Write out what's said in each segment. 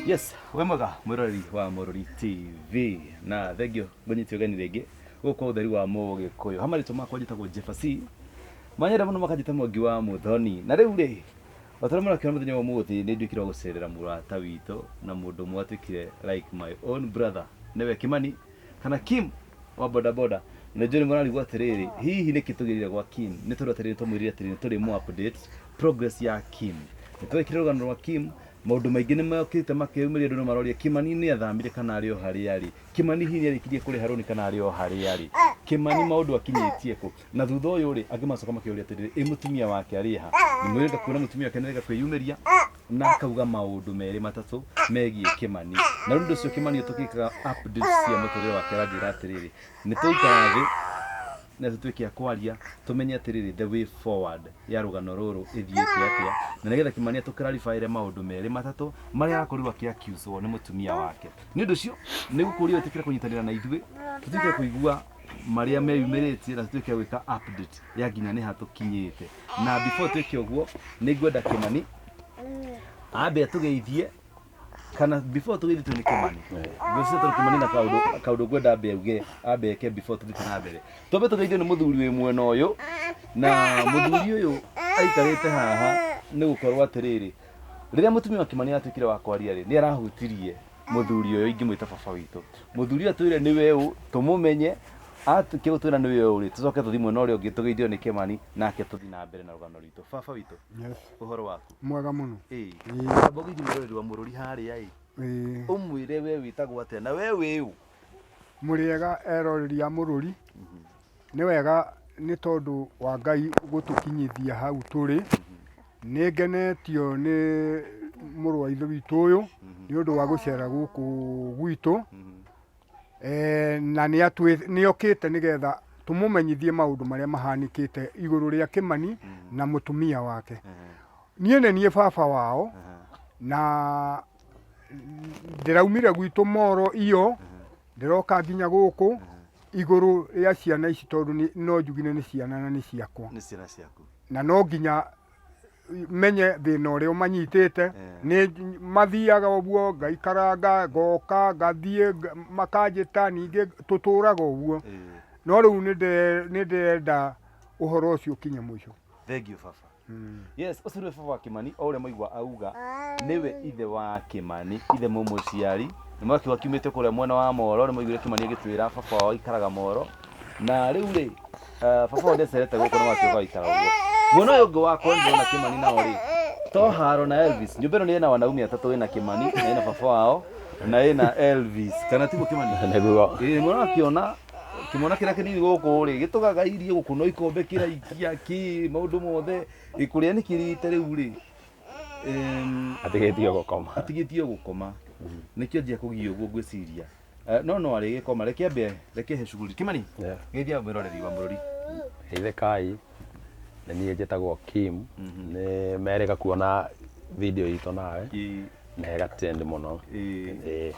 Yes, wĩ mwega mwĩroreri wa Mũrori TV na thengio ngũnyite ũgeni rĩngĩ gũkũ ũtheri wa Mũgĩkũyũ. Ha marĩtwa makwa njĩtagwo Jefferson manyenda mũno makanjĩta Mwangi wa Mũthoni. Na rĩu rĩ, o ta ũrĩa mũrakĩona mũthenya wa ũmũthĩ nĩ nduĩkire wa gũcerera mũrata witũ na mũndũ ũmwe watuĩkire like my own brother, nĩwe Kimani kana Kim wa boda boda. Na nĩnjũĩ nĩ mũrarigwo atĩrĩrĩ, hihi nĩkĩ tũgĩrire gwa Kim? Nĩ tondũ atĩrĩrĩ twamwĩrire atĩrĩrĩ nĩ tũrĩmũ update progress ya Kim. Nĩ twekire rũgano rwa Kim, maũndũ maingĩ nĩ mokĩte makeyumĩria, andũ nĩ maroria Kimani nĩ athamire kana arĩ o harĩa arĩ, Kimani hihi nĩ arĩkirie kũrĩha rũni kana arĩ o harĩa arĩ, Kimani maũndũ akinyĩtie kũ? Na thutha ũyũ rĩ, angĩ macoka makĩũria atĩrĩrĩ, ĩ mũtumia wake arĩ ha? Nĩ mwĩrĩga kuona mũtumia wake nĩarega kwĩyumĩria na akauga maũndũ merĩ matatũ megiĩ Kĩmani. Na rĩu nĩ ũndũ ũcio Kĩmani tũgĩkaga updates cia mũtũrĩre wake aranjĩra atĩrĩrĩ, nĩ tũikara thĩ na tũtuĩke a kwaria tũmenye atĩrĩrĩ the way forward ya rũgano rũrũ ĩthiĩte atĩa, na nĩgetha Kĩmani atũ clarify maũndũ merĩ matatũ marĩa arakorirwo akĩ accuse wo nĩ mũtumia wake. Nĩ ũndũ ũcio nĩ gũkũria wĩtĩkĩre kũnyitanĩra na ithuĩ tũtuĩke kũigua marĩa meyumĩrĩtie na tũtuĩke gwĩka update ya nginya nĩ ha tũkinyĩte. Na before twĩke ũguo nĩ ngwenda Kĩmani ambe atũgeithie, kana before tũgeithĩtio nĩ Kĩmani, ngwĩciria tondũ Kĩmani na kaũndũ kaũndũ ngwenda ambe auge, ambe eke before tũthiĩte na mbere. Twambe tũgeithio nĩ mũthuri wĩ mwena ũyũ, na mũthuri ũyũ aikarĩte haha nĩ gũkorwo atĩrĩrĩ, rĩrĩa mũtumia wa Kĩmani atuĩkire wa kwaria rĩ, nĩ arahutirie mũthuri ũyũ ingĩmwĩta baba witũ. Mũthuri ũyũ atwĩre nĩwe ũ, tũmũmenye, atuĩkia gũtwĩra nĩwe ũ rĩ, tũcoke tũthiĩ mwena ũrĩa ũngĩ tũgeithio nĩ Kĩmani, nake tũthiĩ na mbere na rũgano rwitũ. Baba witũ, Yes. ũhoro waku? Mwega mũno. Ĩĩ. Ĩĩ. Amba ũgeithie mwĩroreri wa Mũrũri harĩa ĩ. Ĩĩ. Ũmwĩre we wĩtagwo atĩa na we wĩ ũ? Mũrĩega eroreri a Mũrũri. Nĩ wega nĩ tondũ wa Ngai gũtũkinyithia hau tũrĩ. Nĩ ngenetio nĩ mũrũ wa ithe witũ ũyũ nĩ ũndũ wa gũcera gũkũ gwitũ. Na nĩ okĩte nĩgetha tũmũmenyithie maũndũ marĩa mahanĩkĩte igũrũ rĩa Kĩmani na mũtumia wake. Niĩ nĩ niĩ baba wao na ndĩraumire gwitũ Moro iyo ndĩroka nginya gũkũ igũrũ rĩa ciana ici tondũ no njugire nĩ ciana na nĩ ciakwa. Nĩ ciana ciaku. Na no nginya menye thĩna ũrĩa ũmanyitĩte. Nĩ mathiaga ũguo ngaikaranga ngoka ngathiĩ makanjĩta ningĩ tũtũraga ũguo. No rĩu nĩ ndĩrenda ũhoro ũcio ũkinye mũico. Thank you baba. Yes, ũcio nĩwe baba wa Kĩmani, o ũrĩa mwaigua auga, nĩwe ithe wa Kĩmani, ithe mũmũciari. Nĩ mwakiuga kiumĩte kũrĩa mwena wa Moro, nĩ mwaiguire Kĩmani agĩtwĩra baba wao aikaraga Moro. Na rĩu rĩ, baba wao ndacerete gũkũ na wakĩũka gũikara ũguo. Mwena ũyũ ũngĩ wakwa nĩ ndĩrona Kĩmani nao rĩ, to Haro na Elvis. Nyũmba ĩno nĩ ĩna wanaume atatũ, ĩna Kĩmani, na ĩna baba wao, na ĩna Elvis. Kana tiguo Kĩmani? Nĩguo. Ĩĩ, mũrakĩona kĩmwana kĩrĩa kĩnini gũkũ rĩ gĩtũgaga irio gũkũ no ikombe kĩraikia kĩ maũndũ mothe Ĩ, kũrĩa nĩ kĩrĩte rĩu rĩ Atigĩtio gũkoma. Atigĩtio gũkoma nĩkĩo njia kũgio ũguo ngwĩciria. No no arĩgĩkoma, reke ambe reke he shughuli. Kĩmani, geithia mwĩroreri wa Mũrori. Geithĩkai, nĩ niĩ njĩtagwo Kim. Nĩ merĩga kuona video itũ nawe na ĩga trend mũno. Ĩĩ.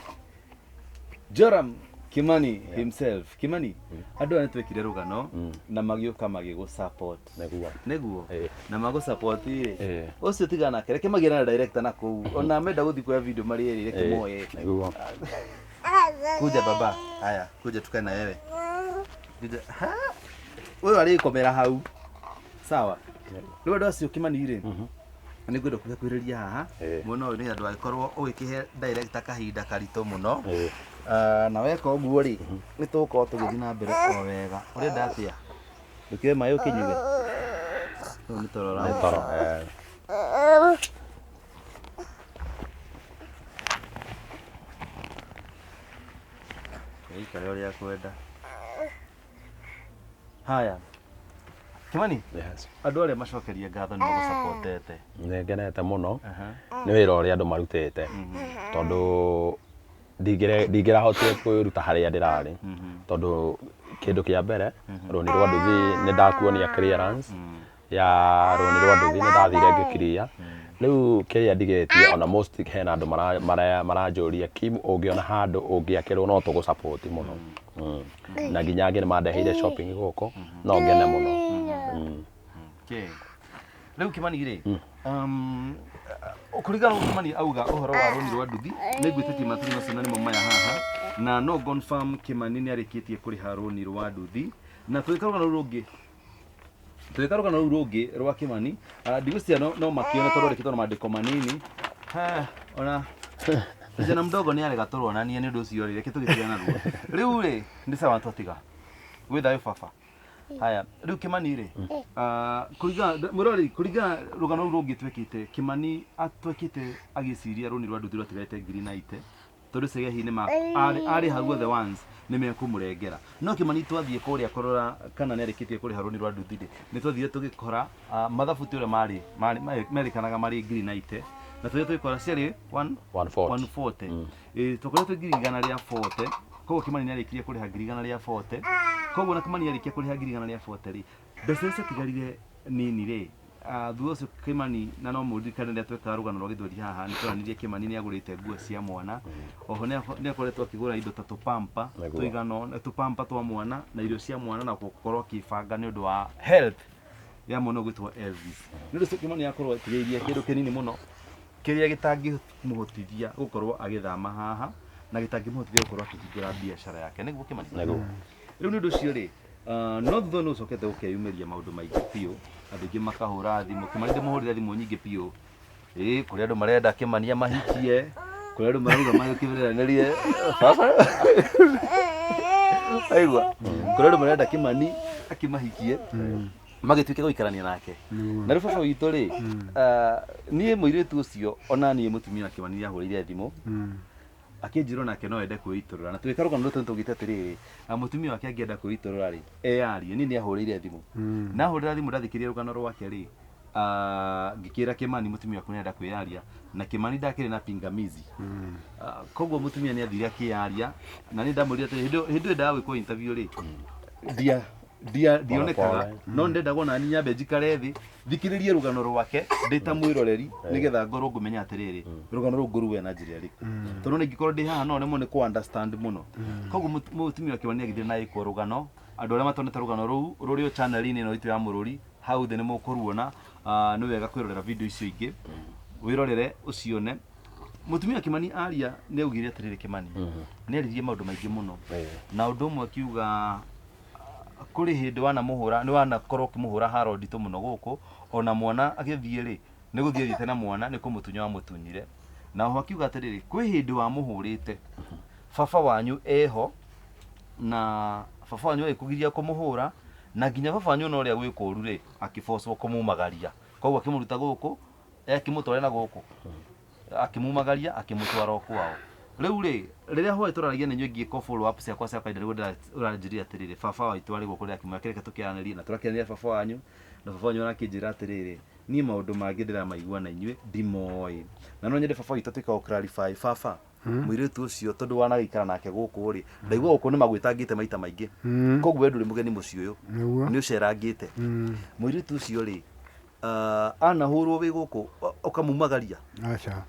Joram Kimani himself. Kimani, andũ aya nĩtwekire rũgano na magĩũka magĩgũ support. Nĩguo. Nĩguo. Ĩĩ. Na magũ support rĩ. Ĩĩ. Ũcio tiga nake, reke magĩe na director na kũu. Ona menda gũthiĩ kuoya video marĩ erĩ, reke moye. Nĩguo. Kuja baba. Haya, kuja tukae na wewe. Kuja. Ha? Ũyũ arĩkomera hau. Sawa. Rĩu andũ acio Kimani rĩ, nĩ ngwenda kũhĩkuhĩrĩria haha mwena ũyũ nĩgetha ndũgagĩkorwo ũgĩkĩhe director kahinda karitũ mũno. Na weka ũguo rĩ, nĩ tũgũkorwo tũgĩthiĩ na mbere o wega. Ũrenda atĩa? Ndũkĩoe maĩ ũkĩnyue? Ũyũ nĩ toro Nĩ toro. Ĩikare ũrĩa kwenda. Haya. Kimani, Yes. andũ arĩa macokerie ngatho nĩ magũcapotete. Nĩ ngenete mũno nĩ wĩra ũrĩa andũ marutĩte tondũ ndingĩrahotire kwĩruta harĩa ndĩrarĩ tondũ kĩndũ kĩa mbere rũni rwa nduthi nĩ ndakuonia clearance ya rũni rwa nduthi nĩ ndathire ngĩkiria rĩu kĩrĩa ndigĩtie ona most hena andũ maranjũria Kim ũngĩona handũ ũngĩakĩrwo no tũgũ support mũno. Na nginya angĩ nĩ mandeheire shopping gũkũ no ngene mũno. Okay. Rĩu Kimani rĩ, Kũringana na Kimani auga ũhoro wa rũni rwa nduthi, nĩ ngwĩtĩtie maratathi macio na nĩmo maya haha, na no confirm Kimani nĩ arĩkĩtie kũrĩha rũni rwa nduthi. Na tũgĩka rũgano rũu rũngĩ, tũgĩka rũgano rũu rũngĩ rwa Kimani, ndigwĩciria no makĩone tondũ rwandĩkĩtwo na mandĩko manini. Ha, ona kijana mdogo nĩ arega tũronanie, nĩ ũndũ ũcio rĩ, reke tũgĩtigane naruo. Rĩu rĩ, nĩ sawa twatiga. Gwĩ thayũ baba. Haya, rĩu Kimani rĩ, kũringana mũrori, kũringana rũgano rũu rũngĩ twekĩte, Kimani atwekĩte agĩciria rũni rwa nduthi rwatigarĩte ngiri na ite, tondũ ũcio hihi nĩ arĩha ruothe once nĩ mekũmũrengera. No Kimani twathiĩ kũrĩa kũrora kana nĩ arĩkĩtie kũrĩha rũni rwa nduthi rĩ, nĩ twathire tũgĩkora mathabu ti ũrĩa marĩ merĩkanaga marĩ ngiri na ite, na tũrĩa tũgĩkora ciarĩ 140. 140. Ĩĩ, twakoretwo twĩ 140,000, koguo Kimani nĩ arĩkirie kũrĩha 140,000. Koguo na Kimani arĩkia kũrĩha 140,000 rĩ, mbeca iria ciatigarire nini rĩ, thutha ũcio Kimani, na no mũririkane rĩrĩa twekaga rũgano rwa gĩthweri haha, nĩ twaranirie Kimani nĩ agũrĩte nguo cia mwana, oho nĩ akoretwo akĩgũra indo ta tũpampa tũigana ũna, tũpampa twa mwana na irio cia mwana, na gũkorwo akĩbanga nĩ ũndũ wa health ya mwana ũgwĩtwo Elvis. Nĩ ũndũ ũcio Kimani akorwo atigĩirie kĩndũ kĩnini mũno kĩrĩa gĩtangĩmũhotithia gũkorwo agĩthama haha na gĩtangĩmũhotithia gũkorwo akĩhingũra biacara yake. Nĩguo Kimani? Nĩguo. Rĩu nĩ ũndũ ũcio rĩ, no thutha nĩ ũcokete gũkeyumĩria maũndũ maingĩ biũ, andũ aingĩ makahũra thimũ. Kimani ndĩmũhũrĩre thimũ nyingĩ biũ. Ĩĩ, kũrĩ andũ marenda Kimani amahikie, kũrĩ andũ marauga magĩkĩmeranĩrie baba. Aigua, kũrĩ andũ marenda Kimani akĩmahikie, magĩtuĩke gũikarania nake. Na rĩu baba witũ rĩ, niĩ mũirĩtu ũcio ona niĩ mũtumia wa Kimani nĩ ahũrĩire thimũ, akĩnjĩra onake no ende kwĩitũrũra. Na tũgĩka rũgano rũtũ tũgĩte atĩrĩrĩ, mũtumia wake angĩenda kwĩitũrũra rĩ, eyarie. Niĩ nĩ ahũrĩire thimũ. Na ahũrĩra thimũ ndathikĩrĩria rũgano rwake rĩ, ngĩkĩra Kimani mũtumia waku nĩarenda kwĩyaria, na Kimani ndakĩrĩ na pingamizi. Koguo mũtumia nĩ athire akĩyaria, na niĩ ndamwĩrire atĩrĩ, hĩndĩ ĩyo ndendaga gwĩkwo interview rĩ, ndionekaga, no ndendaga ona niĩ nyambe njikare thĩ thikĩrĩrie rũgano rwake ndĩ ta mwĩroreri, nĩgetha ngorwo ngũmenya atĩrĩrĩ, rũgano rũu ngũruoya na njĩra ĩrĩkũ, tondũ nĩ ingĩkorwo ndĩ haha no nemwo nĩ kũ understand mũno. Koguo mũtumia wa Kimani agĩthiĩ na ĩkwo rũgano. Andũ arĩa matonete rũgano rũu rũrĩ o channel-inĩ ĩno itũ ya Mũrũri hau thĩ nĩ mũkũruona. Nĩ wega kwĩrorera video icio ingĩ, wĩrorere ũcione. Mũtumia wa Kimani aria nĩ augire atĩrĩrĩ, Kimani nĩ aririe maũndũ maingĩ mũno, na ũndũ ũmwe akiuga kũrĩ hĩndĩ wanamũhũra, nĩ wanakorwo ũkĩmũhũra haro nditũ mũno gũkũ, ona mwana agĩthiĩ rĩ, nĩ gũthiĩ athiĩte na mwana nĩ kũmũtunya wamũtunyire. Na oho akiuga atĩrĩrĩ, kwĩ hĩndĩ wamũhũrĩte baba wanyu eho, na baba wanyu agĩkũgiria kũmũhũra, na nginya baba wanyu ona ũrĩa gwĩ kũru rĩ, akĩbocwo kũmumagaria, koguo akĩmũruta gũkũ akĩmũtwara na gũkũ, akĩmumagaria akĩmũtwara o kwao. Rĩu rĩ, rĩrĩa hwaĩ tũraragia na inyuĩ ngĩka follow up ciakwa cia kawaida, nĩguo ũranjĩrire atĩrĩrĩ, baba witũ arĩ gũkũ, rĩrĩa akĩmwĩra kĩreke tũkĩaranĩrie, na tũrakĩaranĩria baba wanyu, na baba wanyu arakĩnjĩra atĩrĩrĩ, niĩ maũndũ mangĩ ndĩramaigua na inyuĩ ndimoĩ, na no nyende baba witũ atuĩke wa clarify. Baba, mũirĩtu ũcio tondũ wanagĩikara nake gũkũ rĩ, ndaigua gũkũ nĩ magwĩtangĩte maita maingĩ, koguo we ndũrĩ mũgeni mũciĩ ũyũ, nĩ ũcerangĩte. Mũirĩtu ũcio rĩ, anahũrwo wĩ gũkũ ũkamumagaria? Aca.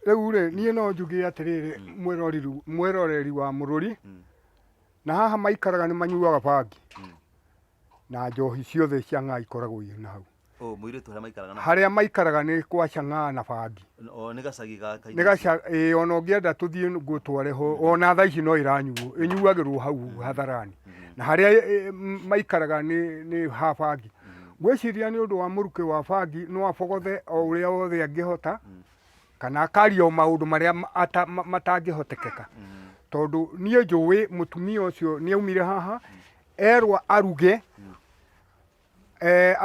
Rĩu rĩ, niĩ no njuge atĩrĩrĩ, mwĩroreri wa Mũrũri, na haha maikaraga nĩ manyuaga bangi na njohi ciothe cia ng'aa ikoragwo irĩ na hau. Oh, mũirĩtu harĩa maikaraga na harĩa maikaraga nĩ kwa cang'aa na bangi. O nĩ gacagi ga nĩ gaca ĩĩ, ona ũngĩenda tũthiĩ ngũtware ho, ona thaa ici no ĩranyuo, ĩnyuagĩrwo hau hadharani. Na harĩa maikaraga nĩ ha bangi. Ngwĩciria nĩ ũndũ wa mũrukĩ wa bangi no abogothe o ũrĩa wothe angĩhota, kana akaria o maũndũ marĩa matangĩhotekeka. Tondũ niĩ njũĩ mũtumia ũcio nĩ aumire haha, erwo aruge,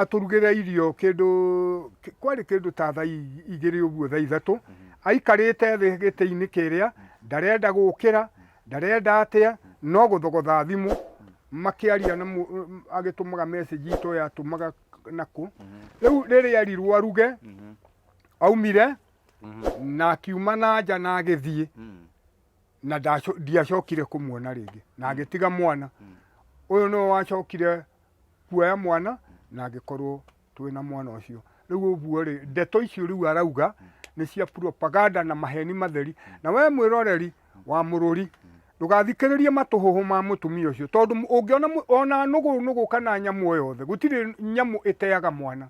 atũrugĩre irio kĩndũ, kwarĩ kĩndũ ta thaa 2 ũguo, thaa 3, aikarĩte thĩ gĩtĩ-inĩ kĩrĩa, ndarenda gũkĩra, ndarenda atĩa, no gũthogotha thimũ, makĩaria na agĩtũmaga message itoĩ atũmaga nakũ. Rĩu rĩrĩa erirwo aruge, aumire na akiuma na nja na agĩthiĩ, na ndiacokire kũmuona rĩngĩ, na agĩtiga mwana. Ũyũ nĩwe wacokire kuoya mwana na angĩkorwo twĩna mwana ũcio. Rĩu ũguo rĩ, ndeto icio rĩu arauga nĩ cia propaganda na maheni matheri. Na we mwĩroreri wa Mũrũri, ndũgathikĩrĩrie matũhũhũ ma mũtumia ũcio, tondũ ũngĩona ona nũgũ nũgũ kana nyamũ o yothe, gũtirĩ nyamũ ĩteaga mwana.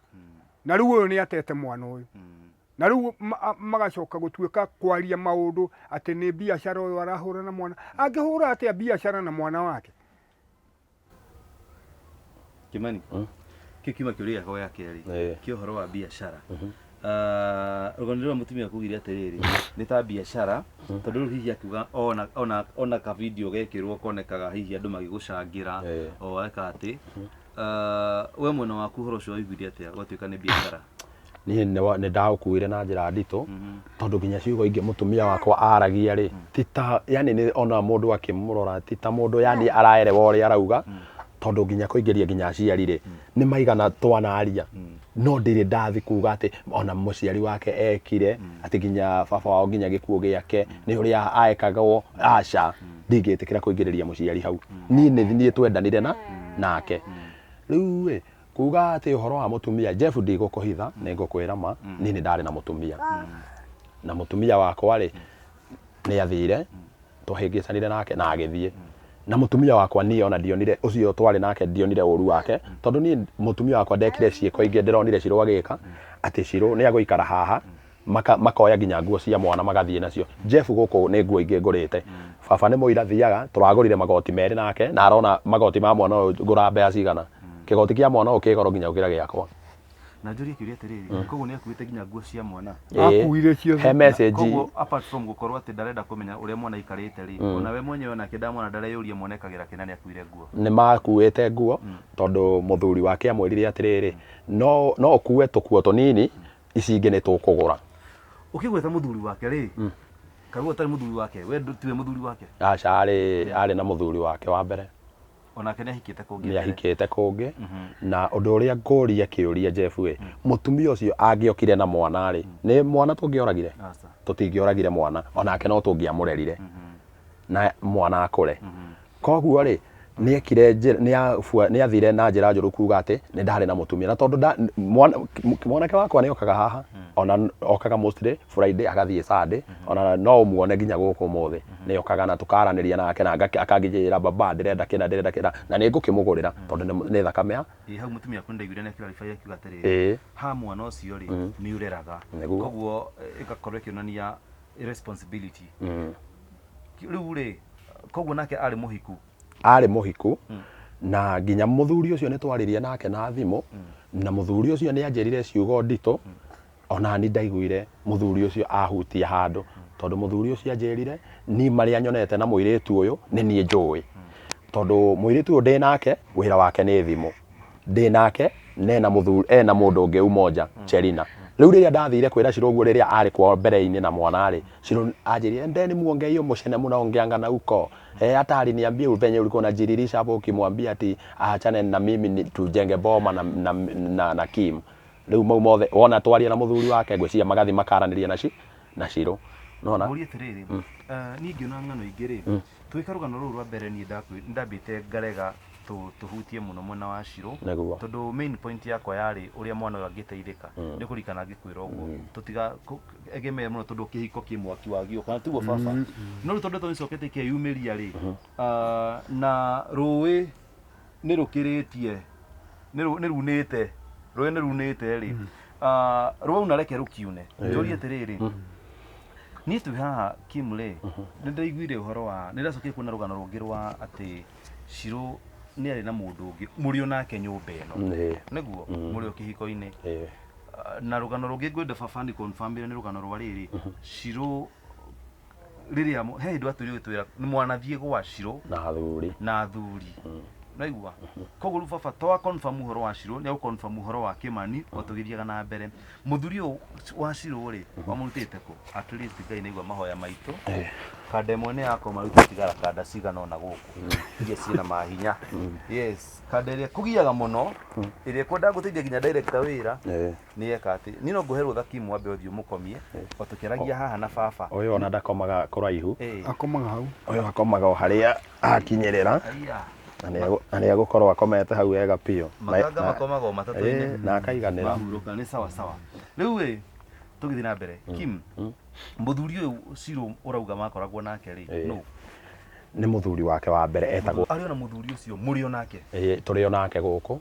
Na rĩu ũyũ nĩ atete mwana ũyũ. Na rĩu magacoka gũtuĩka kwaria maũndũ atĩ nĩ biacara ũyũ arahũra na mwana. Angĩhũra atĩa biacara na mwana wake? Kimani, kĩu kiuma kĩũria gĩakwa gĩa kerĩ kĩa ũhoro wa biacara. Rũgano rũrĩa mũtumia akugire atĩrĩrĩ, nĩ ta biacara, tondũ rĩu hihi akiuga ona ka video gekĩrwo konekaga hihi andũ magĩgũcangĩra o eka atĩ. We mwena waku ũhoro ũcio waiguire atĩa gwatuĩka nĩ biacara? Niĩ nĩ ndaũkuire na njĩra nditũ, tondũ nginya ciugo ingĩ mũtumia wakwa aragia rĩ, ti ta yani nĩ ona mũndũ akĩmũrora ti ta mũndũ yani araerewa ũrĩa arauga, tondũ nginya kũingĩria nginya aciari rĩ, nĩ maigana twanaria, no ndirĩ ndathi kuga atĩ ona mũciari wake ekire, atĩ nginya baba wao nginya gĩkuũ gĩake nĩ ũrĩa aekagwo, aca, ndingĩtĩkĩra kũingĩrĩria mũciari hau. Niĩ nĩ niĩ twendanire na nake. Rĩu ĩ, kuga atĩ ũhoro wa mũtumia, Jeff ndigũkũhitha, nĩ ngũkwĩra ma, niĩ nĩ ndarĩ na mũtumia. Na mũtumia wakwa rĩ, nĩ athire, twahĩngĩcanire nake na agĩthiĩ. Na mũtumia wakwa niĩ ona ndionire, ũcio twarĩ nake ndionire ũru wake, tondũ niĩ mũtumia wakwa ndekire ciĩko ingĩ ndĩronire Shiro agĩka, atĩ Shiro nĩ agũikara haha, makoya nginya nguo cia mwana magathiĩ nacio. Jeff gũkũ nĩ nguo ingĩ ngũrĩte. Baba nĩ mũira thiaga, tũragũrire magoti merĩ nake, na arona magoti ma mwana ũyũ ngũra mbeca cigana. Kĩgoti kĩa mwana ũyũ kĩ goro nginya gũkĩra gĩakwa. Na njũrie kĩũria atĩrĩrĩ, koguo nĩ akuĩte nginya nguo cia mwana? Akuire ciothe. He message. Koguo apart from gũkorwo atĩ ndarenda kũmenya ũrĩa mwana aikarĩte rĩ, ona we mwenyewe onake ndamwona ndareyũria mwana ekagĩra kĩ na nĩ akuire nguo. Nĩ makuĩte nguo, tondũ mũthuri wake amwĩrire atĩrĩrĩ, no ũkue tũkuo tũnini, ici ingĩ nĩ tũkũgũra. Ũkĩgweta mũthuri wake rĩ, kaguo ũtarĩ mũthuri wake, we tiwe mũthuri wake? Aca, arĩ na mũthuri wake wa mbere. Onake nĩ ahikĩte kũngĩ. Nĩ ahikĩte kũngĩ. Na ũndũ ũrĩa ngũria kĩũria Jeff ĩ, mũtumia ũcio angĩokire na mwana rĩ, nĩ mwana tũngĩoragire? Tũtingĩoragire mwana, onake no tũngĩamũrerire na mwana akũre. Koguo rĩ, nĩ ekire njĩra, nĩ athire na njĩra njũru kuga atĩ nĩ ndarĩ na mũtumia. Na tondũ mwanake wakwa nĩ okaga haha, ona okaga mostly Friday agathiĩ Sunday, ona no ũmuone nginya gũkũ ũmũthĩ. Nĩ okaga na tũkaranĩria nake na akangĩnjĩra baba ndĩrenda kĩna, ndĩrenda kĩna, na nĩ ngũkĩmũgũrĩra tondũ nĩ thakame ya. Ĩ hau mũtumia wakwa nĩndaiguire nĩ akĩrarify akiuga atĩrĩrĩ, ha mwana ũcio rĩ, nĩ ũreraga. Koguo ĩgakorwo ĩkĩonania responsibility. Rĩu rĩ, koguo nake arĩ mũhiku. Arĩ mũhiku, na nginya mũthuri ũcio nĩ twaririe nake na thimũ, na mũthuri ũcio nĩ anjĩrire ciugo nditũ, ona ni ndaiguire mũthuri ũcio ahutia handũ, tondũ mũthuri ũcio anjĩrire ni marĩa nyonete na mũirĩtu ũyũ nĩ niĩ njũĩ, tondũ mũirĩtu ũyũ ndĩ nake wĩra wake nĩ thimũ, ndĩ nake nena mũthuri ena mũndũ ũngĩ umoja Chelina. Rĩu rĩrĩa ndathire kwĩra Shiro ũguo rĩrĩa arĩ kwao mbere-inĩ na mwana rĩ, Shiro anjĩrire ndeni muonge hiyo mũcene mũnaongeanga na uko. Hata aliniambia venye ulikuwa unajiririsha hapo ukimwambia ati aachane na mimi ni tujenge boma na Kim. Rĩu mau mothe wona twaria na mũthuri wake ngwĩciria magathi makaranĩria na Shiro. Nona? Mũrie atĩrĩrĩ, niĩ ngĩona ng'ano ingĩ rĩ, tũgĩka rũgano rũrũ rwa mbere niĩ ndambĩte ngarega tũhutie mũno mwena wa Shiro. Tondũ main point yakwa yarĩ ũrĩa mwana ũyũ angĩteithĩka. Nĩ kũririkana ngĩkwĩra ũguo. Tũtiga egemere mũno tondũ kĩhiko kĩ mwaki wa gĩũka, na tiguo baba. No rĩu tondũ nĩcokete ikeyumĩria rĩ, na rũĩ nĩ rũkĩrĩtie, nĩ runĩte, rũĩ nĩ runĩte rĩ, rwauna reke rũkiune. Njũrie atĩrĩrĩ, niĩ twĩ haha Kim rĩ, nĩ ndĩraiguire ũhoro wa, nĩ ndĩracokire kuona rũgano rũngĩ rwa atĩ Shiro nĩ arĩ na mũndũ ũngĩ mũrĩ o nake nyũmba ĩno. Nĩguo, mũrĩ o kĩhiko-inĩ. Na rũgano rũngĩ ngwenda baba ni confirm nĩ rũgano rwa rĩrĩ, Shiro rĩrĩa he hĩndĩ watwĩrire ũgĩtwĩra nĩ mwanathiĩ gwa Shiro na athuri. Na athuri. Naigua? Koguo rĩu baba to confirm ũhoro wa Shiro, nĩ confirm ũhoro wa Kimani o tũgĩthiaga na mbere. Mũthuri ũyũ wa Shiro rĩ, wamũrutĩte kũ? At least Ngai nĩaigua mahoya maitũ. Kanda ĩmwe nĩ yakoma rĩu tũtigara kanda cigana ũna gũkũ. Iria ciĩna mahinya. Yes, kanda ĩrĩa kũgiaga mũno, ĩrĩa ĩkwendaga gũteithia nginya director wĩra, nĩ eka atĩ niĩ no ngũhe rũtha Kim wambe ũthiĩ ũmũkomie, o tũkĩaragia haha na baba. Ũyũ ona ndakomaga kũraihu. Akomaga hau. Ũyũ akomaga o harĩa akinyĩrĩra. Aya. Na nĩ egũkorwo akomete hau wega biũ. Makanga makomaga o matatũ-inĩ. Na akaiganĩra. Mahurũka nĩ sawa sawa. Rĩu ĩ, tũgĩthiĩ na mbere. Kim, mũthuri ũyũ Shiro ũrauga makoragwo nake rĩ, nũ? Nĩ mũthuri wake wa mbere etagwo. Arĩ ona mũthuri ũcio mũrĩ o nake? Tũrĩ o nake gũkũ.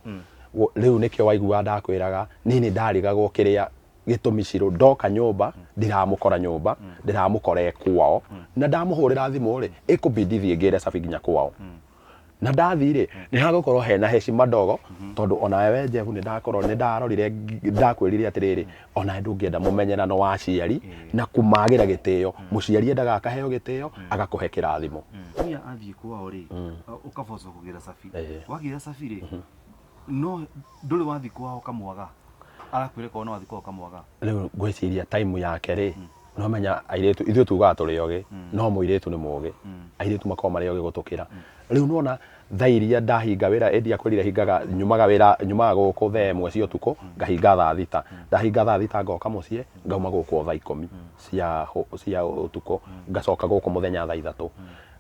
Rĩu nĩkĩo waiguaga ndakwĩraga niĩ nĩ ndarigagwo kĩrĩa gĩtũmi Shiro ndoka nyũmba ndiramũkora nyũmba, ndĩramũkora e kwao, na ndamũhũrĩra thimũ rĩ ĩkũbidi thiĩ ngĩre cabi nginya kwao, na ndathiĩ rĩ nĩ hagũkorwo hena heshima ndogo, tondũ onawe we Jeff nĩ ndakorwo nĩ ndarorire ndakwĩrire atĩrĩrĩ, onawe ndũngĩenda mũmenyerano wa aciari na kũmagĩra gĩtĩo. Mũciari endaga akaheo gĩtĩo, agakũhe kĩrathimo. Mũtumia athiĩ kwao rĩ, ũkabocwo kũgĩra cabi. Wagĩra cabi rĩ, no ndũrĩ wathiĩ kwao ũkamwaga? Arakwĩra korwo no wathiĩ kwao ũkamwaga? Rĩu ngwĩciria time yake rĩ, no menya airĩtu ithuĩ tugaga tũrĩ ogĩ, no mũirĩtu nĩ mũgĩ, airĩtu makoragwo marĩ ogĩ gũtũkĩra. Rĩu nĩwona thaa iria ndahinga wĩra, ĩndi akwĩrire hingaga, nyumaga wĩra, nyumaga gũkũ thaa ĩmwe cia ũtukũ, ngahinga thaa thita. Ndahinga thaa thita ngoka mũciĩ, ngauma gũkũ o thaa ikũmi cia ũtukũ, ngacoka gũkũ mũthenya thaa ithatũ.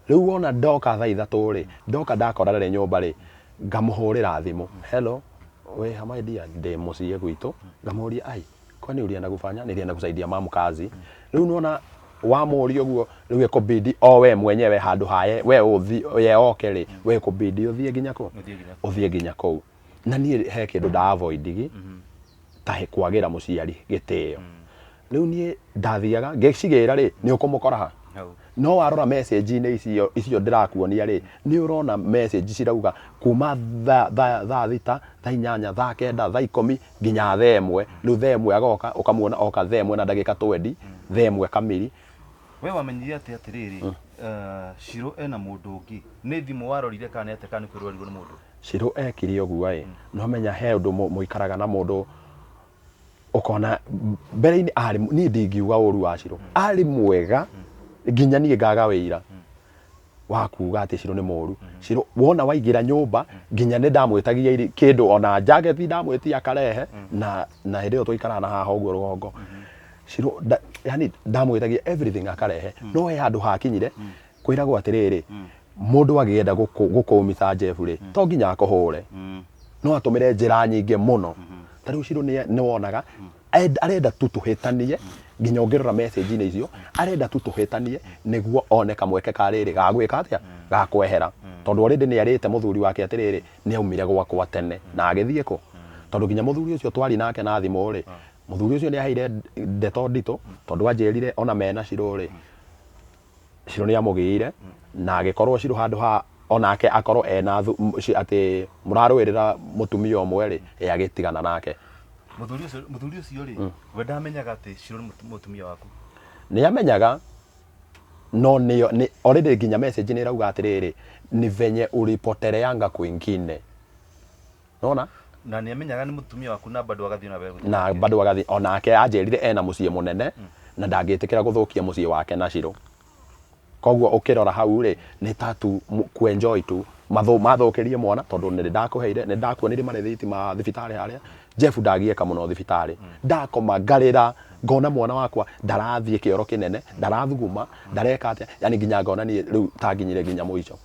Rĩu wona ndoka thaa ithatũ rĩ, ndoka ndakora ndarĩ nyũmba rĩ, ngamũhũrĩra thimũ, hello, wĩ ha my dear? Ndĩ mũciĩ gwitũ. Ngamũria, ai, kwani ulienda kufanya? Nilienda kusaidia mamu kazi. Rĩu nĩwona wamũria ũguo, rĩu ĩkũbidi o we mwenyewe handũ ha we ũthi ye oke rĩ, we ĩkũbidi ũthiĩ nginya kũ? Ũthiĩ nginya kũu. Ũthiĩ nginya kũu. Na niĩ he kĩndũ nda avoid ta kwagĩra mũciari gĩtĩo. Rĩu niĩ ndathiaga ngĩcigĩra rĩ, nĩ ũkũmũkora ha? Hau. No warora message-inĩ icio ndĩrakuonia rĩ, nĩ ũrona message cirauga kuma thaa thita, thaa inyanya, thaa kenda, thaa ikũmi nginya thaa ĩmwe. Rĩu thaa ĩmwe agoka, ũkamuona oka thaa ĩmwe na ndagĩka twendi, thaa ĩmwe kamiri. We wamenyire atĩa atĩrĩrĩ, Shiro ena mũndũ ũngĩ? Nĩ thimũ warorire kana nĩ atĩa, kana nĩ kwĩrwo werirwo nĩ mũndũ? Shiro ekire ũguo ĩ, no menya he ũndũ mũikaraga na mũndũ ũkona mbere-inĩ arĩ, niĩ ndingiuga ũru wa Shiro, arĩ mwega nginya niĩ ngaga wĩira wa kuga atĩ Shiro nĩ mũru. Shiro wona waingĩra nyũmba nginya nĩ ndamwĩtagia kĩndũ ona jacket ndamwĩtia akarehe, na hĩndĩ ĩyo twaikaraga na haha ũguo rũgongo. Shiro yani ndamwĩtagia everything akarehe, no he handũ hakinyire kwĩragwo atĩrĩrĩ, mũndũ agĩenda gũkũmita Jeff rĩ, to nginya akũhũre, no atũmĩre njĩra nyingĩ mũno. Ta rĩu Shiro nĩ wonaga arenda tu tũhĩtanie, nginya ũngĩrora message-inĩ icio arenda tu tũhĩtanie nĩguo one kamweke ka rĩrĩ ga gwĩka atĩa, ga kwehera, tondũ already nĩ arĩte mũthuri wake atĩrĩrĩ, nĩ aumire gwakwa tene na agĩthiĩ kũ, tondũ nginya mũthuri ũcio twari nake na thimũ rĩ, mũthuri ũcio nĩ aheire ndeto nditũ, tondũ anjĩrire ona mena Shiro rĩ, Shiro nĩ amũgĩire na agĩkorwo Shiro handũ ha onake akorwo ena atĩ mũrarũĩrĩra mũtumia ũmwe rĩ, ye agĩtigana nake. Mũthuri ũcio rĩ, we ndamenyaga atĩ Shiro nĩ mũtumia waku? Nĩ amenyaga, no nĩ already nginya message nĩ ĩrauga atĩrĩrĩ, ni venye ulipoteleanga kwingine. Nona? Na nĩ amenyaga nĩ mũtumia waku na bado agathiĩ na mbere gũthiĩ Na nake. bado agathiĩ, onake anjĩrire ena mũciĩ mũnene na ndangĩtĩkĩra gũthũkia mũciĩ wake na Shiro. Koguo ũkĩrora hau rĩ, nĩ ta tu kuenjoy tu mathũkĩrie mwana, tondũ nĩ ndakũheire, nĩ ndakuonirie marĩthiti ma thibitarĩ harĩa Jeff ndagiĩka mũno thibitarĩ, ndakoma ngarĩra ngona mwana wakwa ndarathiĩ kĩoro kĩnene, ndarathuguma, ndareka atĩa, yani nginya ngona niĩ rĩu tanginyire nginya mũico,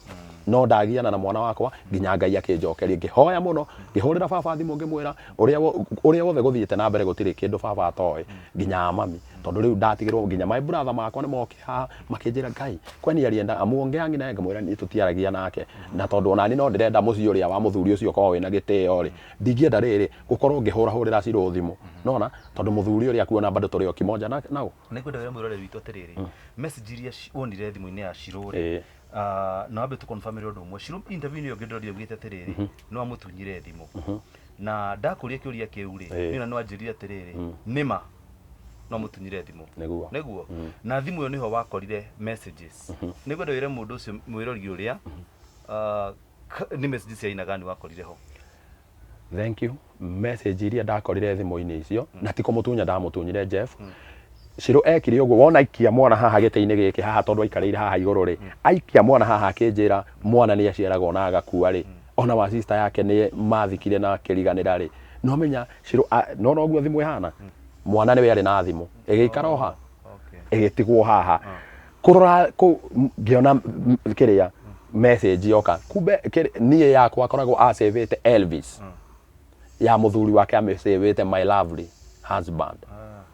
no ndagiana na mwana wakwa nginya Ngai akĩnjokeria. Ngĩhoya mũno, ngĩhũrĩra baba thimũ, ngĩmwĩra ũrĩa wothe gũthiĩte na mbere, gũtirĩ kĩndũ baba atoĩ, nginya mami, tondũ rĩu ndatigĩrwo nginya my brother makwa nĩ moke haha makĩnjĩra Ngai kwani alienda amuongeangi naye, ngamwĩra niĩ tũtiaragia nake, na tondũ onani no ndĩrenda mũciĩ ũrĩa wa mũthuri ũcio ũkorwo wĩna gĩtĩo rĩ, ndingĩenda rĩrĩ gũkorwo ngĩhũrahũrĩra Shiro thimũ, nona tondũ mũthuri ũrĩa akuona bado tũrĩ o kimoja nao. Nĩ ngwenda wĩre mwĩroreri witũ atĩrĩrĩ, message iria wonire thimũ-inĩ ya Shiro rĩ, na wambe tũconfirmĩre ũndũ ũmwe. Shiro interview ĩyo ngĩndorire augĩte atĩrĩrĩ, no amũtunyire thimũ, na ndakũria kĩũria kĩu rĩ, niĩ na no anjĩrire atĩrĩrĩ, nĩma no amũtunyire thimũ. Nĩguo. Nĩguo. Na thimũ ĩyo nĩho wakorire messages. Nĩ ngwenda wĩre mũndũ ũcio mwĩrori ũrĩa, nĩ messages cia aina gani wakorire ho? Thank you. Message iria ndakorire thimũ-inĩ icio, na ti kũmũtunya ndamũtunyire Jeff. Shiro ekire ũguo, wona aikia mwana haha gĩtĩ-inĩ gĩkĩ haha, tondũ aikarĩire haha igũrũ rĩ, aikia mwana haha akĩnjĩra mwana nĩ aciaragwo na agakua rĩ, ona wa sister yake nĩ mathikire na akĩriganĩra rĩ, no menya Shiro, no noguo thimũ ĩhana, mwana nĩwe arĩ na thimũ ĩgĩikara o ha, ĩgĩtigwo haha kũrora ngĩona kĩrĩa message yoka, kumbe niĩ yakwa akoragwo acĩvĩte Elvis, ya mũthuri wake amĩcĩvĩte my lovely husband.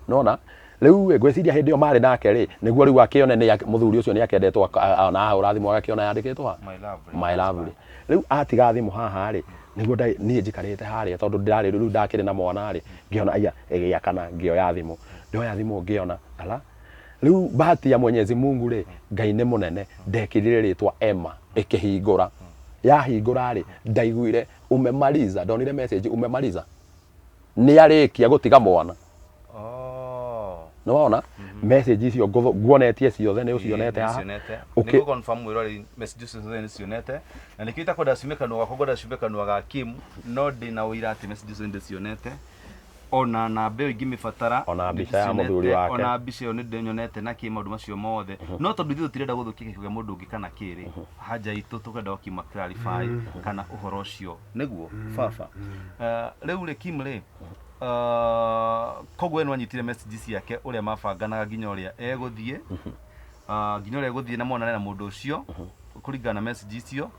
Nona rĩu ngwĩciria hĩndĩ ĩyo marĩ nake rĩ, nĩguo rĩu akĩone nĩ mũthuri ũcio nĩ akendetwo, ona ahũra thimũ agakĩona yandĩkĩtwo ha My lovely my lovely. Rĩu atiga thimũ haha rĩ, Nĩguo niĩ njikarĩte harĩa tondũ ndĩrarĩ rĩu ndakĩrĩ na mwana rĩ, ngĩona aya ĩgĩakana, ngĩoya thimũ. Ndoya thimũ ngĩona ala rĩu bahati ya Mwenyezi Mungu rĩ, Ngai nĩ mũnene, ndekĩrire rĩtwa Emma ĩkĩhingũra. Yahingũra rĩ, ndaiguire umemaliza, ndonire message umemaliza, nĩ arĩkia gũtiga mwana. Oh. Nĩ wona message icio nguonetie ciothe, nĩ ũcionete haha. Nĩcionete. Ũkĩ- Nĩguo confirm mwĩroreri message icio ciothe nĩcionete na nĩkĩo itakwenda ciume kanua gakwa, ngwenda ciume kanua ga Kim, no ndĩna ũira atĩ message icio nĩndĩcionete, ona namba ĩyo ingĩmĩbatara. Ona mbica ya nĩndĩcionete, mũthuri wake. Ona mbica ĩyo nĩndĩnyonete na kĩ maũndũ macio mothe, no tondũ ithuĩ tũtirenda gũthũkia kĩhiko kĩa mũndũ ũngĩ kana kĩrĩ haja itũ, tũkwenda o Kim clarify kana ũhoro ũcio nĩguo baba. Rĩu rĩ Kim rĩ, koguo we nĩwanyitire message ciake ũrĩa mabanganaga nginya ũrĩa egũthiĩ, nginya ũrĩa egũthiĩ na monane na mũndũ ũcio kũringana na message icio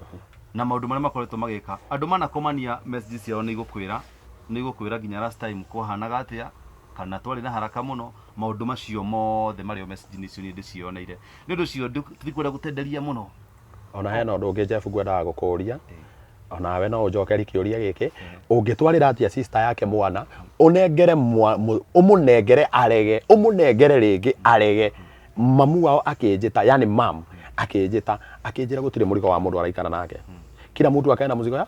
na maũndũ marĩa makoretwo magĩka. Andũ manakomania message ciao nĩ igũkwĩra, nĩ igũkwĩra nginya last time kwahanaga atĩa kana twarĩ na haraka mũno, maũndũ macio mothe marĩ o message-inĩ icio niĩ ndĩcioneire. Nĩ ũndũ ũcio tutikwenda gũtenderia mũno. Ona hena ũndũ ũngĩ Jeff ngwendaga gũkũria, onawe no ũnjokeri kĩũria gĩkĩ, ũngĩtwarĩra atĩa sister yake mwana, ũnengere ũmũnengere arege, ũmũnengere rĩngĩ arege. Mamu wao akĩnjĩta, yani mam akĩnjĩta, akĩnjĩra gũtirĩ mũrigo wa mũndũ araikara nake, kila mtu akae na mũzigo ya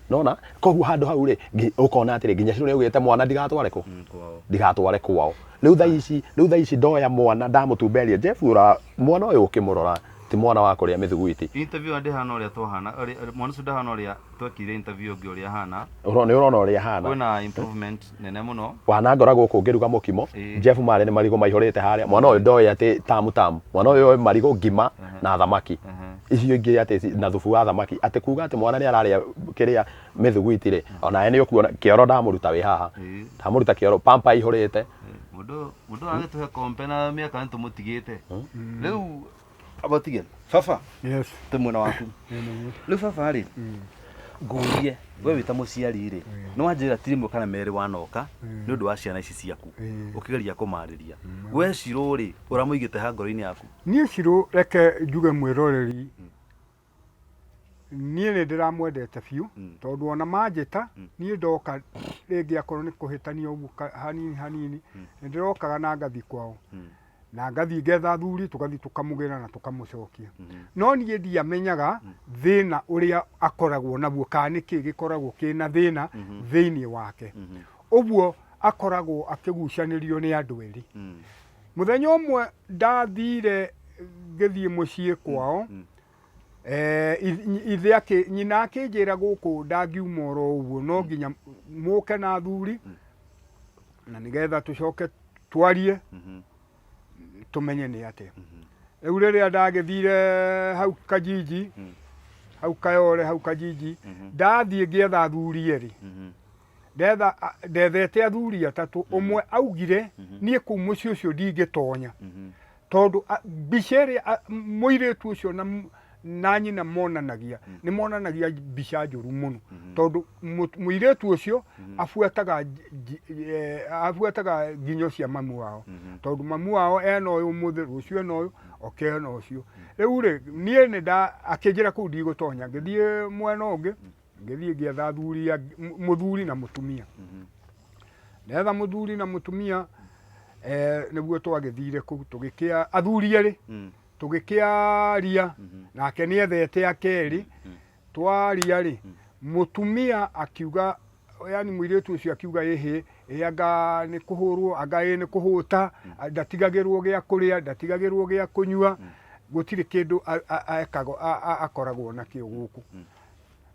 nona. Koguo handũ hau rĩ, ũkona atĩrĩ, nginya Shiro nĩaugĩte mwana ndigatware kũ, ndigatware kwao. Rĩu thaa ici ndoya mwana ndamũtumberia Jeff, ũra mwana ũyũ ũkĩmũrora ti mwana wa kũrĩa mĩthuguiti. Interview ndĩhana ũrĩa twahana, mwana ũcio ndahana ũrĩa twekire interview ũngĩ ũrĩa hana. Nĩ ũrona ũrĩa hana. Kwĩna improvement nene mũno. Wanangora gũkũ ngĩruga mũkimo. Jeff, marĩ nĩ marigũ maihũrĩte harĩa. Mwana ũyũ ndoĩ atĩ tamu tamu, mwana ũyũ oĩ marigũ, ngima na thamaki icio ingĩ, atĩ na thubu wa thamaki, atĩ kuga atĩ mwana nĩ ararĩa kĩrĩa mĩthuguiti rĩ, onawe nĩ ũkuona kĩoro ndamũruta wĩ haha. Ndamũruta kĩoro pampa ihũrĩte. Mũndũ agĩtũhe kompe na mĩaka nĩ tũmũtigĩte rĩu abatige baba. Yes. Tĩ mwena waku rĩu baba rĩ, ngũrie we wĩ ta mũciari rĩ, nĩ wanjĩra ti rĩmwe kana merĩ wanoka nĩ ũndũ wa ciana ici ciaku, ũkĩgeria kũmarĩria. We Cirũ rĩ, ũramũigĩte ha ngoro-inĩ yaku? Niĩ Cirũ, reke njuge mwĩroreri, niĩ nĩ ndĩramwendete biũ, tondũ ona manjĩta niĩ ndoka rĩngĩ akorwo nĩ kũhĩtania ũguo hanini hanini, nĩ ndĩrokaga na ngathiĩ kwao na ngathiĩ ngetha athuri, tũgathiĩ tũkamũgĩra na tũkamũcokia. No niĩ ndiamenyaga thĩna ũrĩa akoragwo naguo kana nĩkĩ gĩkoragwo kĩna thĩna thĩinĩ wake. Ũguo akoragwo akĩgucanĩrio nĩ andũ erĩ. Mũthenya ũmwe ndathire ngĩthiĩ mũciĩ kwao, ithe akĩ nyina akĩnjĩra gũkũ ndangiuma oro ũguo, no nginya mũke na athuri na nĩgetha tũcoke twarie tũmenye nĩ atĩa. Rĩu rĩrĩa ndagĩthire hau Kajiji, hau Kayore, hau Kajiji, ndathiĩ ngĩetha athuri erĩ, ndetha ndethete athuri atatũ. Ũmwe augire niĩ kũu mũciĩ ũcio ndingĩtonya tondũ mbica ĩrĩa mũirĩtu ũcio na nyina monanagia, nĩ monanagia mbica njũru mũno, tondũ mũirĩtu ũcio abuataga abuataga nginyo cia mamu wao, tondũ mamu wao ena ũyũ ũmũthĩ, rũciũ ena ũyũ, oke ena ũcio. Rĩu rĩ, niĩ nĩ nda akĩnjĩra kũu ndigũtonya. Ngĩthiĩ mwena ũngĩ, ngĩthiĩ ngĩetha athuri mũthuri na mũtumia. Ndetha mũthuri na mũtumia, nĩguo twagĩthire kũu, tũgĩkĩa athuri erĩ, tũgĩkĩaria nake nĩ ethete akerĩ. Twaria rĩ, mũtumia akiuga, yani mũirĩtu ũcio akiuga ĩhĩ ĩ anga nĩ kũhũrwo, anga ĩ nĩ kũhũta, ndatigagĩrwo gĩa kũrĩa, ndatigagĩrwo gĩa kũnyua, gũtirĩ kĩndũ ekagwo akoragwo nakĩo gũkũ.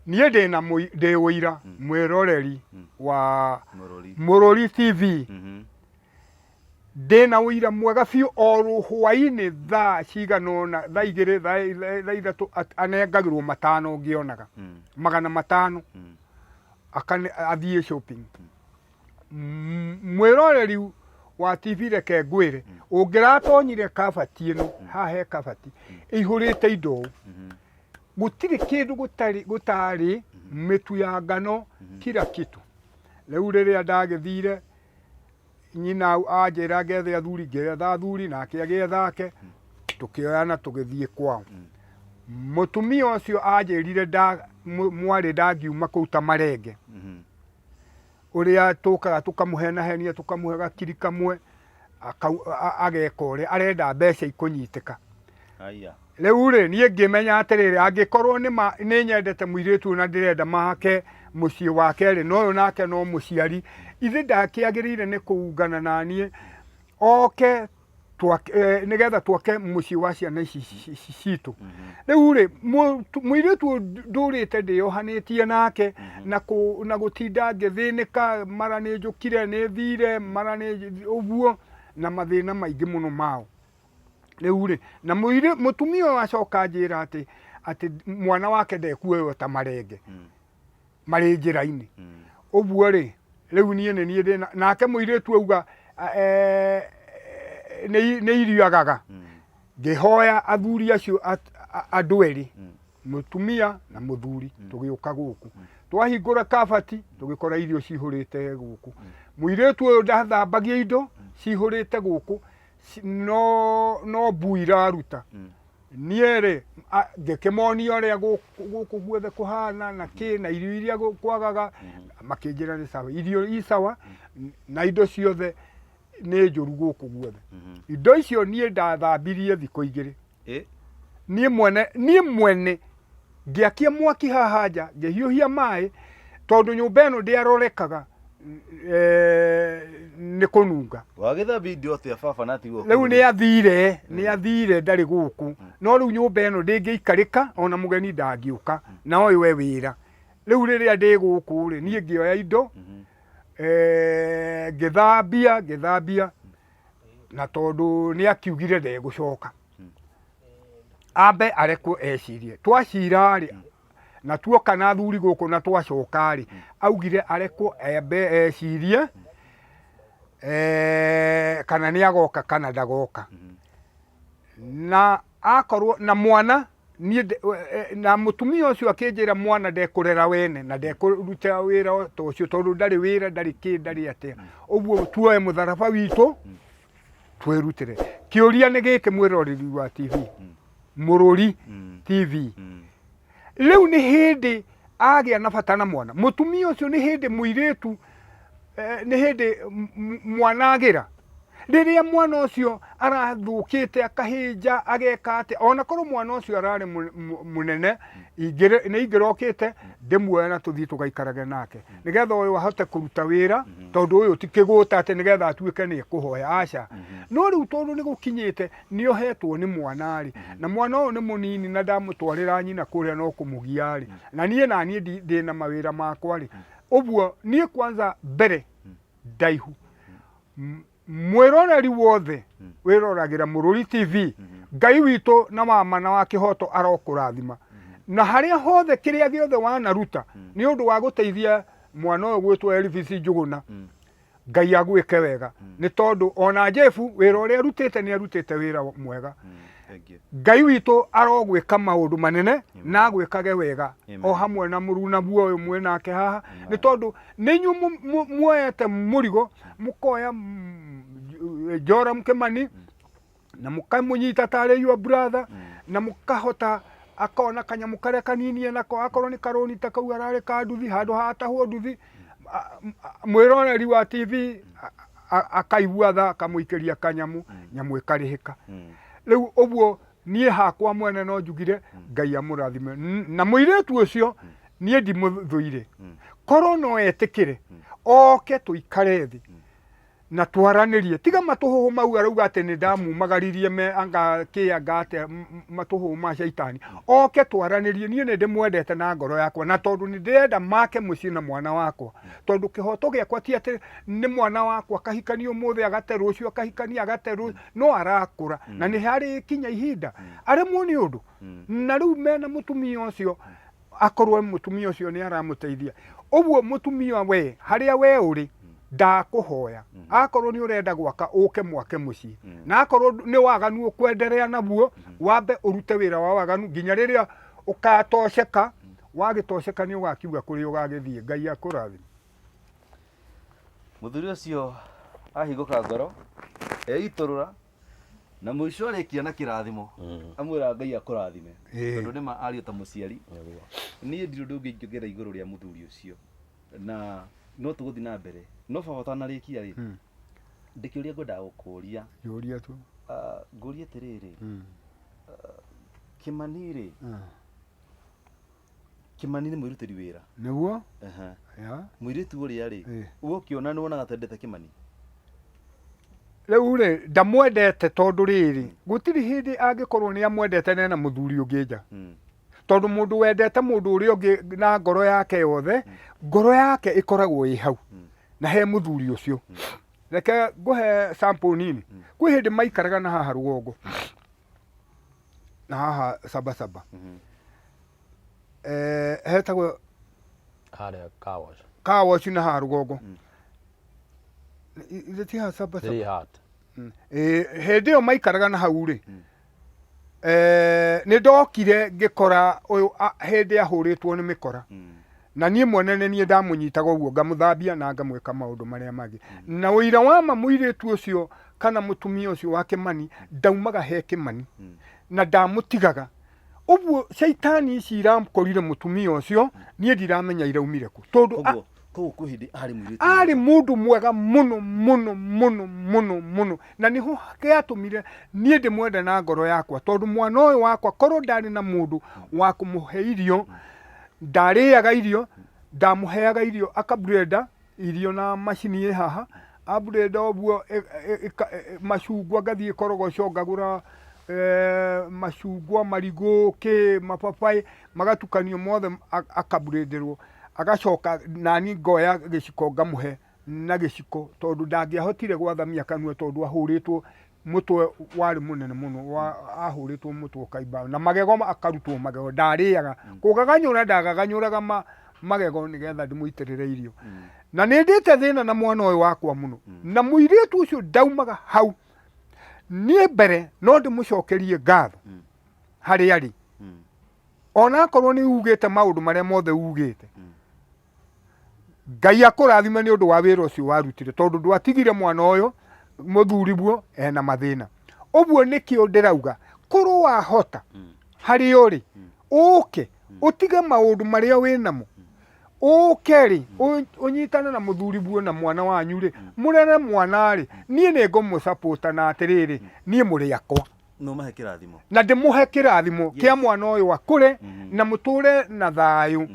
Niĩ ndĩna ndĩ ũira, mwĩroreri wa Mũrori. Mũrori TV, ndĩna ũira mwega biũ. O hwainĩ thaa cigana ũna, thaa 2, thaa 3, anengagĩrwo 500, ngĩonaga 500 akane athiĩ shopping. Mwĩroreri wa TV, reke ngwĩre, ũngĩratonyire kabati ĩno haha, he kabati ĩihũrĩte indo ũũ, gũtirĩ kĩndũ gũtarĩ, gũtarĩ mĩtu ya ngano, kila kitu. Rĩu rĩrĩa ndagĩthire, nyina anjĩra ngethe athuri, ngĩetha athuri nake agĩetha ake, tũkĩoyana tũgĩthiĩ kwao. Mũtumia ũcio anjĩrire nda mwarĩ ndangiuma kũu ta marenge ũrĩa tũkaga tũkamũhenahenia tũkamũhe gakiri kamwe ageka ũrĩa arenda mbeca ikũnyitĩka. Aya. Rĩu rĩ, niĩ ngĩmenya atĩrĩrĩ, angĩkorwo nĩ ma nĩ nyendete mũirĩtu ũyũ na ndĩrenda make mũciĩ wake rĩ, na ũyũ nake no mũciari, ithe ndakĩagĩrĩire nĩ kũungana na niĩ oke nĩgetha twake mũciĩ wa ciana ici citũ. Rĩu rĩ, mũirĩtu ũyũ ndũrĩte ndĩyohanĩtie nake na na gũtinda ngĩthĩnĩka, mara nĩ njũkire nĩ thire, mara nĩ ũguo, na mathĩna maingĩ mũno mao. Rĩu rĩ, na mũtumia ũyũ acoka anjĩra atĩ atĩ mwana wake ndekuoywo ta marenge marĩ njĩra-inĩ. Ũguo rĩ, rĩu niĩ nĩ niĩ ndĩna nake mũirĩtu auga eh, nĩ nĩ irio agaga. Ngĩhoya athuri acio andũ erĩ, mũtumia na mũthuri, tũgĩũka gũkũ. Twahingũra kabati tũgĩkora irio cihũrĩte gũkũ. Mũirĩtu ũyũ ndathambagia indo cihũrĩte gũkũ, no no mbui iraruta. Niĩ rĩ, ngĩkĩmonia ũrĩa gũkũ guothe kũhana na kĩ na irio iria kwagaga, makĩnjĩra nĩ sawa, irio i sawa na indo ciothe nĩ njũru gũkũ guothe. Indo icio niĩ ndathambirie thikũ igĩrĩ. Niĩ mwene, niĩ mwene ngĩakia mwaki haha nja, ngĩhiũhia maĩ, tondũ nyũmba ĩno ndĩarorekaga nĩ kũnunga. Wagĩthambia indo atĩa baba na tigwo Rĩu nĩ athire, nĩ athire ndarĩ gũkũ. No rĩu nyũmba ĩno ndĩngĩikarĩka ona mũgeni ndangĩũka na ũyũ e wĩra. Rĩu rĩrĩa ndĩ gũkũ rĩ, niĩ ngĩoya indo, ngĩthambia, ngĩthambia na tondũ nĩ akiugire ndegũcoka. Ambe arekwo ecirie. Twacira rĩ, na tuoka na athuri gũkũ na twacoka rĩ, augire arekwo ambe ecirie kana nĩ agoka kana ndagoka. Na akorwo na mwana niĩ na mũtumia ũcio akĩnjĩra mwana ndekũrera wene na ndekũruta wĩra ta ũcio tondũ ndarĩ wĩra ndarĩ kĩ ndarĩ atĩa. Ũguo tuoe mũtharaba witũ twĩrutĩre. Kĩũria nĩ gĩkĩ mwĩroreri wa TV, Mũrũri TV. Rĩu nĩ hĩndĩ agĩa na bata na mwana. Mũtumia ũcio nĩ hĩndĩ mũirĩtu, nĩ hĩndĩ mwana agĩra. Rĩrĩa mwana ũcio arathũkĩte akahĩnja ageka atĩa, ona korwo mwana ũcio ararĩ mũnene, nĩ ingĩrokĩte ndĩmuoye na tũthiĩ tũgaikarage nake, nĩgetha ũyũ ahote kũruta wĩra, tondũ ũyũ ti kĩgũta atĩ nĩgetha atuĩke nĩ ekũhoya, aca. No rĩu tondũ nĩ gũkinyĩte nĩ ohetwo nĩ mwana rĩ, na mwana ũyũ nĩ mũnini na ndamũtwarĩra nyina kũrĩa no kũmũgia rĩ, na niĩ naniĩ ndĩna mawĩra makwa rĩ, ũguo niĩ kwanza mbere ndaihu mwĩroreri wothe wĩroragĩra Mũrũri TV, Ngai witũ na wa ma na wa kĩhoto arokũrathima na harĩa hothe kĩrĩa gĩothe wanaruta nĩ ũndũ wa gũteithia mwana ũyũ gwĩtwo Elvis Njũgũna. Ngai agwĩke wega nĩ tondũ ona Jeff wĩra ũrĩa arutĩte nĩ arutĩte wĩra mwega. Thank you. Ngai witũ arogwĩka maũndũ manene na agwĩkage wega Amen. o hamwe na mũrunaguo ũyũ mwĩ nake haha nĩ tondũ nĩ inyuĩ muoete mũrigo mũkoya Joram Kĩmani na mũkamũnyita tarĩ your brother na mũkahota akona kanyamũ karĩa kanini enako akorwo nĩ karũni ta kau ararĩ ka nduthi handũ ha atahwo nduthi mwĩroreri wa TV akaigua tha akamũikĩria kanyamũ nyamũ ĩkarĩhĩka. Rĩu ũguo niĩ hakwa mwene no njugire Ngai amũrathime. Na mũirĩtu ũcio niĩ ndimũthũire, korwo no etĩkĩre oke tũikare thĩ na twaranĩrie, tiga matũhũhũ mau arauga atĩ nĩ ndamumagaririe me anga kĩ anga atĩa, matũhũhũ ma caitani. Oke twaranĩrie, niĩ nĩ ndĩmwendete na ngoro yakwa, na tondũ nĩ ndĩrenda make mũciĩ na mwana wakwa, tondũ kĩhoto gĩakwa ti atĩ nĩ mwana wakwa akahikania ũmũthĩ agate rũciũ akahikania agate rũciũ, no arakũra na nĩ harĩ kinya ihinda aremwo nĩ ũndũ. Na rĩu mena mũtumia ũcio, akorwo mũtumia ũcio nĩ aramũteithia ũguo, mũtumia we harĩa we ũrĩ ndakũhoya, akorwo nĩ ũrenda gwaka ũke mwake mũciĩ, na akorwo nĩ waganu ũkwenderea naguo, wambe ũrute wĩra wa waganu nginya rĩrĩa ũkatosheka. Wagĩtosheka nĩ ũgakiuga kũrĩa ũgagĩthiĩ. Ngai akũrathime. Mũthuri ũcio ahingũka ngoro eitũrũra. Na mũico arĩkia na kĩrathimo, amwĩra Ngai akũrathime. Tondũ nĩma ario ta mũciari. Niĩ ndirĩ ũndũ ũngĩ ingĩongerera igũrũ rĩa mũthuri ũcio. Na no tũgũthiĩ na mbere. No baba ũtanarĩkia rĩ, ndĩkĩũria ngwendaga gũkũria. Yũria tu. Ah, ngũrie atĩrĩrĩ, Kĩmani rĩ, Kĩmani nĩ mwĩrutĩri wĩra. Nĩguo? Aha. Ya. Mũirĩtu ũrĩa rĩ, we ũkĩona nĩ wonaga tendete Kĩmani? Rĩu rĩ, ndamwendete tondũ rĩrĩ, gũtirĩ hĩndĩ angĩkorwo nĩ amwendete na ena mũthuri ũngĩ nja. Tondũ mũndũ wendete mũndũ ũrĩa ũngĩ na ngoro yake yothe, ngoro yake ĩkoragwo ĩ hau na he mũthuri ũcio. Reke ngũhe sample nini. Kwĩ hĩndĩ maikaraga na haha rũgongo, na haha Sabasaba. Hetagwo Harĩa car wash. Car wash na haha rũgongo. Ithe ti haha Sabasaba? Three heart. Hĩndĩ ĩyo maikaraga na hau rĩ, nĩ ndokire ngĩkora ũyũ hĩndĩ ahũrĩtwo nĩ mĩkora. Na niĩ mwene nĩ niĩ ndamũnyitaga ũguo ngamũthambia na ngamwĩka maũndũ marĩa mangĩ. Na ũira wa ma mũirĩtu ũcio kana mũtumia ũcio wa Kĩmani ndaumaga he Kĩmani na ndamũtigaga. Ũguo caitani ici irakorire mũtumia ũcio niĩ ndiramenya iraumire kũ. Tondũ Koguo koguo kwĩ hĩndĩ arĩ mũirĩtu arĩ mũndũ mwega mũno mũno mũno mũno mũno, na nĩho gĩatũmire niĩ ndĩmwende na ngoro yakwa, tondũ mwana ũyũ wakwa korwo ndarĩ na mũndũ wa kũmũhe irio, ndarĩaga irio, ndamũheaga irio akaburenda irio na macini ĩ haha, aburenda ũguo macungwa ngathiĩ Korogocho ngagũra macungwa, marigũ, kĩ, mababaĩ, magatukanio mothe akaburenderwo, agacoka nani ngoya gĩciko ngamũhe na gĩciko, tondũ ndangĩahotire gwathamia kanua tondũ ahũrĩtwo mũtwe warĩ mũnene mũno, ahũrĩtwo mũtwe ũkaimba na magego akarutwo magego, ndarĩaga, kũgaganyũra ndagaganyũraga magego nĩgetha ndĩmũitĩrĩre irio. Na nĩ ndĩte thĩna na mwana ũyũ wakwa mũno, na mũirĩtu ũcio ndaumaga hau. Niĩ mbere no ndĩmũcokerie ngatho harĩa arĩ, ona akorwo nĩ ugĩte maũndũ marĩa mothe ugĩte, Ngai akũrathime nĩ ũndũ wa wĩra ũcio warutire, tondũ ndwatigire mwana ũyũ mũthuriguo ena mathĩna. Ũguo nĩkĩo ndĩrauga korwo wahota harĩa ũrĩ ũke ũtige maũndũ marĩa wĩnamo, ũke rĩ ũnyitane na mũthuriguo na mwana wanyu rĩ, mũrere mwana rĩ, niĩ nĩ ngũmũsapota na atĩrĩrĩ, niĩ mũrĩ akwa. No mahe kĩrathimo. Na ndĩmũhe kĩrathimo kĩa mwana ũyũ akũre na mũtũre na thayũ.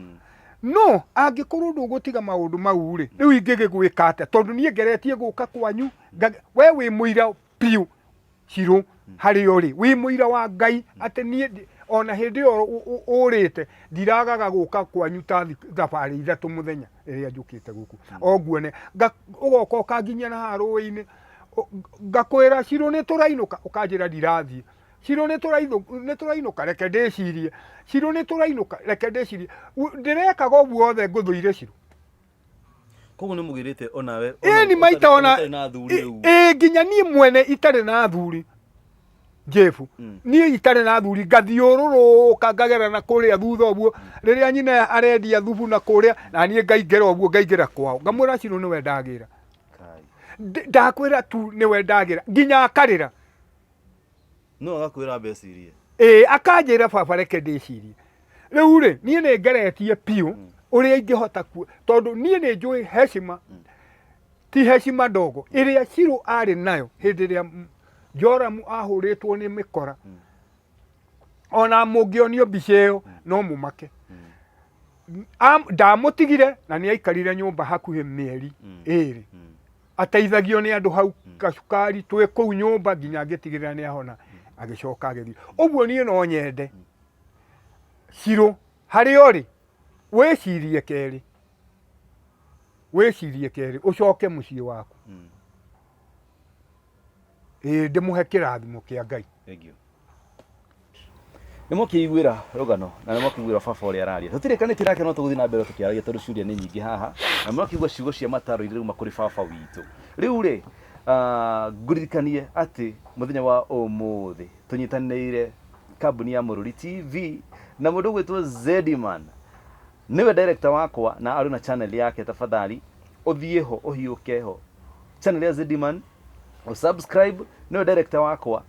No angĩkorwo ndũgũtiga maũndũ mau rĩ, rĩu ingĩgĩgwĩka atĩa? Tondũ niĩ ngeretie gũka kwanyu, we wĩ mũira biũ Shiro harĩa ũrĩ, wĩ mũira wa Ngai atĩ niĩ ona hĩndĩ ĩyo ũrĩte ndiragaga gũka kwanyu ta thabarĩ ithatũ mũthenya rĩrĩa njũkĩte gũkũ. O nguone, ũgoka ũkanginyia na haha rũĩ-inĩ, Ngakwĩra Shiro nĩ tũrainũka, ũkanjĩra ndirathiĩ. Shiro nĩ tũrainũka, reke ndĩcirie. Shiro nĩ tũrainũka, reke ndĩcirie. Ndĩrekaga ũguo wothe ngũthũire Shiro. Koguo nĩ mũgĩrĩte onawe Ĩni maita ona ũtarĩ na athuri rĩu. Ĩ nginya niĩ mwene itarĩ na athuri Jeff, niĩ itarĩ na athuri ngathiũrũrũka ngagera na kũrĩa thutha ũguo, rĩrĩa nyina arendia thubu na kũrĩa, na niĩ ngaingĩra ũguo ngaingĩra kwao, ngamwĩra Shiro nĩwe ndagĩra. Ndakwĩra tu nĩwe ndagĩra nginya akarĩra. No agakwĩra ambecirie. Ĩĩ akanjĩra baba reke ndĩcirie. Rĩu rĩ niĩ nĩ ngeretie biũ ũrĩa ingĩhota ku tondũ niĩ nĩ njũĩ heshima ti heshima ndogo ĩrĩa Shiro arĩ nayo hĩndĩ ĩrĩa Joramu ahũrĩtwo nĩ mĩkora. Ona mũngĩonio mbica ĩyo no mũmake. Ndamũtigire na nĩ aikarire nyũmba hakuhĩ mĩeri ĩrĩ ateithagio nĩ andũ hau gacukari twĩ kũu nyũmba nginya ngĩtigĩrĩra nĩ ahona, agĩcoka agĩthiĩ. Ũguo niĩ no nyende Shiro harĩa ũrĩ wĩcirie kerĩ, wĩcirie kerĩ ũcoke mũciĩ waku. Ĩĩ ndĩmũhe kĩrathimo kĩa Ngai. Thank you. Nĩ mwakĩiguĩra rũgano na nĩ mwakĩiguĩra baba ũrĩa araria. Tũtirĩkanĩtie nake no tũgũthiĩ na mbere tũkĩaragia tondũ ciũria nĩ nyingĩ haha na mwakĩigua ciugo cia mataro iria irauma kũrĩ baba witũ. Rĩu rĩ, ngũririkanie atĩ mũthenya wa ũmũthĩ tũnyitanĩire kambuni ya Mũrũri TV na mũndũ ũgwĩtwo Zediman nĩwe director wakwa na arĩ na channel yake. Tafadhali ũthiĩ ho ũhiũke ho channel ya Zediman, usubscribe, nĩwe director wakwa.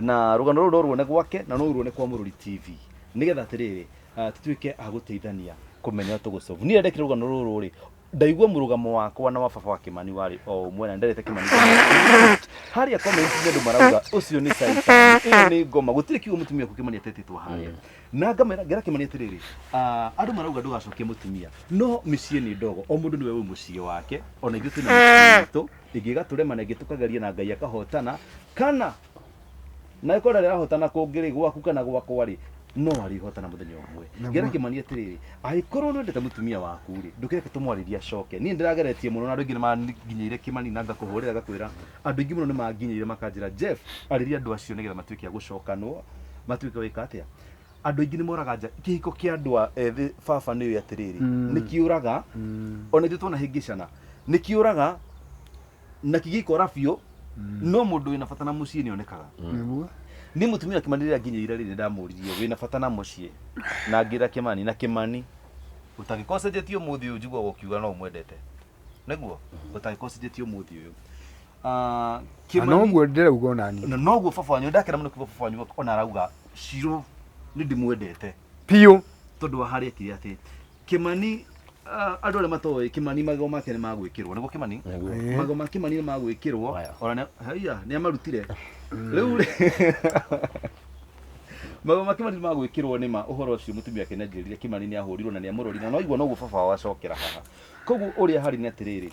Na rũgano rũrũ no ruone gwake na no ruone kwa Mũrũri TV, nĩgetha atĩrĩrĩ, tũtuĩke a gũteithania kũmenya tũgũcovu. Niĩ ndekire rũgano rũrũ rĩ, ndaigua mũrũgamo wakwa na wa baba wa Kĩmani warĩ o ũmwe, na ndarĩte Kĩmani harĩa comment andũ marauga ũcio nĩ caitani, ĩyo nĩ ngoma, gũtirĩ kiugo mũtumia waku Kĩmani atetĩtwo harĩa. Na ngamera ngera Kĩmani atĩrĩrĩ, andũ marauga ndũgacokie mũtumia, no mĩciĩ nĩ ndogo, o mũndũ nĩwe wĩ mũciĩ wake, ona ithuĩ twĩna mĩciĩ itũ, ĩngĩ ĩgatũrema na ĩngĩ tũkageria na Ngai akahotana, kana na ĩkorwo ndarĩ arahotana kũngĩ rĩ, gwaku kana gwakwa rĩ, no arĩhotana mũthenya ũmwe. Ngera Kĩmani atĩrĩrĩ, angĩkorwo nĩ wendete mũtumia waku rĩ, ndũkĩreke tũmwarĩrie acoke. Niĩ ndĩrageretie mũno na andũ aingĩ nĩ manginyĩire Kĩmani na ngakũhũrĩra ngakwĩra, andũ aingĩ mũno nĩ manginyĩire makanjĩra Jeff, arĩria andũ acio nĩgetha matuĩke a gũcokanwo, matuĩke gwĩka atĩa. Andũ aingĩ nĩ moraga nja, kĩhiko kĩa andũ a ethĩ baba nĩ ũĩ atĩrĩrĩ, nĩ kĩũraga, ona ithuĩ twanahĩngĩcana, nĩ kĩũraga na kĩgĩkora biũ, no mũndũ wĩna bata na mũciĩ nĩ onekaga. Nĩguo. Niĩ mũtumia Kĩmani rĩrĩa nginyĩire rĩ, nĩ ndamũririe wĩna bata na mũciĩ, na ngĩra Kĩmani, na Kĩmani ũtangĩkorwo ũcenjetie ũmũthĩ ũyũ njiguaga ũkiuga no ũmwendete, nĩguo ũtangĩkorwo ũcenjetie ũmũthĩ ũyũ. Na Kĩmani noguo ndĩrauga ona niĩ. Na noguo baba wanyu ndakena mũno kuga baba wanyu ona arauga Shiro nĩ ndĩmwendete biũ, tondũ wa harĩa ekire atĩ Kĩmani, andũ arĩa matoĩ Kĩmani magego make nĩ magwĩkĩrwo, nĩguo Kĩmani? Nĩguo. Magego ma Kĩmani nĩ magwĩkĩrwo. Aya. Ona haiya nĩ amarutire rĩu rĩ, magego ma Kĩmani nĩ magwĩkĩrwo nĩ ma ũhoro ũcio mũtumia wake nĩ anjĩrire Kĩmani nĩ ahũrirwo na nĩ amũrorire, na noigua noguo baba wao acokera haha. Koguo ũrĩa harĩ nĩ atĩrĩrĩ,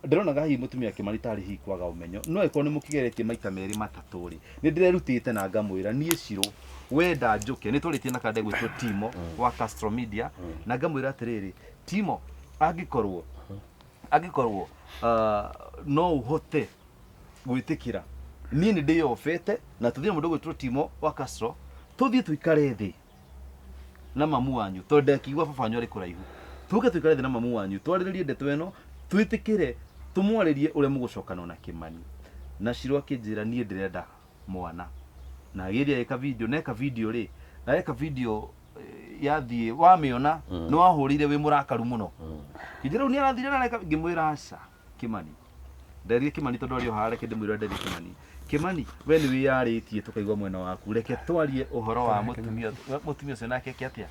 ndĩronaga hihi mũtumia Kĩmani tarĩ hihi kwaga ũmenyo, no angĩkorwo nĩ mũkĩgeretie maita merĩ matatũ rĩ, nĩ ndĩrerutĩte na ngamwĩra niĩ Shiro wenda njũke, nĩ twarĩtie na kande gwĩtwo Timo wa Castro Media, na ngamwĩra atĩrĩrĩ, Timo, angĩkorwo no ũhote gwĩtĩkĩra niĩ nĩ ndĩyobete na tũthiĩ na mũndũ gwĩtwo Timo wa Castro, tũthiĩ tũikare thĩ na mamu wanyu, tondũ ndakiigua baba wanyu arĩ kũraihu, tũke tũikare thĩ na mamu wanyu twarĩrĩrie ndeto ĩno, twĩtĩkĩre tũmwarĩrie ũrĩa mũgũcokana na Kĩmani. Na Shiro akĩnjĩra niĩ ndĩrenda mwana, na agĩthiĩ agĩka video, na eka video rĩ, eka video yathiĩ wamĩona nĩ wahũrĩire wĩ mũrakaru mũno. Kĩnjĩra rĩu nĩ arathire na areka, ngĩmwĩra aca Kĩmani, nderire Kĩmani tondũ arĩ o haha, reke ndĩmwĩre nderire Kĩmani, Kĩmani we nĩ wĩyarĩtie tũkaigua mwena waku, reke twarie ũhoro wa mũtumia, mũtumia ũcio nake eke atĩa,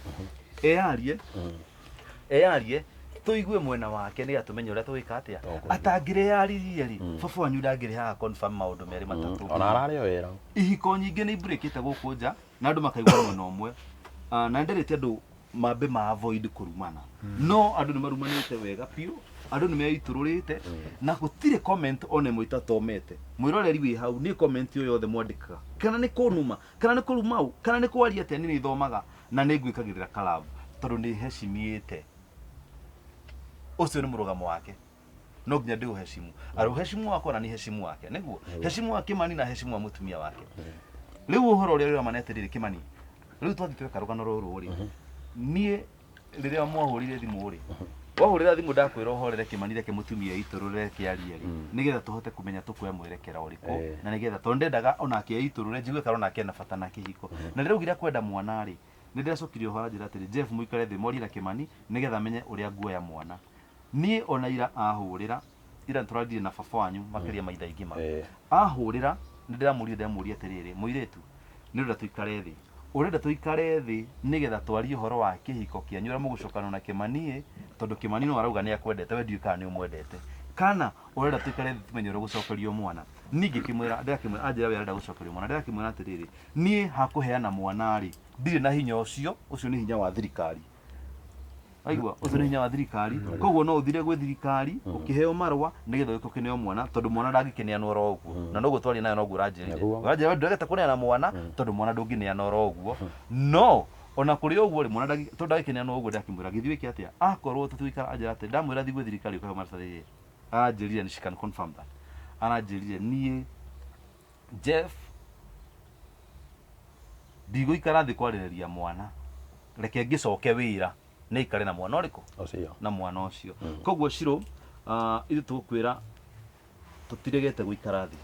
eyarie tũigue mwena wake nĩgetha tũmenye ũrĩa tũgwĩka atĩa. Atangĩreyaririe rĩ, baba wanyu ndangĩrĩ haha confirm maũndũ merĩ matatũ. Ona ararĩ o wĩra. Ihiko nyingĩ nĩ iburĩkĩte gũkũ nja na andũ makaigua mwena ũmwe. Na nderĩte andũ mambe ma avoid kũrumana, no andũ nĩ marumanĩte wega biũ, andũ nĩ meitũrũrĩte na gũtirĩ comment ona ĩmwe itathomete. Mwĩroreri wĩ hau, niĩ comment ĩyo yothe mwandĩkaga, kana nĩ kũnuma, kana nĩ kũrumau, kana nĩ kwaria atĩa, niĩ nĩ thomaga na nĩ ngwĩkagĩrĩra kalabu tondũ nĩ hecimiĩte. Ũcio nĩ mũrũgamo wake, no nginya ndĩũhecimu, arĩ ũhecimu wakwa na nĩ hecimu wake, nĩguo hecimu wa Kĩmani na hecimu wa mũtumia wake. Rĩu ũhoro ũrĩa ũrĩa ma nĩ atĩrĩrĩ Kĩmani, rĩu twathiĩ tweka rũgano rũrũ rĩ, niĩ rĩrĩa mwahũrire thimũ rĩ, wahũrĩra thimũ ndakwĩra ũhorere Kĩmani, reke mũtumia eitũrũre kĩarie rĩ, nĩgetha tũhote kũmenya tũkuoya mwerekera ũrĩkũ, na nĩgetha tondũ ndendaga onake eitũrũre njigue kana onake ena bata na kĩhiko. Na rĩrĩa augire kwenda mwana rĩ, nĩ ndĩracokirie ũhoro anjĩra atĩrĩ, Jeff mũikare thĩ mwarie na Kĩmani nĩgetha amenye ũrĩa nguoya mwana. Niĩ ona ira ahũrĩra, ira nĩtũrarire na baba wanyu makĩria ma ithaa igima. Ahũrĩra nĩ ndĩramũria, ndĩramũria atĩrĩrĩ, mũirĩtu nĩ ũrenda tũikare thĩ, ũrenda tũikare thĩ nĩgetha twarie ũhoro wa kĩhiko kĩanyu ũrĩa mũgũcokana na Kĩmani, tondũ Kĩmani no arauga nĩ akwendete, we ndiũĩ kana nĩ ũmwendete, kana ũrenda tũikare thĩ tũmenye ũrĩa ũgũcokerio mwana. Niĩ ngĩkĩmwĩra, ndĩrakĩmwĩra, anjĩra we arenda gũcokerio mwana, ndĩrakĩmwĩra atĩrĩrĩ, niĩ hakũheana mwana rĩ, ndirĩ na hinya ũcio, ũcio nĩ hinya wa thirikari. Aigua, ũcio nĩ hinya wa thirikari, koguo no ũthire gwĩ thirikari ũkĩheo marũa nĩgetha ũke ũkĩneo mwana, tondũ mwana ndangĩkĩneanwo oro ũguo. Na noguo twaria nayo, noguo ũranjĩrire. Ũranjĩra we ndũregete kũneana mwana tondũ mwana ndũngĩneana oro ũguo. No ona kũrĩ ũguo rĩ, mwana tondũ ndangĩkĩneanwo ũguo, ndakĩmwĩra gĩthiĩ wĩke atĩa, akorwo tũtigũikara, anjĩra atĩ ndamwĩra thiĩ gwĩ thirikari ũkaheo maratathi, aranjĩrire she can confirm that, aranjĩrire niĩ Jeff ndigũikara thĩ kwarĩrĩria mwana, reke ngĩcoke wĩra nĩ ikare na mwana ũrĩkũ ũcio, na mwana ũcio. Koguo Shiro, ithuĩ tũgũkwĩra tũtiregete gũikara thĩ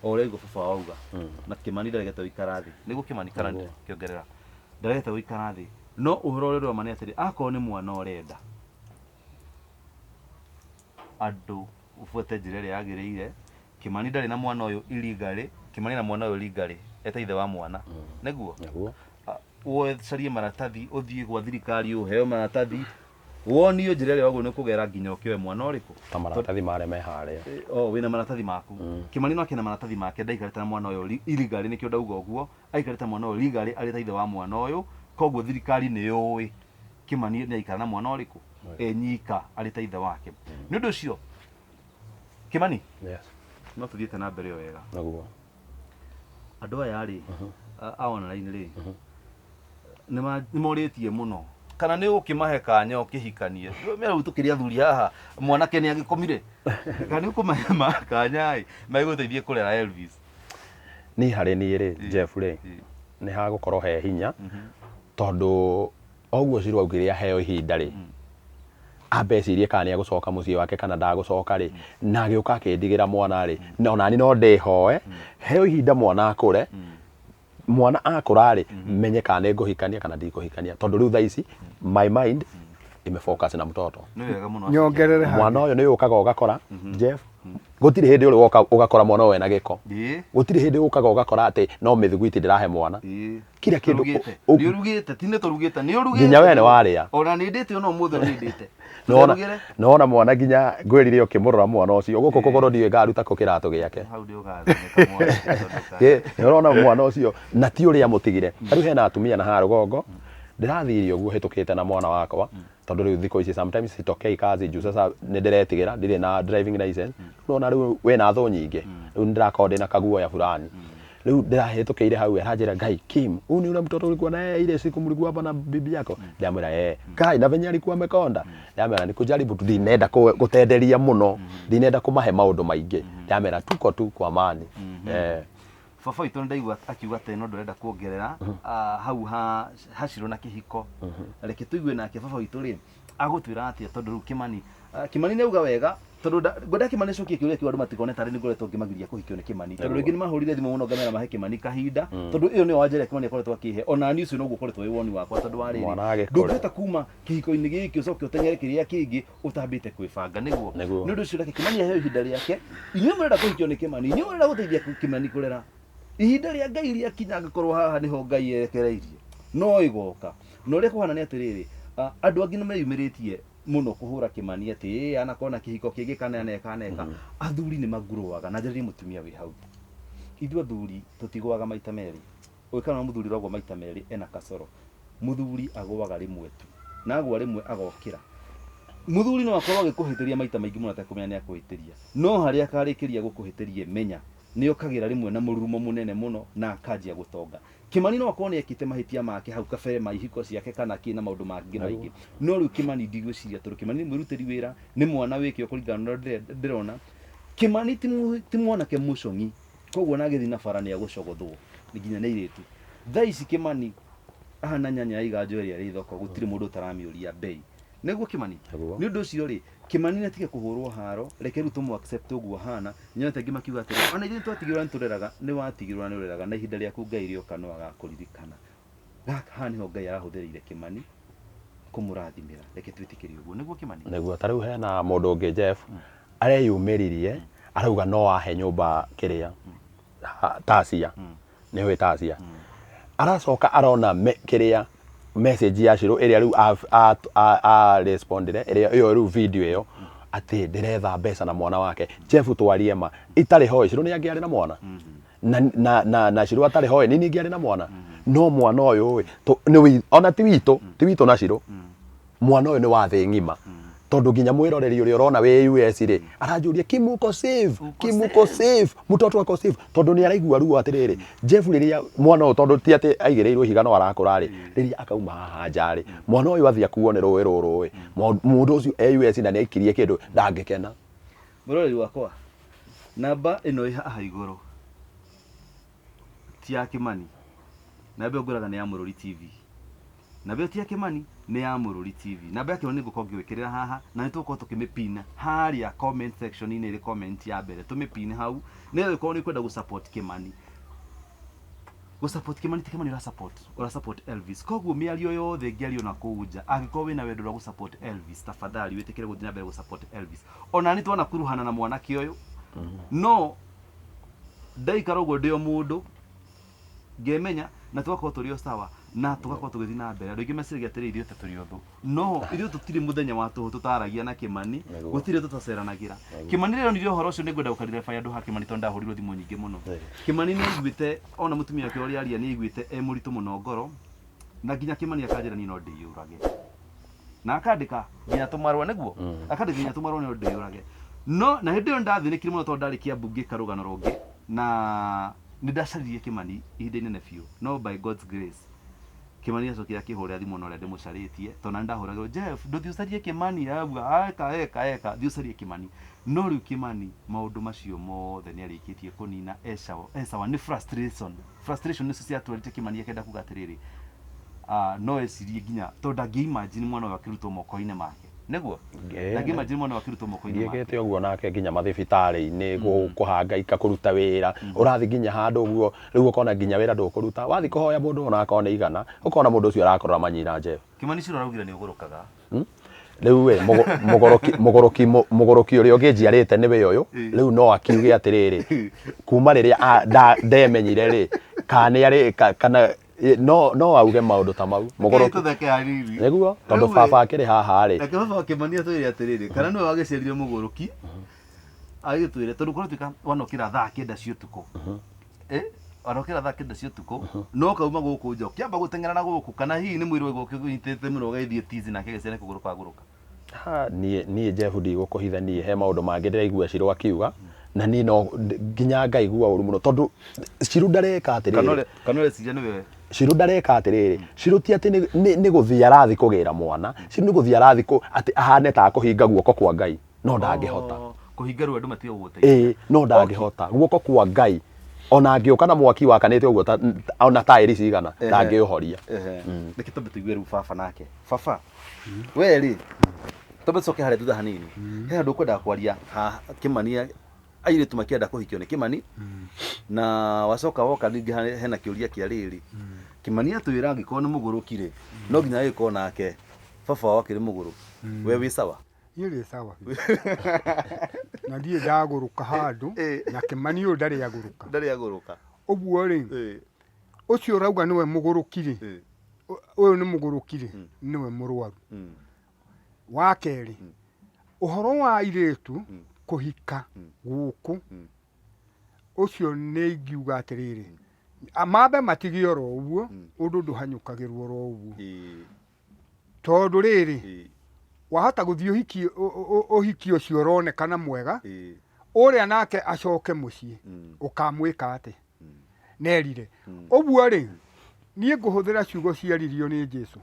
o ũrĩa igua baba wauga, na Kĩmani ndaregete gũikara thĩ, nĩguo Kĩmani kana kĩongerera ndaregete gũikara thĩ, no ũhoro ũrĩa ũroma nĩ atĩrĩ, akorwo nĩ mwana ũrenda andũ ũbuate njĩra ĩrĩa yagĩrĩire. Kĩmani ndarĩ na mwana ũyũ illegally. Kĩmani na mwana ũyũ legally eta ithe wa mwana nĩguo. Nĩguo. Ũcarie maratathi, ũthiĩ gwa thirikari ũheo maratathi, wonio njĩra ĩrĩa wagĩrĩirwo nĩ kũgera nginya ũkĩoe mwana ũrĩkũ. Ta maratathi marĩa me harĩa. Oh, wĩna maratathi maku. Kĩmani no akĩna maratathi make, ndaikarĩte na mwana ũyũ illegally, nĩkĩo ndauga ũguo. Aikarĩte mwana ũyũ legally arĩ ta ithe wa mwana ũyũ, koguo thirikari nĩ yũĩ Kĩmani nĩ aikara na mwana ũrĩkũ e nyika arĩ ta ithe wake. Nĩ ũndũ ũcio Kĩmani, Yes. no tũthiĩte na mbere o wega. Nĩguo. Andũ aya rĩ a online rĩ nĩ morĩtie mũno kana nĩ ũkĩmahe kanya ũkĩhikanie. Rĩu tũkĩrĩ athuri haha, mwanake nĩ agĩkomire, kana nĩ ũkũmahe kanya ĩ megũteithie kũrera Elvis? Niĩ harĩ niĩ rĩ, Jeff rĩ, nĩ hagũkorwo he hinya, tondũ oguo Shiro augire aheo ihinda rĩ, ambe ecirie kana nĩ agũcoka mũciĩ wake kana ndagũcoka rĩ, na agĩũka akĩndigĩra mwana rĩ, na onani no ndĩhoe heo ihinda mwana akũre. Mwana akũra rĩ, menye kana nĩ ngũhikania kana ndikũhikania, tondũ rĩu thaa ici my mind imefocus na mtoto. Nĩ wega mũno. Nyongerere hangĩ. Mwana ũyũ nĩ ũkaga ũgakora, Jeff, gũtirĩ hĩndĩ ũrĩ woka ũgakora mwana ũyũ ena gĩko. Gũtirĩ hĩndĩ ũkaga ũgakora atĩ no mĩthiguiti ndĩrahe mwana. Kila kĩndũ. Tũrugĩte. Nĩ ũrugĩte, ti nĩ tũrugĩte, nĩ ũrugĩte. Nginya we nĩ warĩa. Ona nĩ ndĩte, ona ũmũthĩ nĩ ndĩte. Nĩwona. Tũrugĩre. Nĩwona mwana, nginya ngwĩrire ũkĩmũrora mwana ũcio gũkũ kũgũrũ ndiũĩ ngaruta kũ kĩratũ gĩake. Hau nĩ ũgathĩnĩka mwana tondũ Nĩ ũrona mwana ũcio na ti ũrĩa mũtigire. Rĩu hena atumia na haha rũgongo ndĩrathiire ũguo hĩtũkĩte na mwana wakwa, tondũ rĩu thikũ ici sometimes sitokei kazi juu sasa nĩ ndĩretigĩra, ndirĩ na driving license. Ũrona rĩu wĩna thũ nyingĩ, rĩu nĩ ndĩrakorwo ndĩna kaguoya fulani. Rĩu ndĩrahĩtũkĩire hau, aranjĩra, "Ngai Kim, huyu ni yule mtoto ulikuwa naye ile siku mlikuwa hapa na bibi yako?" Ndamwĩra, "Eh." "Kai, na venye alikuwa amekonda." Ndamwĩra, "Ni kujaribu tu, ndinenda gũtenderia mũno, ndinenda kũmahe maũndũ maingĩ." Ndamwĩra, "Tuko tu kwa amani." Eh. Baba witũ, nĩndaigua akiuga atĩ no ndũrenda kuongerera hau ha hacirwo na kĩhiko. Reke tũigue nake baba witũ rĩ agũtwĩra atĩa, tondũ rĩu Kĩmani, Kĩmani nĩ auga wega, tondũ ngwenda Kĩmani acokie kĩũria kĩu, andũ matikone tarĩ nĩ ngoretwo ngĩmagiria kũhikio nĩ Kĩmani, tondũ rĩngĩ nĩ mahũrire thimũ mũno ngamera mahe Kĩmani kahinda, tondũ ĩyo nĩyo wanjĩra Kĩmani akoretwo akĩhe. Ona niĩ ũcio noguo ũkoretwo wĩ woni wakwa, tondũ wa rĩrĩ, Mwana agĩkũre. Ndũngĩhota kuma kĩhiko-inĩ gĩkĩ ũcoke ũteng'ere kĩrĩa kĩngĩ ũtambĩte kwĩbanga, nĩguo. Nĩguo. Nĩ ũndũ ũcio reke Kĩmani aheo ihinda rĩake. Inyuĩ mũrenda kũhikio nĩ Kĩmani, inyuĩ mũrenda gũteithia Kĩmani kũrera, ihinda rĩa Ngai rĩakinya, angĩkorwo haha nĩho Ngai erekereirie, no ĩgoka. Na ũrĩa kũhana nĩ atĩrĩrĩ, andũ angĩ nĩ meyumĩrĩtie mũno kũhũra Kĩmani atĩ ĩ anakorwo na kĩhiko kĩngĩ kana aneka aneka. Athuri nĩ manguroaga, na njarĩrie mũtumia wĩ hau. Ithuĩ athuri tũtigũaga maita merĩ. Ũngĩkona mũthuri ũragwa maita merĩ, ena kasoro. Mũthuri agũaga rĩmwe tu, na agwa rĩmwe agokĩra. Mũthuri no akorwo agĩkũhĩtĩria maita maingĩ mũno atekũmenya nĩ akũhĩtĩria, no harĩa akarĩkĩria gũkũhĩtĩria, menya nĩ okagĩra rĩmwe na mũrurumo mũnene mũno na akanjia gũtonga. Kĩmani no akorwo nĩ ekĩte mahĩtia make hau kabere ma ihiko ciake kana kĩ na maũndũ mangĩ maingĩ, no rĩu Kĩmani ndigwĩciria, tondũ Kĩmani nĩ mwĩrutĩri wĩra, nĩ mwana wĩkĩo kũringana na ũrĩa ndĩrona. Kĩmani ti mwanake mũcong'i, koguo ona agĩthiĩ na bara nĩ agũcogothwo nginya nĩ airĩtu. Thaa ici Kĩmani ahana nyanya ya iganjo ĩrĩa ĩrĩ thoko, gũtirĩ mũndũ ũtaramĩũria mbei. Nĩguo Kĩmani? Nĩguo. Nĩ ũndũ ũcio rĩ, Kĩmani nĩ atige kũhũrwo haro, reke rĩu tũmũ accept ũguo ahana. Nyonete angĩ makiuga atĩrĩ, ona ithuĩ twatigĩrwo nĩ tũreraga. Nĩ watigĩrwo na nĩ ũreraga, na ihinda rĩaku Ngai rĩoka no agakũririkana. Gaka haha nĩho Ngai arahũthĩrĩire Kĩmani kũmũrathimĩra. Reke twĩtĩkĩre ũguo. Nĩguo Kĩmani? Nĩguo. Ta rĩu hena mũndũ ũngĩ, Jeff, areyumĩririe arauga no ahe nyũmba kĩrĩa Tasia, nĩ ũĩ Tasia. Aracoka arona kĩrĩa message ya Shiro ĩrĩa rĩu a respondire, ĩrĩa ĩyo rĩu video ĩyo atĩ ndĩretha mbeca na mwana wake. Jeff, twarie ma, itarĩ hoe Shiro nĩ angĩarĩ na mwana na Shiro atarĩ hoe nĩ ningĩ arĩ na mwana, no mwana ũyũ ĩ nĩ ona ti witũ, ti witũ na Shiro. Mwana ũyũ nĩ wa thĩ ng'ima, tondũ nginya mwĩroreri ũrĩa ũrona wĩ US rĩ aranjũria, "Kim, uko safe? Kim, uko safe? Mtoto ako safe?" Tondũ nĩ araigua ruo. Atĩrĩrĩ Jeff, rĩrĩa mwana ũyũ, tondũ ti atĩ aigĩrĩirwo ihiga no arakũra rĩ, rĩrĩa akauma haha nja rĩ, mwana ũyũ athiĩ akuo nĩ rũĩ rũrũ ĩ, mũndũ ũcio e US na nĩ aikirie kĩndũ ndangĩkena. Mũroreri wakwa, namba ĩno ĩ haha igũrũ ti ya Kĩmani. Namba ĩyo ngwĩraga nĩ ya Mũrũri TV. Namba ĩyo ti ya Kĩmani, nĩ ya Mũrũri TV. Namba ya Kĩmani nĩngũkorwo ngĩgwĩkĩrĩra haha, na nĩ tũgũkorwo tũkĩmĩpin harĩa comment section-inĩ, ĩrĩ comment ya mbere, tũmĩpin hau, nĩgetha ũkorwo nĩ ũkwenda gũ support Kĩmani. Gũ support Kĩmani ti Kĩmani ũra support, ũra support Elvis. Koguo mĩario yothe ĩngĩario na kũu nja, angĩkorwo wĩna wendo wa gũ support Elvis, tafadhali wĩtĩkĩre gũthiĩ na mbere gũ support Elvis. Ona nĩ twanakuruhana na mwanake ũyũ, no Ndaikara ũguo ndĩ o mũndũ, ngemenya na tũgakorwo tũrĩ o sawa na tũgakorwo tũgĩthiĩ na mbere. Andũ aingĩ meciragia atĩrĩrĩ, ithuĩ ta tũrĩ ũthũ, no ithuĩ tũtirĩ mũthenya wa tũhũ tũtaragia na Kĩmani. Nĩguo. Gũtirĩ tũtaceranagĩra. Kĩmani rĩrĩa onire ũhoro ũcio, nĩngwenda gũkarĩra andũ ha Kĩmani tondũ ndahũrirwo thimũ nyingĩ mũno. Kĩmani nĩ aiguĩte ona mũtumia wake ũrĩa aria, nĩ aiguĩte e mũritũ mũno ngoro, na nginya Kĩmani akanjĩra niĩ no ndĩyũrage, na akandĩka nginya tũmarũa, nĩguo akandĩka nginya tũmarũa no ndĩyũrage. No na hĩndĩ ĩyo ndathĩnĩkire mũno tondũ ndarĩ Kĩambu ngĩka rũgano rũngĩ, na nĩ ndacaririe Kĩmani ihinda inene biũ, no by God's grace Kĩmani acokire akĩhũrĩra thimũ na ũrĩa ndĩmũcarĩtie, tondũ na nĩndahũragĩrwo, Jeff, ndũthiĩ ũcarie Kĩmani, auga eka eka eka, thiĩ ũcarie Kĩmani. No rĩu Kĩmani maũndũ macio mothe nĩ arĩkĩtie kũnina, e sawa, e sawa. Nĩ frustration, frustration nĩcio ciatwarĩte Kĩmani akenda kuga atĩrĩrĩ, ah, no ecirie nginya tondũ ndangĩ imagine mwana ũyũ akĩrutwo moko-inĩ make, nĩguo ndangĩ imagine mwana ũyũ akĩrutwo moko-inĩ make. Ndiĩkĩte ũguo nake nginya mathibitarĩ-inĩ, kũhangaika kũruta wĩra, ũrathiĩ nginya handũ ũguo rĩu ũkona nginya wĩra ndũkũruta, wathiĩ kũhoya mũndũ ona akorwo nĩ igana, ũkona mũndũ ũcio arakorora manyina Jeff. Kĩmani Ciro araugire nĩ ũgũrũkaga. Rĩu ĩ mũgũrũki mũgũrũki mũgũrũki ũrĩa ũngĩ njiarĩte nĩwe ũyũ, rĩu no akiuge atĩrĩrĩ, kuma rĩrĩa ndemenyire rĩ, kana nĩ arĩ kana no no auge maũndũ ta mau mũgũrũki. Tũtheke hanini. Nĩguo, tondũ Rĩu ĩ, baba akĩrĩ haha rĩ. Reke baba wa Kĩmani atwĩre atĩrĩrĩ, kana nĩwe wagĩciarire mũgũrũki, agĩtwĩre tondũ kũratuĩka wanokĩra thaa 9 cia ũtukũ, wanokĩra thaa 9 cia ũtukũ, no kauma gũkũ nja ũkĩamba gũteng'era na gũkũ, kana hihi nĩ mwĩrĩ waigua ũkĩnyitĩte mũno ũgagĩthiĩ tizi nake agĩciara kũgũrũka agũrũka. Ha, niĩ Jeff ndigũkũhitha, niĩ he maũndũ mangĩ ndĩraigua Shiro akiuga na niĩ no nginya ngaigua ũru mũno tondũ Shiro ndareka Kana atĩrĩrĩ. Kana ũreciria nĩwe? Shiro ndareka atĩrĩrĩ, Shiro ti atĩ nĩ gũthiĩ arathiĩ kũgĩra mwana, Shiro nĩ gũthiĩ arathiĩ atĩ ahane ta akũhinga guoko kwa Ngai, no ndangĩhota. Oh, kũhinga rĩu andũ matige gũgũteithia. Ĩĩ, no ndangĩhota guoko kwa Ngai, ona angĩũka na mwaki wakanĩte ũguo ona taĩri cigana, ndangĩũhoria. Reke twambe tũigue rĩu baba nake. Baba, we rĩ, twambe tũcoke harĩa thutha hanini, he handũ ũkwendaga kwaria ha Kĩmani, airĩtu makĩenda kũhikio nĩ Kĩmani, na wacoka woka ningĩ hena kĩũria kĩa rĩrĩ, Kĩmani atwĩra angĩkorwo nĩ mũgũrũki rĩ, no nginya agĩkorwo nake baba wao akĩrĩ mũgũrũki. We wĩ sawa? Niĩ ndĩ sawa biũ, na ndirĩ ndagũrũka handũ, na Kĩmani ũyũ ndarĩ agũrũka. Ndarĩ agũrũka. Ũguo rĩ, ũcio ũrauga nĩwe mũgũrũki rĩ, ũyũ nĩ mũgũrũki rĩ, nĩwe mũrwaru. Wa kerĩ, ũhoro wa airĩtu kũhika gũkũ, ũcio nĩ ingiuga atĩrĩrĩ, mambe matige oro ũguo, ũndũ ndũhanyũkagĩrwo oro ũguo, tondũ rĩrĩ, wahota gũthiĩ ũhiki, ũhiki ũcio ũronekana mwega, ũrĩa nake acoke mũciĩ, ũkamwĩka atĩ nerire ũguo rĩ, niĩ ngũhũthĩra ciugo ciaririo nĩ Jesu.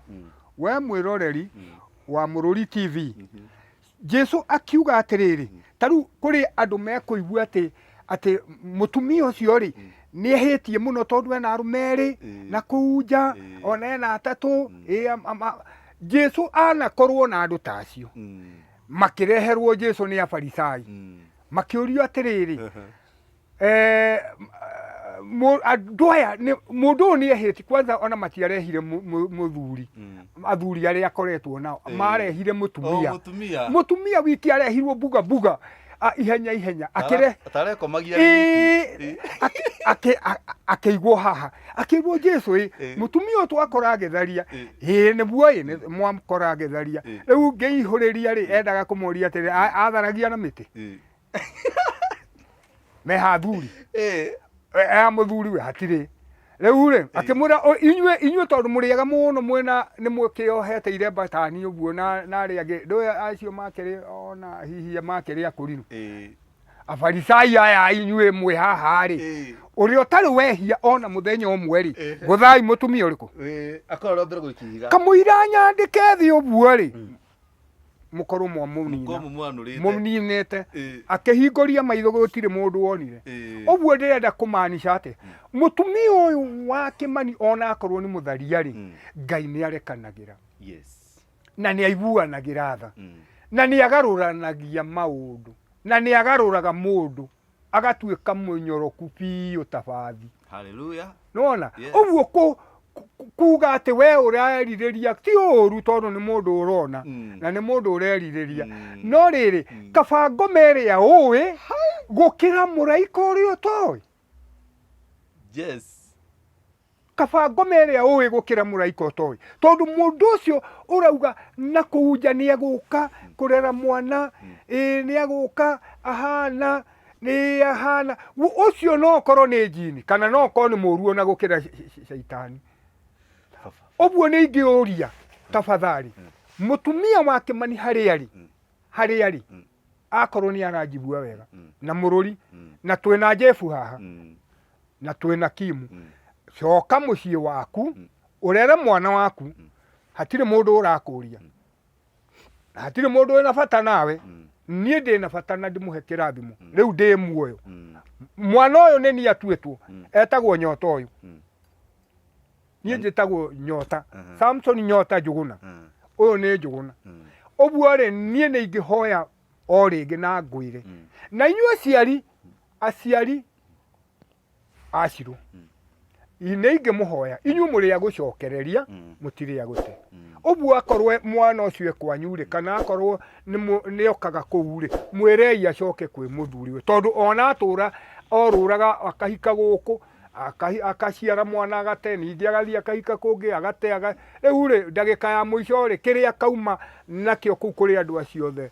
We mwĩroreri wa Mũrũri TV, Jesu akiuga atĩrĩrĩ, ta rĩu kũrĩ andũ mekũigua atĩ mũtumia ũcio rĩ, nĩ ehĩtie mũno tondũ ena arũme erĩ na kũu nja, ona ena atatũ. Jesu anakorwo na andũ ta acio makĩreherwo Jesu nĩ Afarisai, makĩũrio atĩrĩrĩ, andũ aya mũndũ ũyũ nĩ ehĩtie. Kwanza ona matiarehire mũthuri, athuri arĩa akoretwo nao, marehire mũtumia. Mũtumia. Mũtumia wiki arehirwo buga buga, ihenya ihenya akĩre Atarekomagia. Ĩĩ, akĩigwo haha, akĩigwo Jesu, ĩ mũtumia ũyũ twakora agĩtharia, ĩĩ nĩguo, ĩ mwakora agĩtharia. Rĩu ngĩihũrĩria rĩ, endaga kũmũria atĩrĩ, atharagia na mĩtĩ meha athuri ya mũthuri we hatirĩ. Rĩu rĩ, akĩmwĩra, inyuĩ tondũ mũrĩega mũno, mwĩna nĩ mũkĩohete iremba tani ũguo, na arĩa angĩ ndũĩ acio makĩrĩ ona hihi makĩrĩ akũrinũ. Afarisai aya, inyuĩ mwĩ haha rĩ, ũrĩa ũtarĩ wehia ona mũthenya ũmwe rĩ, gũthai mũtumia ũrĩkũ? Akorwo mbere gũikia ihiga. Kamũira nyandĩke thĩ ũguo rĩ, mũkorwo mwamũnina. Mũmwanũrĩte. Mũninĩte. Akĩhingũria maitho, gũtirĩ mũndũ wonire. Ũguo ndĩrenda kũmaanisha atĩ mũtumia ũyũ wa Kĩmani, ona akorwo nĩ mũtharia rĩ, Ngai nĩ arekanagĩra na nĩ aiguanagĩra tha, na nĩ agarũranagia maũndũ, na nĩ agarũraga mũndũ agatuĩka mũnyoroku biũ ta bathi. Hallelujah. Nĩwona? Yes. Ũguo kuga atĩ we ũrerirĩria ti ũru, tondũ nĩ mũndũ ũrona na nĩ mũndũ ũrerirĩria, no rĩrĩ, kaba ngoma ĩrĩa ũĩ gũkĩra mũraika ũrĩa ũtoĩ. Yes. Kaba ngoma ĩrĩa ũĩ gũkĩra mũraika ũtoĩ, tondũ mũndũ ũcio ũrauga na kũu nja nĩ egũka kũrera mwana, ĩĩ nĩ egũka ahana, nĩ ahana, ũcio no ũkorwo nĩ njini kana no ũkorwo nĩ mũru ona gũkĩra caitani. Ũguo nĩ ingĩũria tafadhali, mũtumia wa Kĩmani harĩa arĩ, harĩa arĩ, akorwo nĩ aranjigua wega, na mũrũri, na twĩna Jefu haha, na twĩna Kimu, coka mũciĩ waku, ũrere mwana waku, hatirĩ mũndũ ũrakũria, na hatirĩ mũndũ wĩna bata nawe, niĩ ndĩna bata na ndĩmũhe kĩrathimo, rĩu ndĩ muoyo. Mwana ũyũ nĩ niĩ atuĩtwo, etagwo Nyota ũyũ. Niĩ njĩtagwo Nyota, Samson Nyota Njũgũna, ũyũ nĩ Njũgũna. Ũguo rĩ, niĩ nĩ ingĩhoya o rĩngĩ na ngwĩre, na inyuĩ aciari, aciari a Shiro, nĩ ingĩmũhoya inyuĩ mũrĩ a gũcokereria, mũtirĩ a gũte. Ũguo akorwo mwana ũcio e kwanyu rĩ, kana akorwo nĩ okaga kũu rĩ, mwĩrei acoke kwĩ mũthuriwe, tondũ ona atũra orũraga akahika gũkũ, akaciara mwana agate, ningĩ agathiĩ akahika kũngĩ agate, rĩu rĩ, ndagĩka ya mũico rĩ, kĩrĩa akauma nakĩo kũu kũrĩ andũ acio othe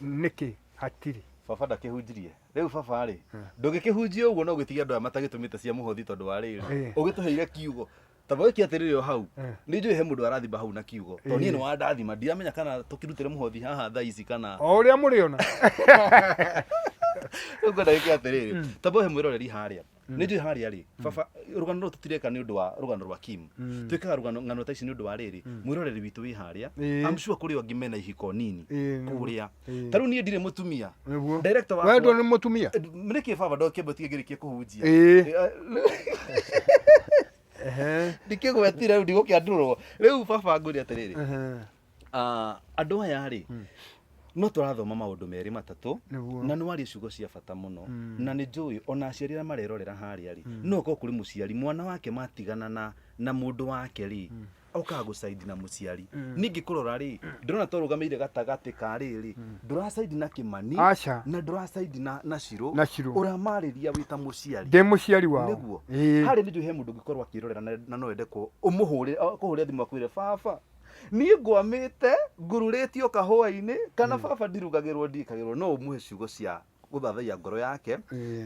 nĩkĩ? Hatirĩ. Baba ndakĩhunjirie. Rĩu baba rĩ, ndũngĩkĩhunjia ũguo no ũgĩtige andũ aya matagĩtũmĩte cia mũhothi tondũ wa rĩrĩ, ũgĩtũheire kiugo. Tamba wĩke atĩrĩrĩ o hau, nĩ njũĩ he mũndũ arathimba hau na kiugo. Tondũ niĩ nĩ wandathima, ndiramenya kana tũkĩrutĩre mũhothi haha thaa ici kana. O ũrĩa mũrĩona. Rĩu ngwenda wĩke atĩrĩrĩ, tamba ũhe mwĩroreri harĩa. Nĩ njũĩ harĩa rĩ, baba, rũgano rũrũ tũtireka nĩ ũndũ wa rũgano rwa Kim. Twĩkaga rũgano ng'ano ta ici nĩ ũndũ wa rĩrĩ, mwĩroreri witũ wĩ harĩa. I'm sure kũrĩ angĩ mena ihiko nini kũrĩa. Ta rĩu niĩ ndirĩ mũtumia. Nĩguo. Director We wakwa ndũrĩ mũtumia? Nĩkĩ baba ndokĩambe ũtige ngĩrĩkie kũhunjia. Ndikĩgwetire rĩu ndigũkĩandũrwo. Rĩu baba ngwĩre atĩrĩrĩ, andũ aya rĩ, no tũrathoma maũndũ merĩ matatũ Nĩguo. na nĩ waria ciugo cia bata mũno, na nĩ njũĩ ona aciari arĩa marerorera harĩa rĩ, no ũkorwo kũrĩ mũciari mwana wake matigana na mũndũ wake rĩ, okaga gũcaidi na mũciari. Niĩ ngĩkũrora rĩ, ndĩrona ta ũrũgamĩire gatagatĩ ka rĩrĩ, ndũracaidi na Kĩmani Aca. na ndũracaidi na Shiro. Na Shiro. Ũramarĩria wĩ ta mũciari. Ndĩ mũciari wao. Nĩguo. Ĩĩ. Harĩ nĩ njũĩ he mũndũ ũngĩkorwo akĩrorera na no ende ũmũhũrĩre, akũhũrĩre thimũ akwĩre baba niĩ ngwamĩte ngururĩtio kahũa-inĩ kana baba ndirugagĩrwo ndiĩkagĩrwo, no ũmũhe ciugo cia gũthathaiya ngoro yake.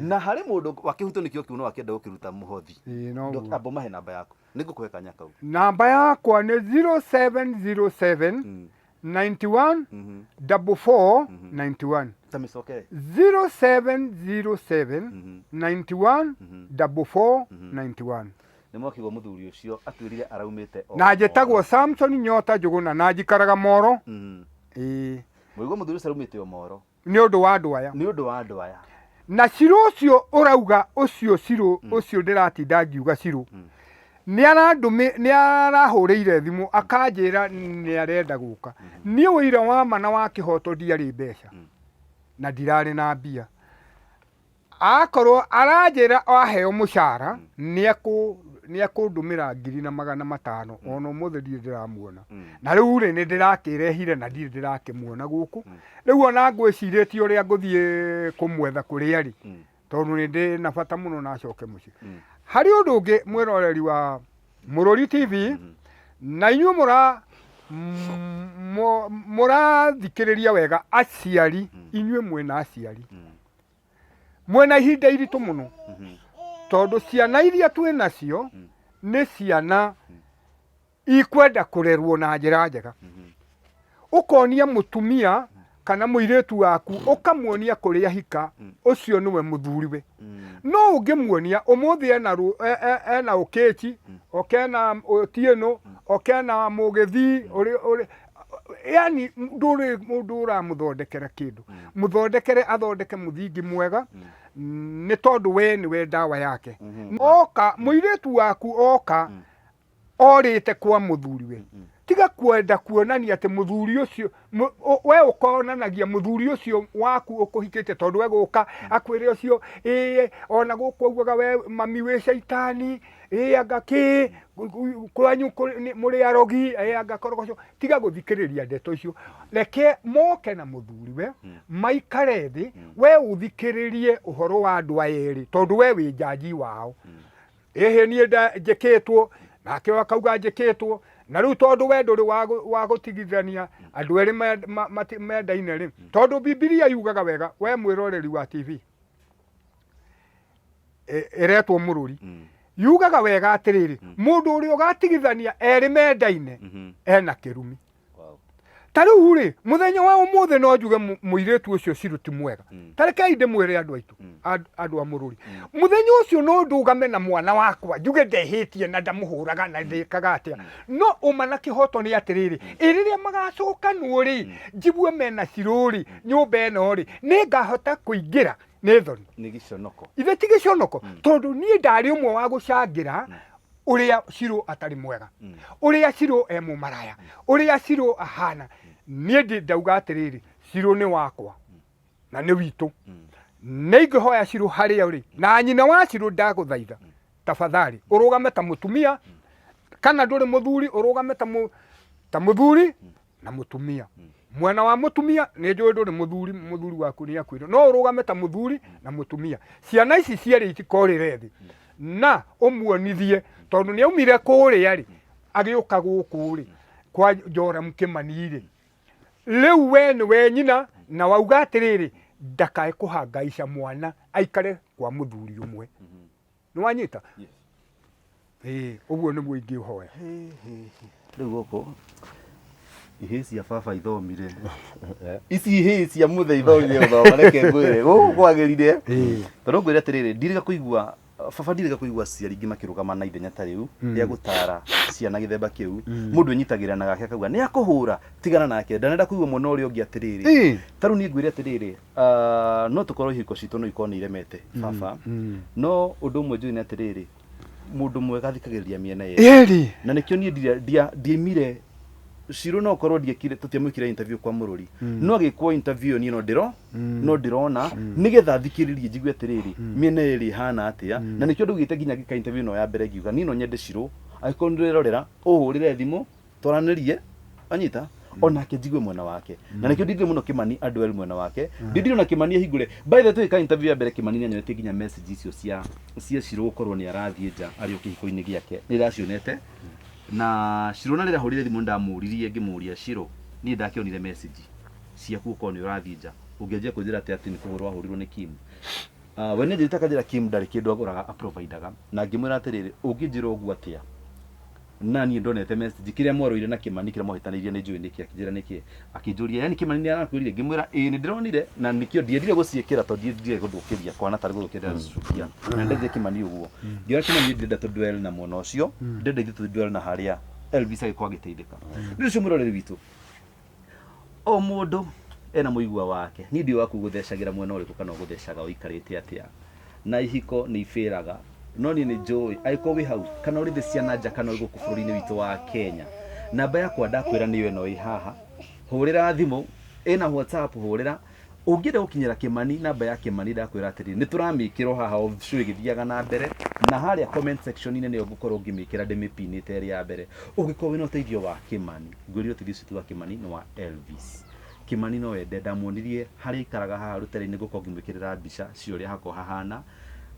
Na harĩ mũndũ wakĩhutio nĩ kĩo kiu no akĩenda gũkĩruta mũhothi. Ĩĩ, noguo. Amba ũmahe namba yaku, nĩ ngũkũhe kanya kau. Namba yakwa nĩ 0707 91 44 91. Ta mĩcokere. 0707 91 44 91. Nĩ mwakĩgwo mũthuri ũcio atwĩrire araumĩte o Na njĩtagwo Samson Nyota Njũgũna na njikaraga Moro. Ĩĩ. Mũigua mũthuri ũcio araumĩte o Moro. Nĩ ũndũ wa andũ aya. Nĩ ũndũ wa andũ aya. Na Shiro ũcio ũrauga ũcio Shiro ũcio ndĩratinda ngiuga Shiro. Nĩ arandũmĩ nĩ arahũrĩire thimũ akanjĩra nĩ arenda gũka. Niĩ ũira wa ma na wa kĩhoto ndiarĩ mbeca. Na ndirarĩ na mbia. Akorwo aranjĩra aheo mũcara nĩ ekũndũmĩra 1500, ona ũmũthĩ ndirĩ ndĩramuona. Na rĩu rĩ, nĩ ndĩrakĩrehire na ndirĩ ndĩrakĩmuona gũkũ. Rĩu ona ngwĩcirĩtie ũrĩa ngũthiĩ kũmwetha kũrĩa arĩ, tondũ nĩ ndĩ na bata mũno na acoke mũciĩ. Harĩ ũndũ ũngĩ mwĩroreri wa Mũrũri TV, na inyuĩ mũrathikĩrĩria wega aciari, inyuĩ mwĩna aciari. Mwĩna ihinda iritũ mũno, tondũ ciana iria twĩ nacio nĩ ciana ikwenda kũrerwo na njĩra njega. Ũkonia mũtumia kana mũirĩtu waku, ũkamuonia kũrĩa hika, ũcio nĩwe mũthuriwe. No ũngĩmuonia ũmũthĩ ena ũkĩchi, okena Otieno, okena Mũgĩthii, yani ndũrĩ mũndũ ũramũthondekera kĩndũ. Mũthondekere athondeke mũthingi mwega, nĩ tondũ we nĩwe ndawa yake. Oka mũirĩtu waku oka orĩte kwa mũthuriwe, tiga kwenda kuonania atĩ mũthuri ũcio we ũkonanagia mũthuri ũcio waku ũkũhikĩte, tondũ egũka akwĩre ũcio ĩĩ ona gũkũ augaga we mami wĩ caitani, ĩĩ anga kĩ kwanyu mũrĩ arogi, ĩĩ anga korogoco. Tiga gũthikĩrĩria ndeto icio, reke moke na mũthuriwe maikare thĩ, we ũthikĩrĩrie ũhoro wa andũ aya erĩ, tondũ we wĩ njanji wao. Ĩhĩ niĩ njĩkĩtwo, nake ũyũ akauga njĩkĩtwo, na rĩu tondũ we ndũrĩ wa gũtigithania andũ erĩ mendaine rĩ, tondũ Bibilia yugaga wega, we mwĩroreri wa TV ĩretwo Mũrũri, yugaga wega atĩrĩrĩ, mũndũ ũrĩa ũgatigithania erĩ mendaine ena kĩrumi. Ta rĩu rĩ, mũthenya wa ũmũthĩ no njuge mũirĩtu ũcio Shiro ti mwega. Ta rekei ndĩmwĩre andũ aitũ, andũ a Mũrũri, mũthenya ũcio no ndũgame na mwana wakwa njuge ndehĩtie na ndamũhũraga na ndĩkaga atĩa, no ũma na kĩhoto nĩ atĩrĩrĩ, ĩ rĩrĩa magacokanwo rĩ, njigue mena Shiro rĩ, nyũmba ĩno rĩ, nĩngahota kũingĩra nĩ thoni. Nĩ gĩconoko. Ithe ti gĩconoko, tondũ niĩ ndarĩ ũmwe wa gũcangĩra ũrĩa Shiro atarĩ mwega, ũrĩa Shiro e mũmaraya, ũrĩa Shiro ahana. Niĩ ndĩ ndauga atĩrĩrĩ, Shiro nĩ wakwa na nĩ witũ. Nĩ ingĩhoya Shiro harĩa ũrĩ na nyina wa Shiro, ndagũthaitha tafadhali ũrũgame ta mũtumia, kana ndũrĩ mũthuri, ũrũgame ta mũthuri na mũtumia. Mwena wa mũtumia nĩ njũĩ ndũrĩ mũthuri, mũthuri waku nĩ akuire, no ũrũgame ta mũthuri na mũtumia. Ciana ici cierĩ itikorĩre thĩ, na ũmuonithie tondũ nĩ aumire kũrĩa rĩ, agĩũka gũkũ rĩ kwa Joram Kĩmani rĩ, rĩu we nĩwe nyina, na wauga atĩrĩrĩ, ndakae kũhangaica mwana aikare kwa mũthuri ũmwe. Nĩ wanyita? Ĩĩ, ũguo nĩguo ingĩhoya. Rĩu gũkũ ihĩĩ cia baba ithomire, ici ihĩĩ cia mũthee ithomire gũthoma, reke ngwĩre gũkũ kwagĩrire, tondũ ngwĩre atĩrĩrĩ, ndirĩga kũigua baba, ndirĩga kũigua aciari ingĩ makĩrũgama na ithenya ta rĩu rĩa gũtara ciana gĩthemba kĩu. Mũndũ enyitagĩrĩra na gake akauga nĩ akũhũra, tigana nake, ndanenda kũigua mwena ũrĩa ũngĩ atĩrĩrĩ. Ta rĩu niĩ ngwĩre atĩrĩrĩ, no tũkorwo ihiko citũ no ikorwo nĩ iremete baba, no ũndũ ũmwe njũĩ nĩ atĩrĩrĩ, mũndũ mwega athikagĩrĩria mĩena yerĩ. Ĩrĩ. Na nĩkĩo niĩ ndiaimire Shiro, no korwo ndiekire, tũtiamwĩkire interview kwa Mũrũri, no agĩkwo interview niĩ no ndĩrona nĩgetha thikĩrĩrie njigue atĩrĩrĩ, mĩena ĩrĩ ĩhana atĩa. Na nĩkĩo ndaugĩte nginya ngĩka interview ĩno ya mbere, ngiuga niĩ no nyende Shiro, angĩkorwo nĩ ũrerorera, ũhũrĩre thimũ twaranĩrie, anyita onake njigue mwena wake. Na nĩkĩo ndindire mũno Kĩmani andũ erĩ mwena wake, ndindire ona Kĩmani ahingũre. By the way, tũgĩka interview ya mbere, Kĩmani nĩanyonetie nginya message icio cia Shiro gũkorwo nĩ arathiĩ nja arĩ o kĩhiko-inĩ gĩake, nĩ ndacionete. Na Shiro na rĩrĩa ahũrire thimũ ndamũririe, ngĩmũria, Shiro, niĩ ndakĩonire message ciaku gũkorwo nĩ ũrathiĩ nja, ũngĩanjia kũnjĩra atĩ nĩ kũhũrwo wahũrirwo nĩ Kim? We nĩ anjĩrĩte akanjĩra Kim ndarĩ kĩndũ agũraga aprovidaga, na ngĩmwĩra atĩrĩrĩ, ũngĩnjĩra ũguo atĩa na niĩ ndonete message kĩrĩa mwarũire na Kĩmani, kĩrĩa mwahĩtanĩirie nĩ njũĩ nĩkĩ. Akĩnjĩra nĩkĩ, akĩnjũria yani Kĩmani nĩ arakwĩrire? Ngĩmwĩra ĩĩ nĩ ndĩronire, na nĩkĩo ndiendire gũciĩkĩra tondũ ndiendire gũthũkĩria kwana tarĩ gũthũkia ndĩracicukia, na ndendire Kĩmani ũguo. Ngĩra Kĩmani niĩ ndĩrenda tũ dwell na mwena ũcio, ndĩrenda ithuĩ tũ dwell na harĩa Elvis agĩkorwo agĩteithĩka. Nĩ ũcio mwĩroreri witũ, o mũndũ ena mũigua wake. Niĩ ndiũĩ waku gũthecagĩra mwena ũrĩkũ kana ũgũthecaga ũikarĩte atĩa, na ihiko nĩ ibĩraga, no niĩ nĩ njũĩ angĩkorwo wĩ hau kana ũrĩ thĩ cia na nja kana ũrĩ gũkũ bũrũri-inĩ witũ wa Kenya, namba yakwa ndakwĩra nĩyo ĩno ĩ haha, hũrĩra thimũ, ĩna WhatsApp, hũrĩra. Ũngĩenda gũkinyĩra Kĩmani, namba ya Kĩmani ndakwĩra atĩrĩrĩ, nĩ tũramĩkĩra o haha o show ĩgĩthiaga na mbere, na harĩa comment section-inĩ nĩyo ngũkorwo ngĩmĩkĩra ndĩmĩpinĩte ĩrĩ ya mbere. Ũngĩkorwo wĩna ũteithio wa Kĩmani, ngwĩrire ũteithio ũcio ti wa Kĩmani, nĩ wa Elvis. Kĩmani no ende, ndamuonirie harĩa aikaraga haha rũtere-inĩ, ngũkorwo ngĩmwĩkĩrĩra mbica cia ũrĩa hakoragwo hahana.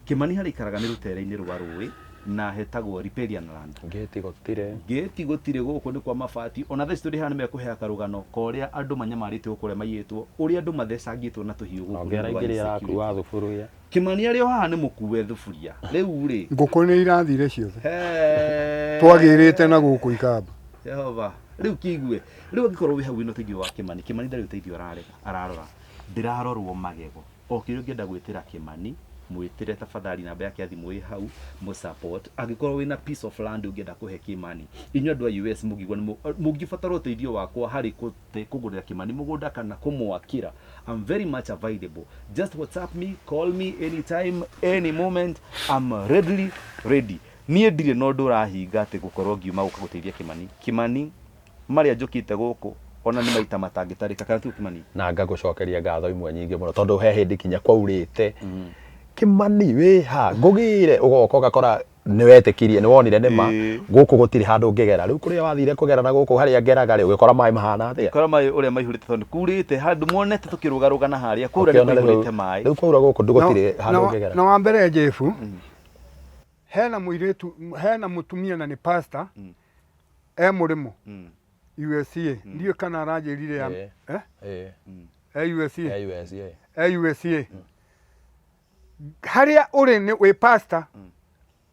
Kĩmani harĩa aikaraga nĩ rũtere-inĩ rwa rũĩ na hetagwo Riparian Land. Ngĩti gũtirĩ. Ngĩti gũtirĩ, gũkũ nĩ kwa mabati. Ona thaa ici tũrĩ haha nĩ mekũheaga karũgano ka ũrĩa andũ manyamarĩtio gũkũ, ũrĩa maiyĩtwo, ũrĩa andũ mathecangĩtwo na tũhiũ gũkũ Ũngĩ nĩ ũndũ wa araingĩria insecurity. arakua thuburia. Kĩmani arĩ o haha nĩ mũkue thuburia. Rĩu rĩ. Ngũkũ nĩ irathire ciothe. Hee. Twagĩrĩte na gũkũ ikamba. Jehova. Rĩu kĩigue. Rĩu angĩkorwo wĩ hau wĩna ũteithio wa Kĩmani, Kĩmani ndarĩ ũteithio ararega, ararora. Ndĩrarorwo magego. O kĩrĩa ũngĩenda gwĩtĩra Kĩmani, mwĩtĩre tafadhali, namba yake ya thimũ ĩ hau, mũ support. Angĩkorwo wĩna piece of land ũngĩenda kũhe Kĩmani, inyuĩ andũ a US mũngĩigua nĩ mũngĩbatara ũteithio wakwa harĩ kũgũrĩra Kĩmani mũgũnda kana kũmwakĩra, I'm very much available. Just WhatsApp me, call me anytime, any moment, I'm readily ready. Niĩ ndirĩ na ũndũ ũrahinga atĩ gũkorwo ngiuma gũka gũteithia Kĩmani. Kĩmani marĩa njũkĩte gũkũ ona nĩ maita matangĩtarĩka, kana tiguo Kĩmani? Na ngagũcokeria ngatho imwe nyingĩ mũno, tondũ he hĩndĩ kinya kwaurĩte, Kĩmani wĩha ngũgĩre, ũgoka ũgakora nĩ wetĩkirie, nĩ wonire nĩ ma gũkũ gũtirĩ handũ ũngĩgera. Rĩu kũrĩa wathire kũgera na gũkũ harĩa ngeraga rĩ, ũgĩkora maĩ mahana atĩa? Kora maĩ ũrĩa maihũrĩte, tondũ kurĩte handũ monete tũkĩrũgarũga na harĩa kura nĩ Ũkĩona rĩu kũihũrĩte maĩ. Rĩu kwaura gũkũ gũtirĩ handũ ũngĩgera. Na wa mbere Jeff, Hena mũirĩtu, hena mũtumia na nĩ pastor e mũrĩmo USA. Ndiũĩ kana aranjĩrire ya Ĩĩ. eh? Ĩĩ. E USA. E USA. E USA. Harĩa ũrĩ nĩ wĩ pastor,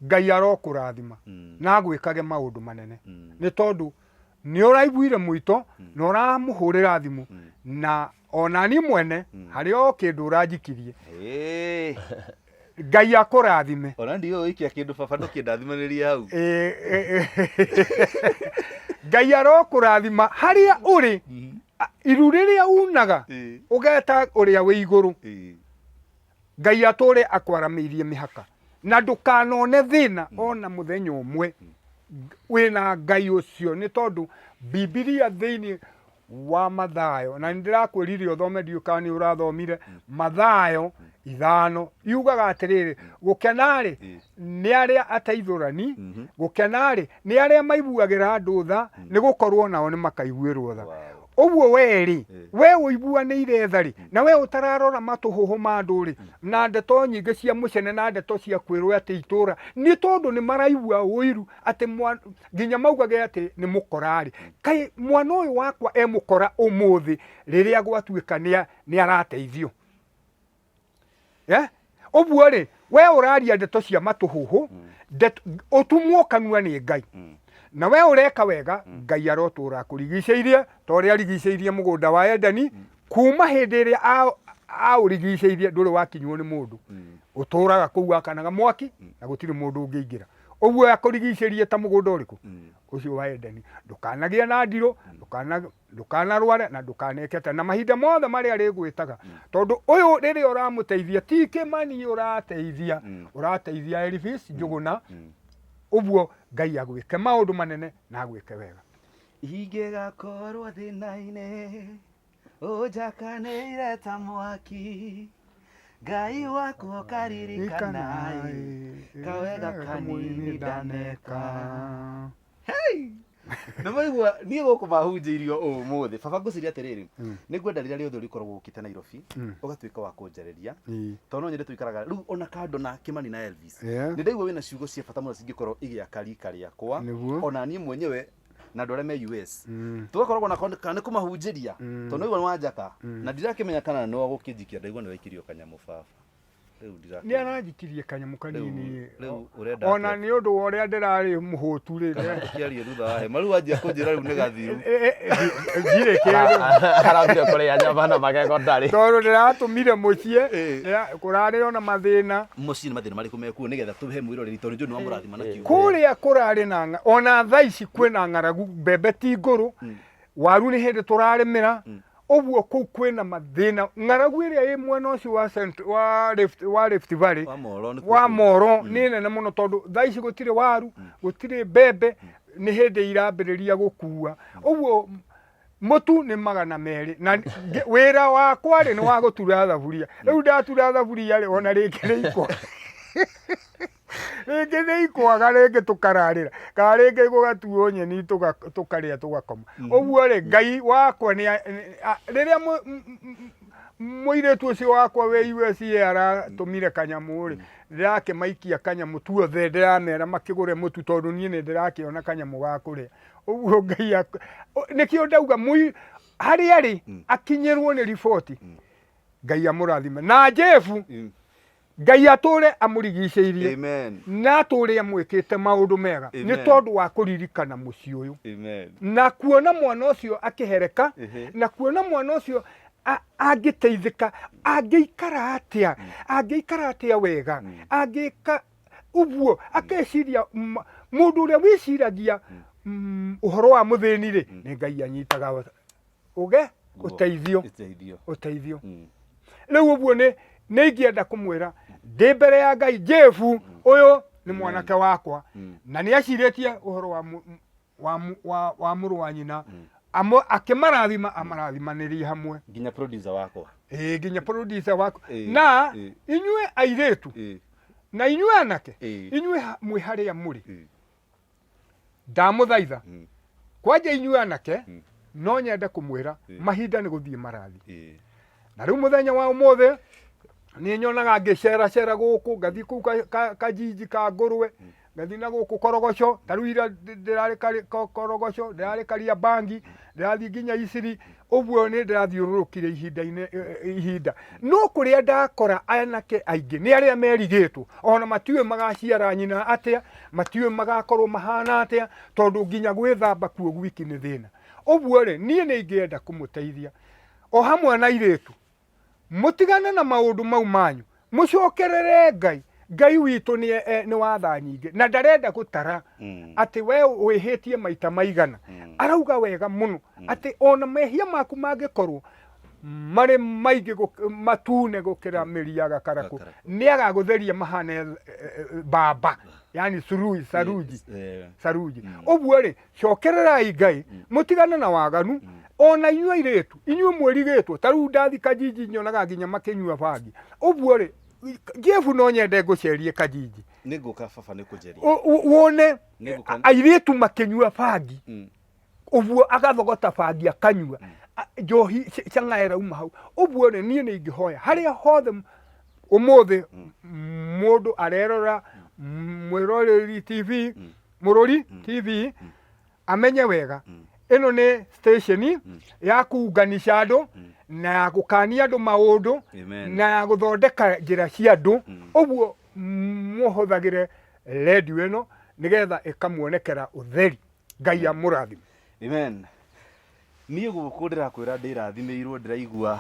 Ngai arokũrathima na agwĩkage maũndũ manene nĩ tondũ nĩ ũraiguire mũito na ũramũhũrĩra thimũ na ona niĩ mwene harĩ o kĩndũ ũranjikirie. Ĩĩ. Ngai akũrathime. Ona ndiũĩ ũikia kĩndũ baba ndũkĩndathimanĩrie hau. Ĩ, ĩ, ĩ. Ngai arokũrathima harĩa ũrĩ, iru rĩrĩa unaga ũgeta ũrĩa wĩ igũrũ. Ngai atũre akwaramĩirie mĩhaka na ndũkanone thĩna ona mũthenya ũmwe wĩna Ngai ũcio, nĩ tondũ Bibilia thĩinĩ wa Mathayo, na nĩ ndĩrakwĩrire ũthome, ndiũĩ kana nĩ ũrathomire Mathayo 5, yugaga atĩrĩrĩ, gũkena-rĩ nĩ arĩa ateithũrani, gũkena-rĩ nĩ arĩa maiguagĩra andũ tha, nĩ gũkorwo nao nĩ makaiguĩrwo tha. Ũguo we-rĩ, we ũiguanĩire tha-rĩ, na we ũtararora matũhũhũ ma andũ-rĩ, na ndeto nyingĩ cia mũcene na ndeto cia kwĩrwo atĩ itũra, nĩ tondũ nĩ maraigua ũiru atĩ nginya maugage atĩ nĩ mũkora-rĩ, kaĩ mwana ũyũ wakwa e mũkora ũmũthĩ rĩrĩa gwatuĩka nĩ arateithio. Eh? Ũguo rĩ, we ũraria ndeto cia matũhũhũ, ndeto ũtumwo kanua nĩ Ngai. Na we ũreka wega, Ngai arotũra akũrigicĩirie ta ũrĩa arigicĩirie mũgũnda wa Edeni, kuma hĩndĩ ĩrĩa aũrigicĩirie ndũrĩ wakinywo nĩ mũndũ. Ũtũraga kũu wakanaga mwaki na gũtirĩ mũndũ ũngĩingĩra. Ũguo akũrigicĩrie ta mũgũnda ũrĩkũ? Ũcio wa Edeni. Ndũkanagĩe na ndirũ, ndũkanarware na ndũkaneke atĩa, na mahinda mothe marĩa arĩgwĩtaga, tondũ ũyũ rĩrĩa ũramũteithia ti Kĩmani ũrateithia, ũrateithia Elvis Njũgũna. Ũguo Ngai agwĩke maũndũ manene na agwĩke wega. Ingĩgakorwo thĩna-inĩ ũnjakanĩire ta mwaki, Ngai wakwa ũkaririkana kawega kanini ndaneka. Nĩ maigua niĩ gũkũ mahunjĩirio ũmũthĩ. Baba, ngwĩciria atĩrĩrĩ, nĩ ngwenda rĩrĩa rĩothe ũrĩkoragwo ũkĩte Nairobi ũgatuĩka wa kũnjarĩria, tondũ no nyende tũikaraga rĩu ona kando na Kĩmani na Elvis. Nĩ ndaigua wĩna ciugo cia bata mũno cingĩkorwo igĩaka rika rĩakwa, ona niĩ mwenyewe na andũ arĩa me US tũgakoragwo na kana nĩ kũmahunjĩria, tondũ nĩ waigua nĩ wanjaka na ndirakĩmenya kana no gũkĩnjikia, ndaigua nĩ waikirio kanyamũ baba. Rĩu Nĩ ndirakĩmenya. Aranjikirie kanyamũ kanini. Rĩu ũrenda ona atĩa? Nĩ ũndũ wa ũrĩa ndĩrarĩ mũhũtu rĩ. Kana tũkĩarie thutha wa hema? Rĩu wanjia kũnjĩra rĩu nĩ gathiru. Ndirĩ kĩndũ. Arambire kũrĩa nyama na magego ndarĩ. Tondũ ndĩratũmire mũciĩ Ĩĩ. Kũrarĩ ona mathĩna. Mũciĩ nĩ mathĩna marĩkũ mekuo nĩgetha tũhe mwĩroreri, tondũ njũĩ nĩ wamũrathima na kiugo? Kũrĩa kũrarĩ na ona thaa ici kwĩna ng'aragu, mbembe ti ngũrũ, waru nĩ hĩndĩ tũrarĩmĩra. Ũguo kũu kwĩna mathĩna, ng'aragu ĩrĩa ĩ mwena ũcio wa wa Rift Valley, Wa Moro nĩkuo wa kũu. Moro nĩ nene mũno, tondũ thaa ici gũtirĩ waru, gũtirĩ mbembe, nĩ hĩndĩ irambĩrĩria gũkua. Ũguo mũtu nĩ 200, na wĩra wakwa rĩ nĩ wa gũtura thaburia. Rĩu ndatura thaburia rĩ, ona rĩngĩ nĩ ikwa rĩngĩ nĩ ikwaga, rĩngĩ tũkararĩra, kana rĩngĩ gũgatuo nyeni tũkarĩa tũgakoma. Ũguo rĩ, Ngai wakwa nĩ rĩrĩa mũirĩtu ũcio wakwa wĩ USA aratũmire kanyamũ rĩ, ndĩrakĩmaikia kanyamũ tuothe, ndĩramera makĩgũre mũtu, tondũ niĩ nĩ ndĩrakĩona kanyamũ ga kũrĩa. Ũguo Ngai nĩkĩo ndauga harĩa rĩ akinyĩrwo nĩ riboti, Ngai amũrathime na Jefu. Ngai atũre amũrigicĩirie Amen. na atũre amwĩkĩte maũndũ mega nĩ Amen. tondũ wa kũririkana mũciĩ ũyũ Amen. na kuona mwana ũcio akĩhereka na kuona mwana ũcio angĩteithĩka, angĩikara atĩa, angĩikara atĩa wega, angĩka ũguo akeciria mũndũ ũrĩa wĩciragia ũhoro wa mũthĩni rĩ, nĩ Ngai anyitaga ũge ũteithio. Ũteithio. Ũteithio. Rĩu ũguo nĩ ingĩenda kũmwĩra ndĩ mbere ya Ngai, Jefu ũyũ nĩ mwanake wakwa na nĩ acirĩtie ũhoro wa mũrũ wa nyina, akĩmarathima, amarathimanĩrie hamwe. Nginya producer wakwa. Ĩĩ, nginya producer waku. Na inyuĩ airĩtu na inyuĩ anake, inyuĩ mwĩ harĩa mũrĩ, ndamũthaitha kwanja inyuĩ anake, no nyende kũmwĩra mahinda nĩ gũthiĩ marathiĩ. Na rĩu mũthenya wa ũmũthĩ Nĩ nyonaga ngĩceracera gũkũ, ngathiĩ kũu kajiji ka ngũrwe, ngathiĩ na gũkũ Korogoco, ta rĩu ira ndĩrarĩ Korogoco, ndĩrarĩ Kariambangi, ndĩrathiĩ nginya Isiri, ũguo nĩ ndĩrathiũrũrũkire ihinda-inĩ ihinda. No kũrĩa ndakora anake aingĩ nĩ arĩa merigĩtwo, ona matiũĩ magaciara nyina atĩa, matiũĩ magakorwo mahana atĩa, tondũ nginya gwĩthamba kuo gwiki nĩ thĩna. Ũguo rĩ, niĩ nĩ ingĩenda kũmũteithia o hamwe na airĩtu. Mũtigane na maũndũ mau manyu, mũcokerere Ngai. Ngai witũ nĩ nĩ wa tha nyingĩ na ndarenda gũtara atĩ we wĩhĩtie maita maigana. Arauga wega mũno atĩ ona mehia maku mangĩkorwo marĩ maingĩ matune gũkĩra mĩri ya gakarakũ, nĩ agagũtheria mahane mbamba, yani surui, saruji, saruji. Ũguo rĩ, cokererai Ngai, mũtigane na waganu. Ona inyuĩ airĩtu, inyuĩ mwĩrigĩtwo, ta rĩu ndathi Kajiji nyonaga nginya makĩnyua bangi. Ũguo rĩ, Jeff, no nyende ngũcerie Kajiji. Nĩ ngũka baba, nĩ kũnjeria. Wone airĩtu makĩnyua bangi. Ũguo agathogota bangi akanyua njohi, cang'a ĩrauma hau. Ũguo rĩ, niĩ nĩ ingĩhoya harĩa hothe ũmũthĩ mũndũ arerora mwĩroreri TV, Mũrũri TV, amenye wega ĩno nĩ station ya kuunganisha andũ na ya gũkania andũ maũndũ Amen. na ya gũthondeka njĩra cia andũ. Ũguo mũhũthagĩre redio ĩno nĩgetha ĩkamuonekera ũtheri. Ngai amũrathime. Amen. Niĩ gũkũ ndĩrakwĩra ndĩrathimĩirwo, ndĩraigua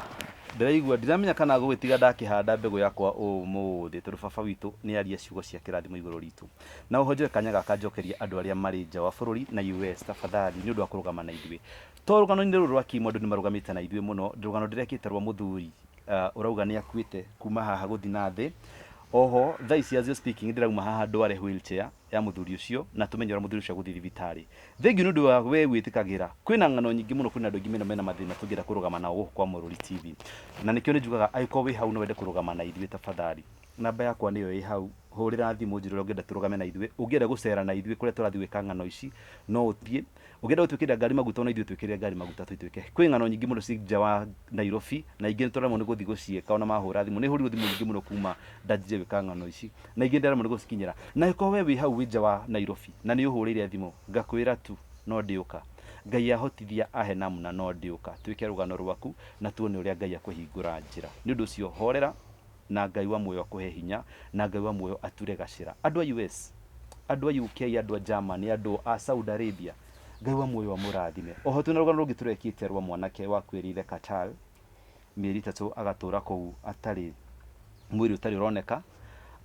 ndĩraigua ndiramenya kana gũgĩtiga ndakĩhanda mbegũ yakwa ũmũthĩ, tondũ baba witũ nĩ aria ciugo cia kĩrathimo igũrũ ritũ. Na oho njoe kanya gaka njokerie andũ arĩa marĩ nja wa bũrũri na US, tafadhali, nĩ ũndũ wa kũrũgama na ithuĩ. To rũgano-inĩ rũrũ rwa Kim andũ nĩ marũgamĩte na ithuĩ mũno, rũgano ndĩrekĩte rwa mũthuri ũrauga nĩ akuĩte kuma haha gũthi na thĩ. Oho thaa ici as you're speaking ndĩrauma haha ndware wheelchair ya mũthuri ũcio na tũmenye ũrĩa mũthuri ũcio agũthiĩ thibitarĩ. Thengiũ nĩ ũndũ wa we gwĩtĩkagĩra. Kwĩna ng'ano nyingĩ mũno, kwĩna andũ aingĩ mena mena mathĩna tũngĩenda kũrũgama nao gũkũ kwa Mũrũri TV. Na nĩkĩo nĩ njugaga angĩkorwo wĩ hau no wende kũrũgama na ithuĩ tafadhali, namba yakwa nĩyo ĩ hau, hũrĩra thimũ ũnjĩre ũrĩa ũngĩenda tũrũgame na ithuĩ. Ũngĩenda gũcera na ithuĩ kũrĩa tũrathiĩ gwĩka ng'ano ici, no ũthiĩ. Ũngĩenda gũtwĩkĩrĩra ngari maguta ona ithuĩ twĩkĩrĩre ngari maguta tũituĩke. Kwĩ ng'ano nyingĩ mũno ciĩ nja wa Nairobi na ingĩ nĩ tũraremwo nĩ gũthiĩ gũciĩka ona mahũra thimũ. Nĩ hũrirwo thimũ nyingĩ mũno kuma ndanjirie gwĩka ng'ano ici na ingĩ ndaremwo nĩ gũcikinyĩra. Na angĩkorwo we wĩ hau wĩ nja wa Nairobi na nĩ ũhũrĩire thimũ ngakwĩra tu no ndĩũka. Ngai ahotithia ahe namna no ndĩũka twĩke rũgano rwaku na tuone ũrĩa Ngai akũhingũra njĩra. Nĩ ũndũ ũcio horera na Ngai wa muoyo akũhe hinya na Ngai wa muoyo ature gacĩra. Andũ a US, andũ a UK, andũ a Germany, andũ a Saudi Arabia, Ngai wa muoyo amũrathime. Oho twĩna rũgano rũngĩ tũrekĩte rwa mwanake wakuĩrĩire Qatar mĩeri 3 agatũra kũu atarĩ mwĩrĩ ũtarĩ ũroneka.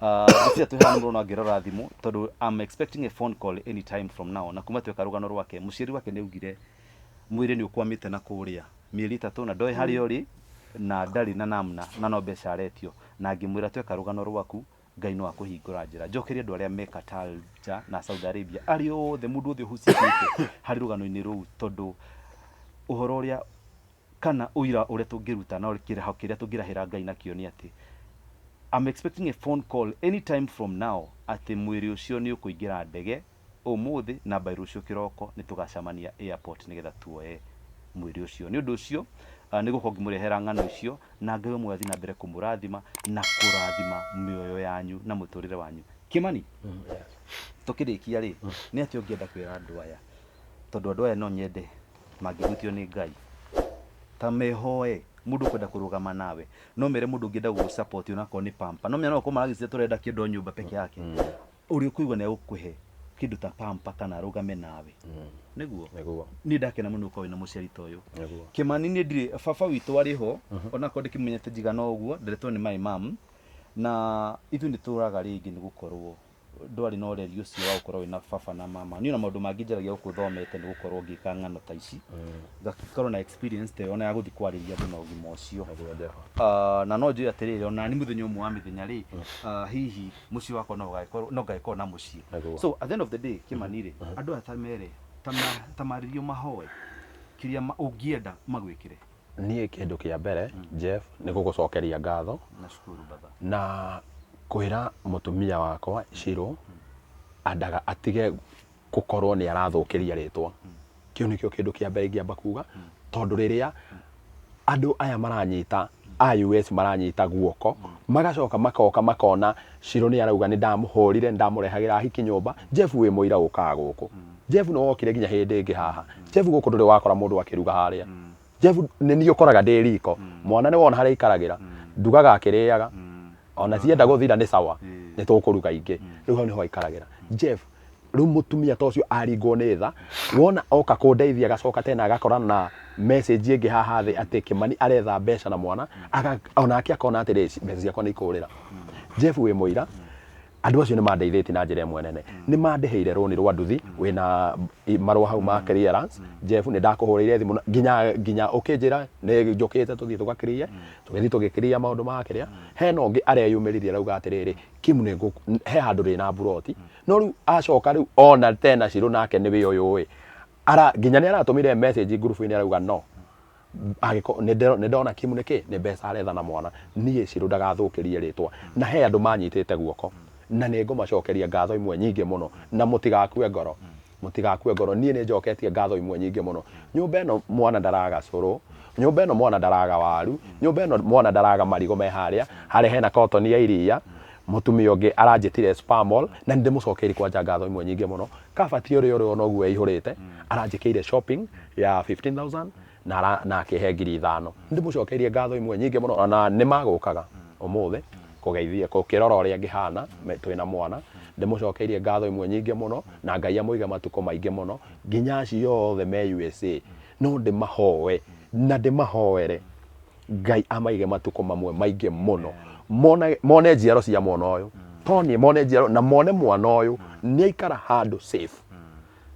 Ngwĩciria twĩ haha nĩ mũrona ngĩrora thimũ tondũ I'm expecting a phone call any time from now. Na kuma tweka rũgano rwake, mũciari wake nĩ augire mwĩrĩ nĩ ũkwamĩte na kũrĩa mĩeri 3 na ndoĩ harĩa ũrĩ na ndarĩ na namna na no mbeca aretio. Na ngĩmwĩra tweka rũgano rwaku Ngai no akũhingũra njĩra. Njokeria andũ arĩa me Qatar nja na Saudi Arabia, arĩa othe, mũndũ wothe ũhucikĩte harĩ rũgano-inĩ rũu, tondũ ũhoro ũrĩa kana ũira ũrĩa tũngĩruta na kĩraho kĩrĩa tũngĩrahĩra Ngai nakĩo nĩ atĩ I'm expecting a phone call anytime from now atĩ mwĩrĩ ũcio nĩ ũkũingĩra ndege ũmũthĩ na by rũciũ kĩroko nĩ tũgacemania airport nĩgetha tuoe mwĩrĩ ũcio. Nĩ ũndũ ũcio nĩ gũkorwo ngĩmũrehera ng'ano icio na Ngai wa muoyo athiĩ na mbere kũmũrathima na kũrathima mĩoyo yanyu na mũtũrĩre wanyu. Kĩmani, tũkĩrĩkia rĩ, nĩ atĩa ũngĩenda kwĩra andũ aya? Tondũ andũ aya no nyende mangĩhutio nĩ Ngai ta mehoe mũndũ ũkwenda kũrũgama nawe, no mere mũndũ ũngĩenda gũgũ support onakorwo nĩ pamper, no menya no gũkorwo maragĩciria tũrenda kĩndũ o nyũmba peke yake, ũrĩa ũkũigua nĩ egũkũhe kĩndũ ta pamper kana arũgame nawe. Nĩguo? Nĩguo. Niĩ ndakena mũno gũkorwo wĩna mũciari ta ũyũ. Nĩguo. Kĩmani, niĩ ndirĩ baba witũ arĩ ho, onakorwo ndĩkĩmenyete njigana ũguo, nderetwo nĩ my mum, na ithuĩ nĩ tũraga rĩngĩ nĩ gũkorwo ndwarĩ na ũreri ũcio wa gũkorwo wĩna baba na mama. Niĩ ona maũndũ mangĩ njaragia gũkũ thomete nĩ gũkorwo ngĩka ng'ano ta ici, ngakorwo na experience ta ĩyo ona ya gũthiĩ kwarĩria andũ na ũgima ũcio. Nĩguo, Jeff. Na no njũĩ atĩrĩrĩ, ona ni mũthenya ũmwe wa mĩthenya rĩ, hihi mũciĩ wakwa no ũgagĩkorwo, no ngagĩkorwo na mũciĩ. Nĩguo. So at the end of the day, Kĩmani rĩ, andũ aya ta mere ta marĩrio mahoe kĩrĩa ũngĩenda magwĩkĩre. Niĩ kĩndũ kĩa mbere, Jeff, nĩ gũgũcokeria ngatho. Nashukuru baba. Na kwĩra mũtumia wakwa Shiro andaga atige gũkorwo nĩ arathũkĩria rĩtwa. Kĩu nĩkĩo kĩndũ kĩa mbere ingĩamba kuga, tondũ rĩrĩa andũ aya maranyita A US maranyita guoko, magacoka makoka makona Shiro nĩ arauga nĩ ndamũhũrire, nĩ ndamũrehagĩra hiki nyũmba. Jeff wĩ mũira ũkaga gũkũ. Jeff nĩ wokire nginya hĩndĩ ĩngĩ haha. Jeff gũkũ ndũrĩ wakora mũndũ akĩruga harĩa. Jeff nĩ niĩ ũkoraga ndĩ riko. Mwana nĩ wona harĩa aikaragĩra. Ndugaga akĩrĩaga. Ona cienda gũthira nĩ sawa. Nĩ tũkũruga ingĩ. Rĩu hau nĩho aikaragĩra. Jeff rĩu mũtumia ta ũcio aringwo nĩ tha, wona oka kũndeithia agacoka tena agakorana na message ĩngĩ haha thĩ atĩ Kĩmani aretha mbeca na mwana, onake akona atĩrĩ mbeca ciakwa nĩ ikũrĩra. Jeff wĩ mũira, andũ acio nĩ mandeithĩtie na njĩra ĩmwe nene. Nĩ mandĩhĩire rũni rwa nduthi, wĩna marũa hau ma clearance. Jeff nĩ ndakũhũrĩire thimũ nginya ũkĩnjĩra nĩ njũkĩte tũthiĩ tũgakiriye, tũgĩthiĩ tũgĩkiriya maũndũ ma kĩrĩa. Hena ũngĩ areyumĩririe arauga atĩrĩrĩ, Kim nĩ he handũ rĩ na mburoti. No rĩu acoka rĩu ona tena Shiro nake nĩwe ũyũ ĩ. Ara nginya nĩ aratũmire message ngurubu-inĩ arauga no. Angĩkorwo nĩ ndona Kim nĩkĩ nĩ mbeca aretha na mwana, niĩ Shiro ndagathũkĩrie rĩtwa. Na he andũ manyitĩte guoko na nĩ ngũmacokeria ngatho imwe nyingĩ mũno na mũtigakue ngoro. Mũtigakue ngoro, niĩ nĩ njoketie ngatho imwe nyingĩ mũno. Nyũmba ĩno mwana ndaraga cũrũ, nyũmba ĩno mwana ndaraga waru, nyũmba ĩno mwana ndaraga marigũ me harĩa, harĩa hena kotoni ya iria, mũtumia ũngĩ aranjĩtire Spamol, na nĩ ndĩmũcokeirie kwanja ngatho imwe nyingĩ mũno. Kabati ũrĩa ũrĩ ona ũguo ĩihũrĩte, aranjĩkĩire shopping ya 15,000 na na akĩhe 5,000. Nĩ ndĩmũcokeirie ngatho imwe nyingĩ mũno, na nĩ magũkaga ũmũthĩ kũgeithia, gũkĩrora ũrĩa ngĩhana twĩna mwana. Ndĩmũcokeirie ngatho imwe nyingĩ mũno, na Ngai amũige matukũ maingĩ mũno, nginya acio othe me USA. No ndĩmahoe na ndĩmahoere Ngai amaige matukũ mamwe maingĩ mũno, mone mone njiaro cia mwana ũyũ, to niĩ mone njiaro na mone mwana ũyũ nĩ aikara handũ safe.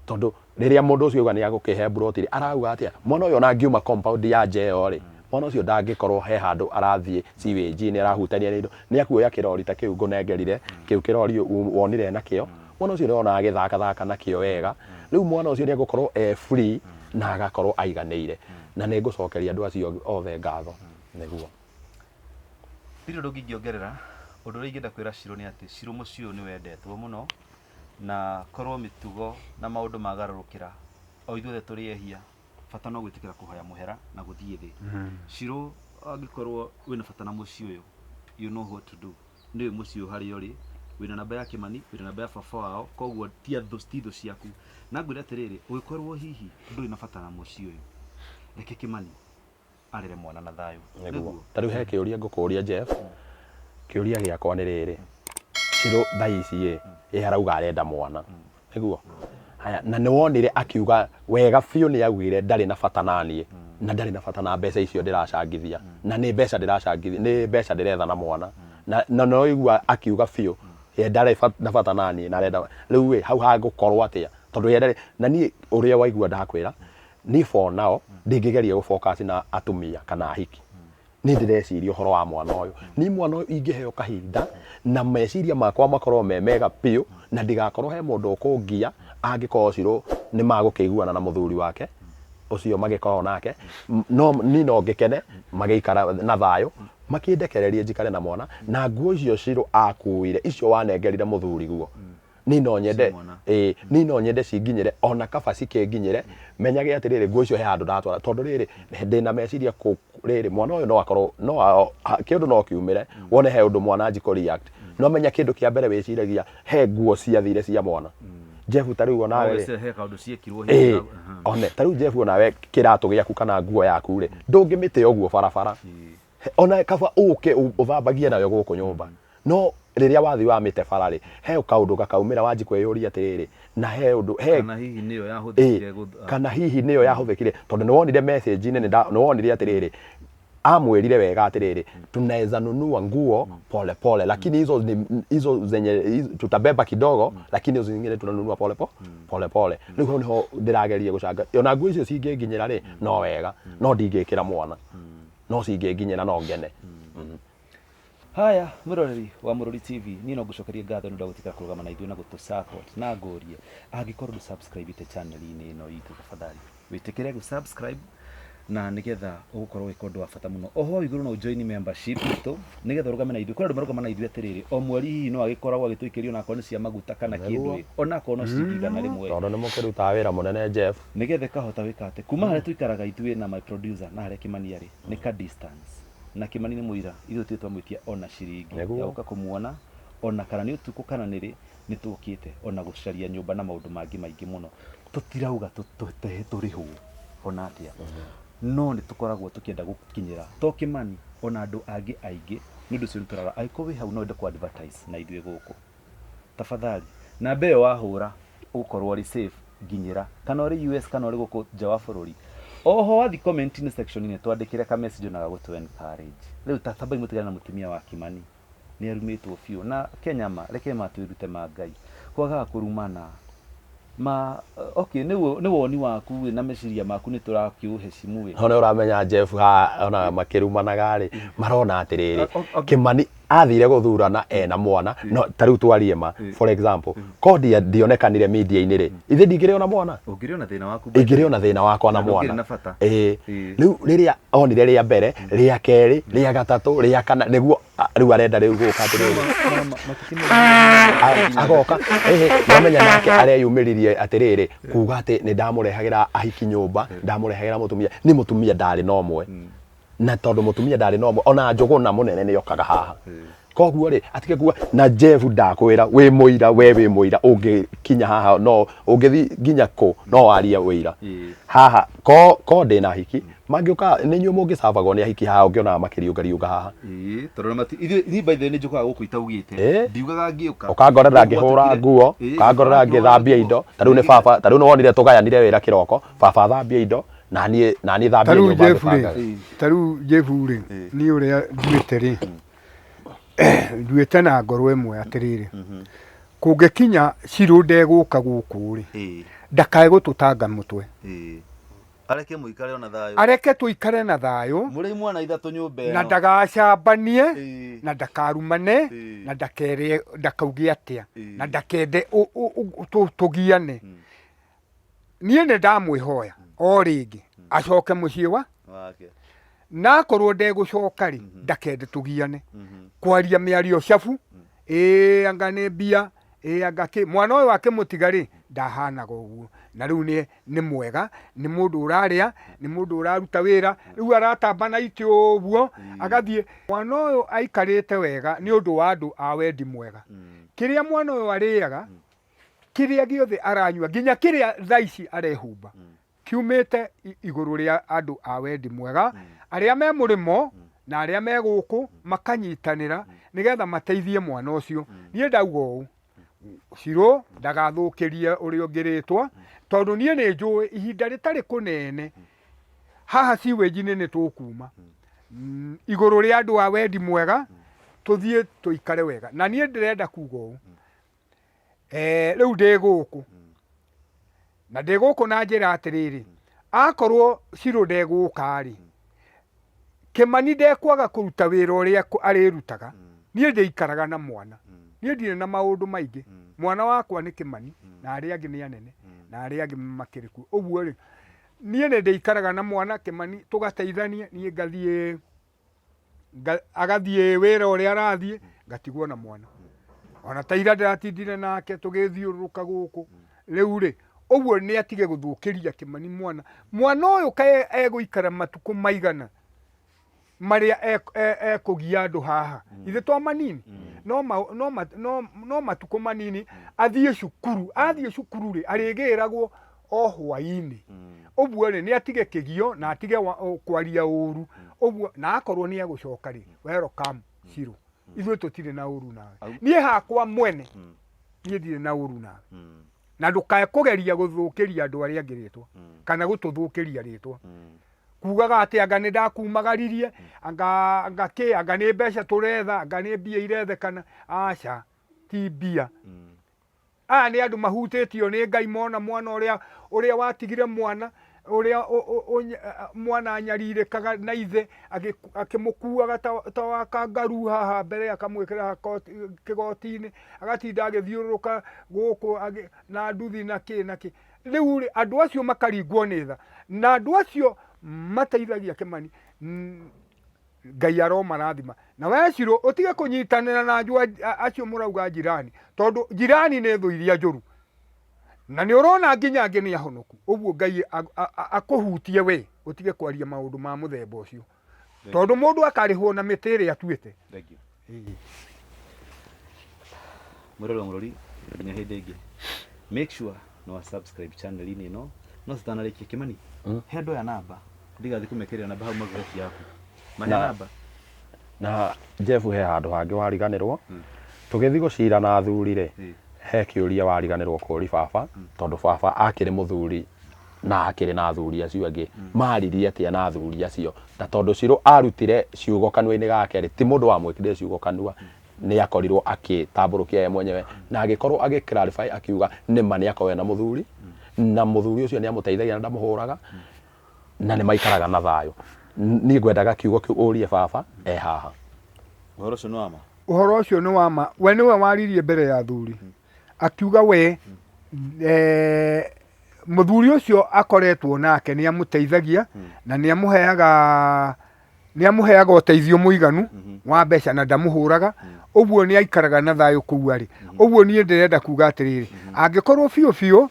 Tondũ rĩrĩa mũndũ ũcio auga nĩ agũkĩhe mburoti rĩ, arauga atĩa? Mwana ũyũ ona angiuma compound ya nja ĩyo rĩ, mwana ũcio ndangĩkorwo he handũ arathiĩ sewage nĩ arahutania na indo, nĩ akuoya kĩrori ta kĩu ngũnengerire, kĩu kĩrori wonire nakĩo, mwana ũcio nĩ wonaga agĩthakathaka nakĩo wega, rĩu mwana ũcio nĩ egũkorwo e free na agakorwo aiganĩire. Na nĩ ngũcokeria andũ acio othe ngatho nĩguo. Ndirĩ ũndũ ũngĩ ingĩongerera, ũndũ ũrĩa ingĩenda kwĩra Shiro nĩ atĩ Shiro mũciĩ ũyũ nĩ wendetwo mũno, na korwo mĩtugo na maũndũ magarũrũkĩra, o ithuothe tũrĩ ehia, bata no gwĩtĩkĩra kũhoya mũhera na gũthiĩ thĩ. Shiro angĩkorwo wĩna bata na mũciĩ ũyũ, you know what to do. Nĩ ũĩ mũciĩ ũyũ harĩa ũrĩ, wĩna namba ya Kĩmani, wĩna namba ya baba wao, koguo ti thũ, ti thũ ciaku. Na ngwĩre atĩrĩrĩ, ũngĩkorwo hihi ndũrĩ na bata na mũciĩ ũyũ, reke Kĩmani arere mwana na thayũ. Nĩguo. Ta rĩu he kĩũria ngũkũria Jeff, kĩũria gĩakwa nĩ rĩrĩ, Shiro thaa ici ĩ, ĩ arauga arenda mwana, nĩguo? Haya, na nĩ wonire akiuga wega biũ nĩ augire ndarĩ na bata na niĩ, na ndarĩ na bata na mbeca icio ndĩracangithia, na nĩ mbeca ndĩracangithia, nĩ mbeca ndĩretha na mwana. Na no waigua akiuga biũ, ye ndarĩ na bata na niĩ na arenda, rĩu ĩ, hau hagũkorwo atĩa? Tondũ ye ndarĩ, na niĩ ũrĩa waigua ndakwĩra, niĩ for now ndingĩgeria gũ focus na atumia kana ahiki. Niĩ ndĩreciria ũhoro wa mwana ũyũ. Niĩ mwana ũyũ ingĩheo kahinda na meciria makwa makorwo me mega biũ na ndigakorwo he mũndũ ũkũngia angĩkorwo Shiro nĩ magũkĩiguana na mũthuri wake ũcio magĩkoragwo nake, no niĩ no ngĩkene magĩikara na thayũ makĩndekererie njikare na mwana na nguo icio Shiro akuire icio wanengerire mũthuri guo. Niĩ no nyende, ĩĩ, niĩ no nyende cinginyĩre ona kaba cikĩnginyĩre menyage atĩrĩrĩ nguo icio he handũ ndatwara tondũ rĩrĩ ndĩna meciria rĩrĩ mwana ũyũ no akorwo no kĩũndũ no kiumĩre wone he ũndũ mwana anji kũ react no menya kĩndũ kĩa mbere wĩciragia he nguo ciathire cia mwana. Jeff ta rĩu onawe rĩ, He kaũndũ ciekirwo ĩĩ, one ta rĩu Jeff onawe kĩratũ gĩaku kana nguo yaku rĩ ndũngĩmĩte ũguo barabara, ona kaba ũke ũthambagie nayo gũkũ nyũmba, no rĩrĩa wathiĩ wamĩte bara rĩ he kaũndũ gakaumĩra wanji kwĩyũria atĩrĩrĩ na he ũndũ he kana hihi nĩyo yahũthĩkire kana hihi nĩyo yahũthĩkire tondũ nĩ wonire message-inĩ nĩ wonire atĩrĩrĩ amwĩrire wega atĩrĩrĩ tunaweza nunua nguo pole pole lakini hizo ni hizo zenye tutabeba kidogo lakini hizo zingine tunanunua pole pole pole pole. Rĩu hau niho ndĩrageria gũcanga ona nguo icio cingĩnginyĩra rĩ no wega no ndingĩkĩra mwana no cingĩnginyĩra no ngene. Haya mwĩroreri wa Mũrũri TV, niĩ no ngũcokerie ngatho nĩ ũndũ wa gwĩtĩkĩra kũrũgama na ithuĩ na gũtũ support, na ngũrie angĩkorwo ndũ subscribe ĩte channel-inĩ ĩno itũ, tafadhali wĩtĩkĩre gũ subscribe na nĩgetha ũgũkorwo ũgĩka ũndũ wa bata mũno. Oho igũrũ no join membership itũ nĩgetha ũrũgame na ithuĩ. Kwĩ andũ marũgama na ithuĩ atĩrĩrĩ, o mweri hihi no agĩkoragwo agĩtũikĩria onakorwo nĩ cia maguta kana kĩndũ, onakorwo no ciringi 100. Tondũ nĩ mũkĩrutaga wĩra mũnene Jeff. Nĩgetha ĩkahota gwĩka atĩ kuma harĩa tũikaraga ithuĩ na my producer na harĩa Kĩmani arĩ nĩ ka distance. Na Kĩmani nĩ mũira, ithuĩ tũtirĩ twamwĩtia ona ciringi ya Nĩguo. gũka kũmuona, ona kana nĩ ũtukũ kana nĩ rĩ, nĩ tũkĩte ona gũcaria nyũmba na maũndũ mangĩ maingĩ mũno. Tũtirauga tũrĩhwo ona atĩa, no nĩ tũkoragwo tũkĩenda gũkinyĩra to Kĩmani ona andũ angĩ aingĩ. Nĩ ũndũ ũcio nĩ tũrarora angĩkorwo wĩ hau no wende kũ advertise na ithuĩ gũkũ, tafadhali namba ĩyo wahũra ũgũkorwo ũrĩ safe nginyĩra kana ũrĩ US kana ũrĩ gũkũ nja wa bũrũri. Oho wathiĩ comment-inĩ section-inĩ twandĩkĩre ka message ona ga gũtũ encourage. Rĩu ta tambai mũtigane na mũtumia wa Kimani nĩ arumĩtwo biũ na Kenya ma reke ma twĩrute ma Ngai kwagaga kũrumana ma okay nĩ nĩ woni waku ĩ na meciria maku nĩ tũrakĩũheshimu ĩ. No nĩ ũramenya Jeff haha ona makĩrumanaga rĩ marona atĩrĩrĩ Kĩmani athire gũthurana ena mwana no ta rĩu twarie ma for example ko ndionekanire media-inĩ rĩ ithe ndingĩrĩ ona mwana Ũngĩrĩ ona thĩna waku ingĩrĩ ona thĩna wakwa na Na ndũngĩrĩ mwana na bata. ĩĩ Ĩĩ. rĩu rĩrĩa onire rĩa mbere rĩa kerĩ rĩa gatatũ rĩa kana nĩguo rĩu arenda rĩu gũka atĩrĩrĩ agoka ĩhĩ nĩamenya nake areyumĩririe atĩrĩrĩ kuga atĩ nĩ ndamũrehagĩra ahiki nyũmba ndamũrehagĩra mũtumia nĩ mũtumia ndarĩ na ũmwe na tondũ mũtumia ndarĩ na ũmwe ona njũgũna mũnene nĩ okaga haha koguo rĩ atige kuga na Jeff ndakwĩra wĩ mũira we wĩ mũira ũngĩkinya haha no ũngĩthi nginya kũ no warie ũira haha ko ko ndĩna ahiki mangĩũka nĩ inyuĩ mũngĩcabagwo nĩ ahiki haha ũngĩonaga makĩriũngariũnga haha. Ĩĩ tondũ mati ithuĩ ithuĩ by the way nĩ njũkaga gũkũ itaugĩte Ĩĩ. ndiugaga ngĩũka ũkangorera ngĩhũra nguo Ĩĩ, ũkangorera ngĩthambia indo ta rĩu nĩ baba ta rĩu nĩ wonire tũgayanire wĩra kĩroko baba athambia indo na niĩ na niĩ ta thambie rĩu nyũmba Jeff rĩ ngĩbangaga. ta rĩu Jeff rĩ niĩ ũrĩa nduĩte rĩ nduĩte na ngoro ĩmwe atĩrĩrĩ kũngĩkinya Shiro ndegũka gũkũ rĩ Ĩĩ, ndakae gũtũtanga mũtwe ĩĩ. Areke mũikare ona thayũ. Areke tũikare na thayũ. Mũrĩ imwana ithatũ nyũmba ĩno. Na ndagacambanie, Ĩĩ. na ndakarumane, Ĩĩ. na ndakere ndakauge atĩa, Ĩĩ. na ndakende tũgiane. Niĩ nĩ ndamwĩhoya o rĩngĩ acoke mũciĩ wa Wake. Na akorwo ndegũcoka rĩ, ndakende tũgiane. Kwaria mĩario cabu, ĩĩ anga nĩ mbia, ĩĩ anga kĩ, mwana ũyũ akĩmũtiga rĩ, ndahanaga ũguo. Na rĩu nĩ nĩ mwega, nĩ mũndũ ũrarĩa, nĩ mũndũ ũraruta wĩra, rĩu aratamba na itĩ ũguo, agathiĩ. Mwana ũyũ aikarĩte wega nĩ ũndũ wa andũ a wendi mwega. Kĩrĩa mwana ũyũ arĩaga, kĩrĩa gĩothe aranyua, nginya kĩrĩa thaa ici arehumba, kiumĩte igũrũ rĩa andũ a wendi mwega, arĩa me mũrĩmo na arĩa me gũkũ makanyitanĩra nĩgetha mateithie mwana ũcio. Niĩ ndauga ũũ, Shiro ndagathũkĩrie ũrĩa ũngĩ rĩtwa, tondũ niĩ nĩ njũĩ ihinda rĩtarĩ kũnene haha sewage-inĩ nĩ tũkuma igũrũ rĩa andũ a wendi mwega tũthiĩ tũikare wega. Na niĩ ndĩrenda kuga ũũ, rĩu ndĩ gũkũ na ndĩ gũkũ na njĩra atĩrĩrĩ, akorwo Shiro ndegũka rĩ, Kĩmani ndekwaga kũruta wĩra ũrĩa arĩrutaga, niĩ ndĩikaraga na mwana, niĩ ndirĩ na maũndũ maingĩ, mwana wakwa nĩ Kĩmani na arĩa angĩ nĩ anene na arĩa angĩ makĩrĩ kuo, ũguo rĩ, niĩ nĩ ndĩikaraga na mwana Kĩmani tũgateithania, niĩ ngathiĩ agathiĩ wĩra ũrĩa arathiĩ ngatigwo na mwana ona ta ira ndĩratindire nake tũgĩthiũrũrũka gũkũ rĩu rĩ ũguo nĩ atige gũthũkĩria Kĩmani mwana mwana ũyũ kaĩ egũikara matukũ maigana marĩa ekũgia andũ haha ithe to manini no ma, no, ma, no, no matukũ manini athiĩ cukuru athiĩ cukuru rĩ arĩgĩragwo o hwainĩ ũguo rĩ nĩ atige kĩgio na atige kwaria ũru ũguo na akorwo nĩ egũcoka rĩ welcome Shiro ithuĩ tũtirĩ na ũru nawe niĩ hakwa mwene niĩ ndirĩ na ũru nawe na ndũkae kũgeria gũthũkĩria andũ arĩa angĩ rĩtwa kana gũtũthũkĩria rĩtwa kugaga atĩ anga nĩ ndakumagaririe anga anga kĩ anga nĩ mbeca tũretha anga nĩ mbia irethekana aca ti mbia Aya nĩ andũ mahutĩtio nĩ Ngai mona mwana ũrĩa ũrĩa watigire mwana ũrĩa mwana anyarirĩkaga na ithe akĩmũkuaga ta wa kangaroo haha mbere akamwĩkĩra kĩgoti-inĩ agatinda agĩthiũrũrũka gũkũ na nduthi na kĩ na kĩ. Rĩu rĩ andũ acio makaringwo nĩ tha na andũ acio mateithagia Kĩmani Ngai aromarathima. Na we Shiro ũtige kũnyitanĩra na njũa acio mũrauga njirani tondũ njirani nĩ thũ iria njũru. Na nĩ ũrona nginya angĩ nĩ ahonoku. Ũguo Ngai akũhutie we ũtige kwaria maũndũ ma mũthemba ũcio. Tondũ mũndũ akarĩhwo na mĩtĩ ĩrĩa atuĩte. Thank you. Mwĩrori wa Mũrori, nginya hĩndĩ ĩngĩ, make sure nĩ wa subscribe channel-inĩ ĩno. No tũtanarĩkia, Kĩmani, he andũ aya namba, ndigathiĩ kũmekĩrĩra namba hau magũrũ yaku. Mahe namba. Na Jeff, he handũ hangĩ wariganĩrwo. Tũgĩthiĩ gũcira na athuri rĩ, he kĩũria wariganĩrwo kũri baba, tondũ baba akĩrĩ mũthuri na akĩrĩ na athuri acio angĩ, maririe atĩa na athuri acio? Na tondũ Shiro arutire ciugo kanua-inĩ gake rĩ, ti mũndũ wamwĩkĩrire ciugo kanua, nĩ akorirwo akĩtambũrũkia ye mwenyewe na agĩkorwo agĩ clarify, akiuga nĩma nĩ akorwo ena mũthuri, na mũthuri ũcio nĩ amũteithagia na ndamũhũraga, na nĩ maikaraga na thayũ. Niĩ ngwendaga kiugo kĩu ũrie baba e haha. Ũhoro ũcio nĩ wa ma? Ũhoro ũcio nĩ wa ma. We nĩwe waririe mbere ya athuri, akiuga we mũthuri ũcio akoretwo nake nĩ amũteithagia na nĩ amũheaga ũteithio mũiganu wa mbeca na ndamũhũraga, ũguo nĩ aikaraga na thayũ kũu arĩ. Ũguo niĩ ndĩrenda kuga atĩrĩrĩ, angĩkorwo biũ biũ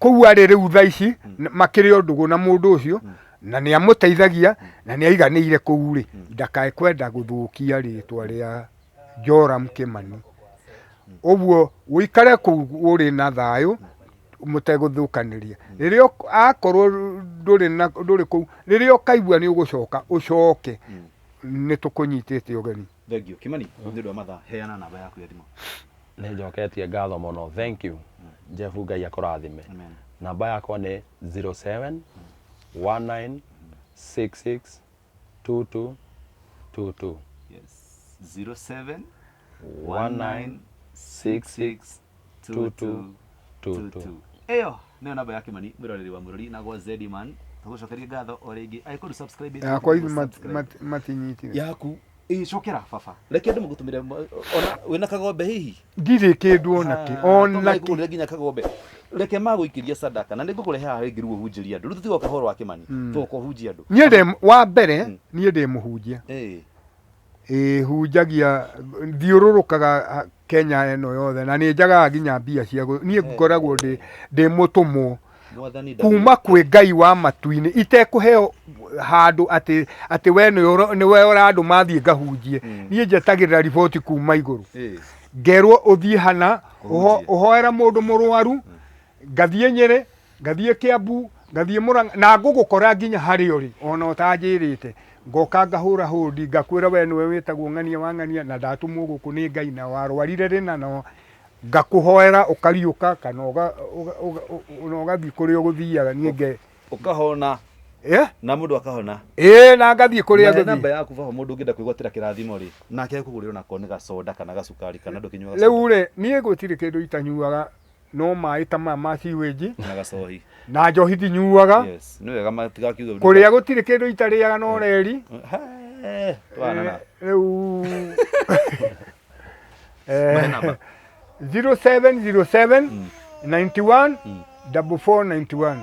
kũu arĩ rĩu thaa ici makĩrĩ o ndũgũ na mũndũ ũcio na nĩ amũteithagia na nĩ aiganĩire kũu rĩ, ndakae kwenda gũthũkia rĩtwa rĩa Joram Kĩmani. Ũguo ũikare kũu ũrĩ na thayũ mũtegũthũkanĩria. Rĩrĩa akorwo ndũrĩ kũu, rĩrĩa ũkaigua nĩ ũgũcoka ũcoke, nĩ tũkũnyitĩte ũgeni. Thank you. Kĩmani, nĩ ũndũ wa mathaa, heana namba yaku ya thimũ. Nĩ njoketie ngatho mũno. Thank you. Jeff, Ngai akũrathime. Amen. Namba yakwa nĩ 07 19 66 22 22. Yes. 07 19 66 22 22. Ĩyo nĩyo namba ya Kĩmani, mwĩroreri wa Mũrori, na gwa Zediman. Tũgũcokeria ngatho o rĩngĩ. Angĩkorwo ndũ subscribe Yakwa ithu matinyitire. Yaku ĩ cokera baba, reke andũ magũtũmĩre ona wĩna kagombe hihi? Ndirĩ kĩndũ ona kĩ, ona kĩ. Kũgũrĩra nginya kagombe, reke magũikĩria sadaka, na nĩ ngũkũrehe haha rĩngĩ rĩu ũhunjĩrie andũ. Rĩu tũtigoka ũhoro wa Kĩmani, tũgoka ũhunjie andũ. Niĩ ndĩ wa mbere, niĩ ndĩ mũhunjia. Ĩ hunjagia, thiũrũrũkaga Kenya ĩno yothe, na nĩ njagaga nginya mbia cia niĩ ngoragwo ndĩ mũtũmwo Mwathani kuma kwĩ Ngai wa matu-inĩ, itekũheo handũ atĩ we nĩwe ũrandũma thiĩ ngahunjie. Niĩ njetagĩrĩra riboti kuma igũrũ, ngerwo ũthiĩ hana Ũhunjie. Ũhoera mũndũ mũrwaru, ngathiĩ Nyĩrĩ, ngathiĩ Kĩambu, ngathiĩ Mũrang'a, na ngũgũkora nginya harĩa ũrĩ ona ũtanjĩrĩte. Ngoka ngahũra hũndi, ngakwĩra we nĩwe wĩtagwo ng'ania wa ng'ania, na ndatũmwo gũkũ nĩ Ngai, na warwarire rĩna, na ngakũhoera ũkariũka, kana na ũgathiĩ kũrĩa ũgũthiaga. Niĩ nge Ũkahona. Eh? Na mũndũ akahona. Ĩĩ, na ngathiĩ kũrĩa Mahe namba ngũthiĩ. yaku baba, mũndũ ũngĩenda kwĩgwatĩra kĩrathimo rĩ, nake ekũgũrĩrwo nako nĩ gacoda kana gacukari kana ndũkĩnyuaga soda? Rĩu rĩ, niĩ gũtirĩ kĩndũ itanyuaga no maĩ ta maya ma sewage. Na gacohi. Na njohi ndinyuaga. Yes, nĩ wega matigakiuge. Kũrĩa gũtirĩ kĩndũ itarĩaga no reri. He, twanana. Rĩu Mahe namba. 0707 91 44 91.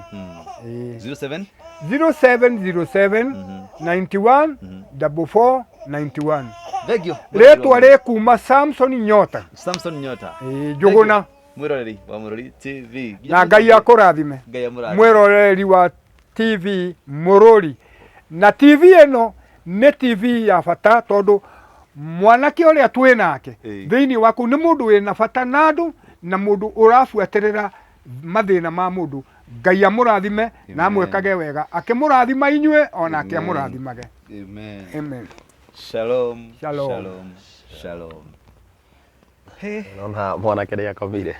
Ĩĩ. 07 0707 91 44 91. Thank you. Rĩtwa rĩkuma Samson Nyota. Samson Nyota. Ĩĩ, Njũgũna. Mwĩroreri wa Mũrori TV. Na Ngai akũrathime. Ngai amũrathime. Mwĩroreri wa TV Mũrori, na TV ĩno nĩ TV ya bata, tondũ mwanake ũrĩa twĩ nake thĩinĩ waku nĩ mũndũ wĩna bata na andũ, na mũndũ ũrabuatĩrĩra mathĩna ma mũndũ. Ngai amũrathime na amwĩkage wega, akĩmũrathima inyuĩ onake Amen. amũrathimage. Amen. Amen. Shalom. Shalom. Shalom. Shalom. Hey. Nona mwanake nĩ akomire.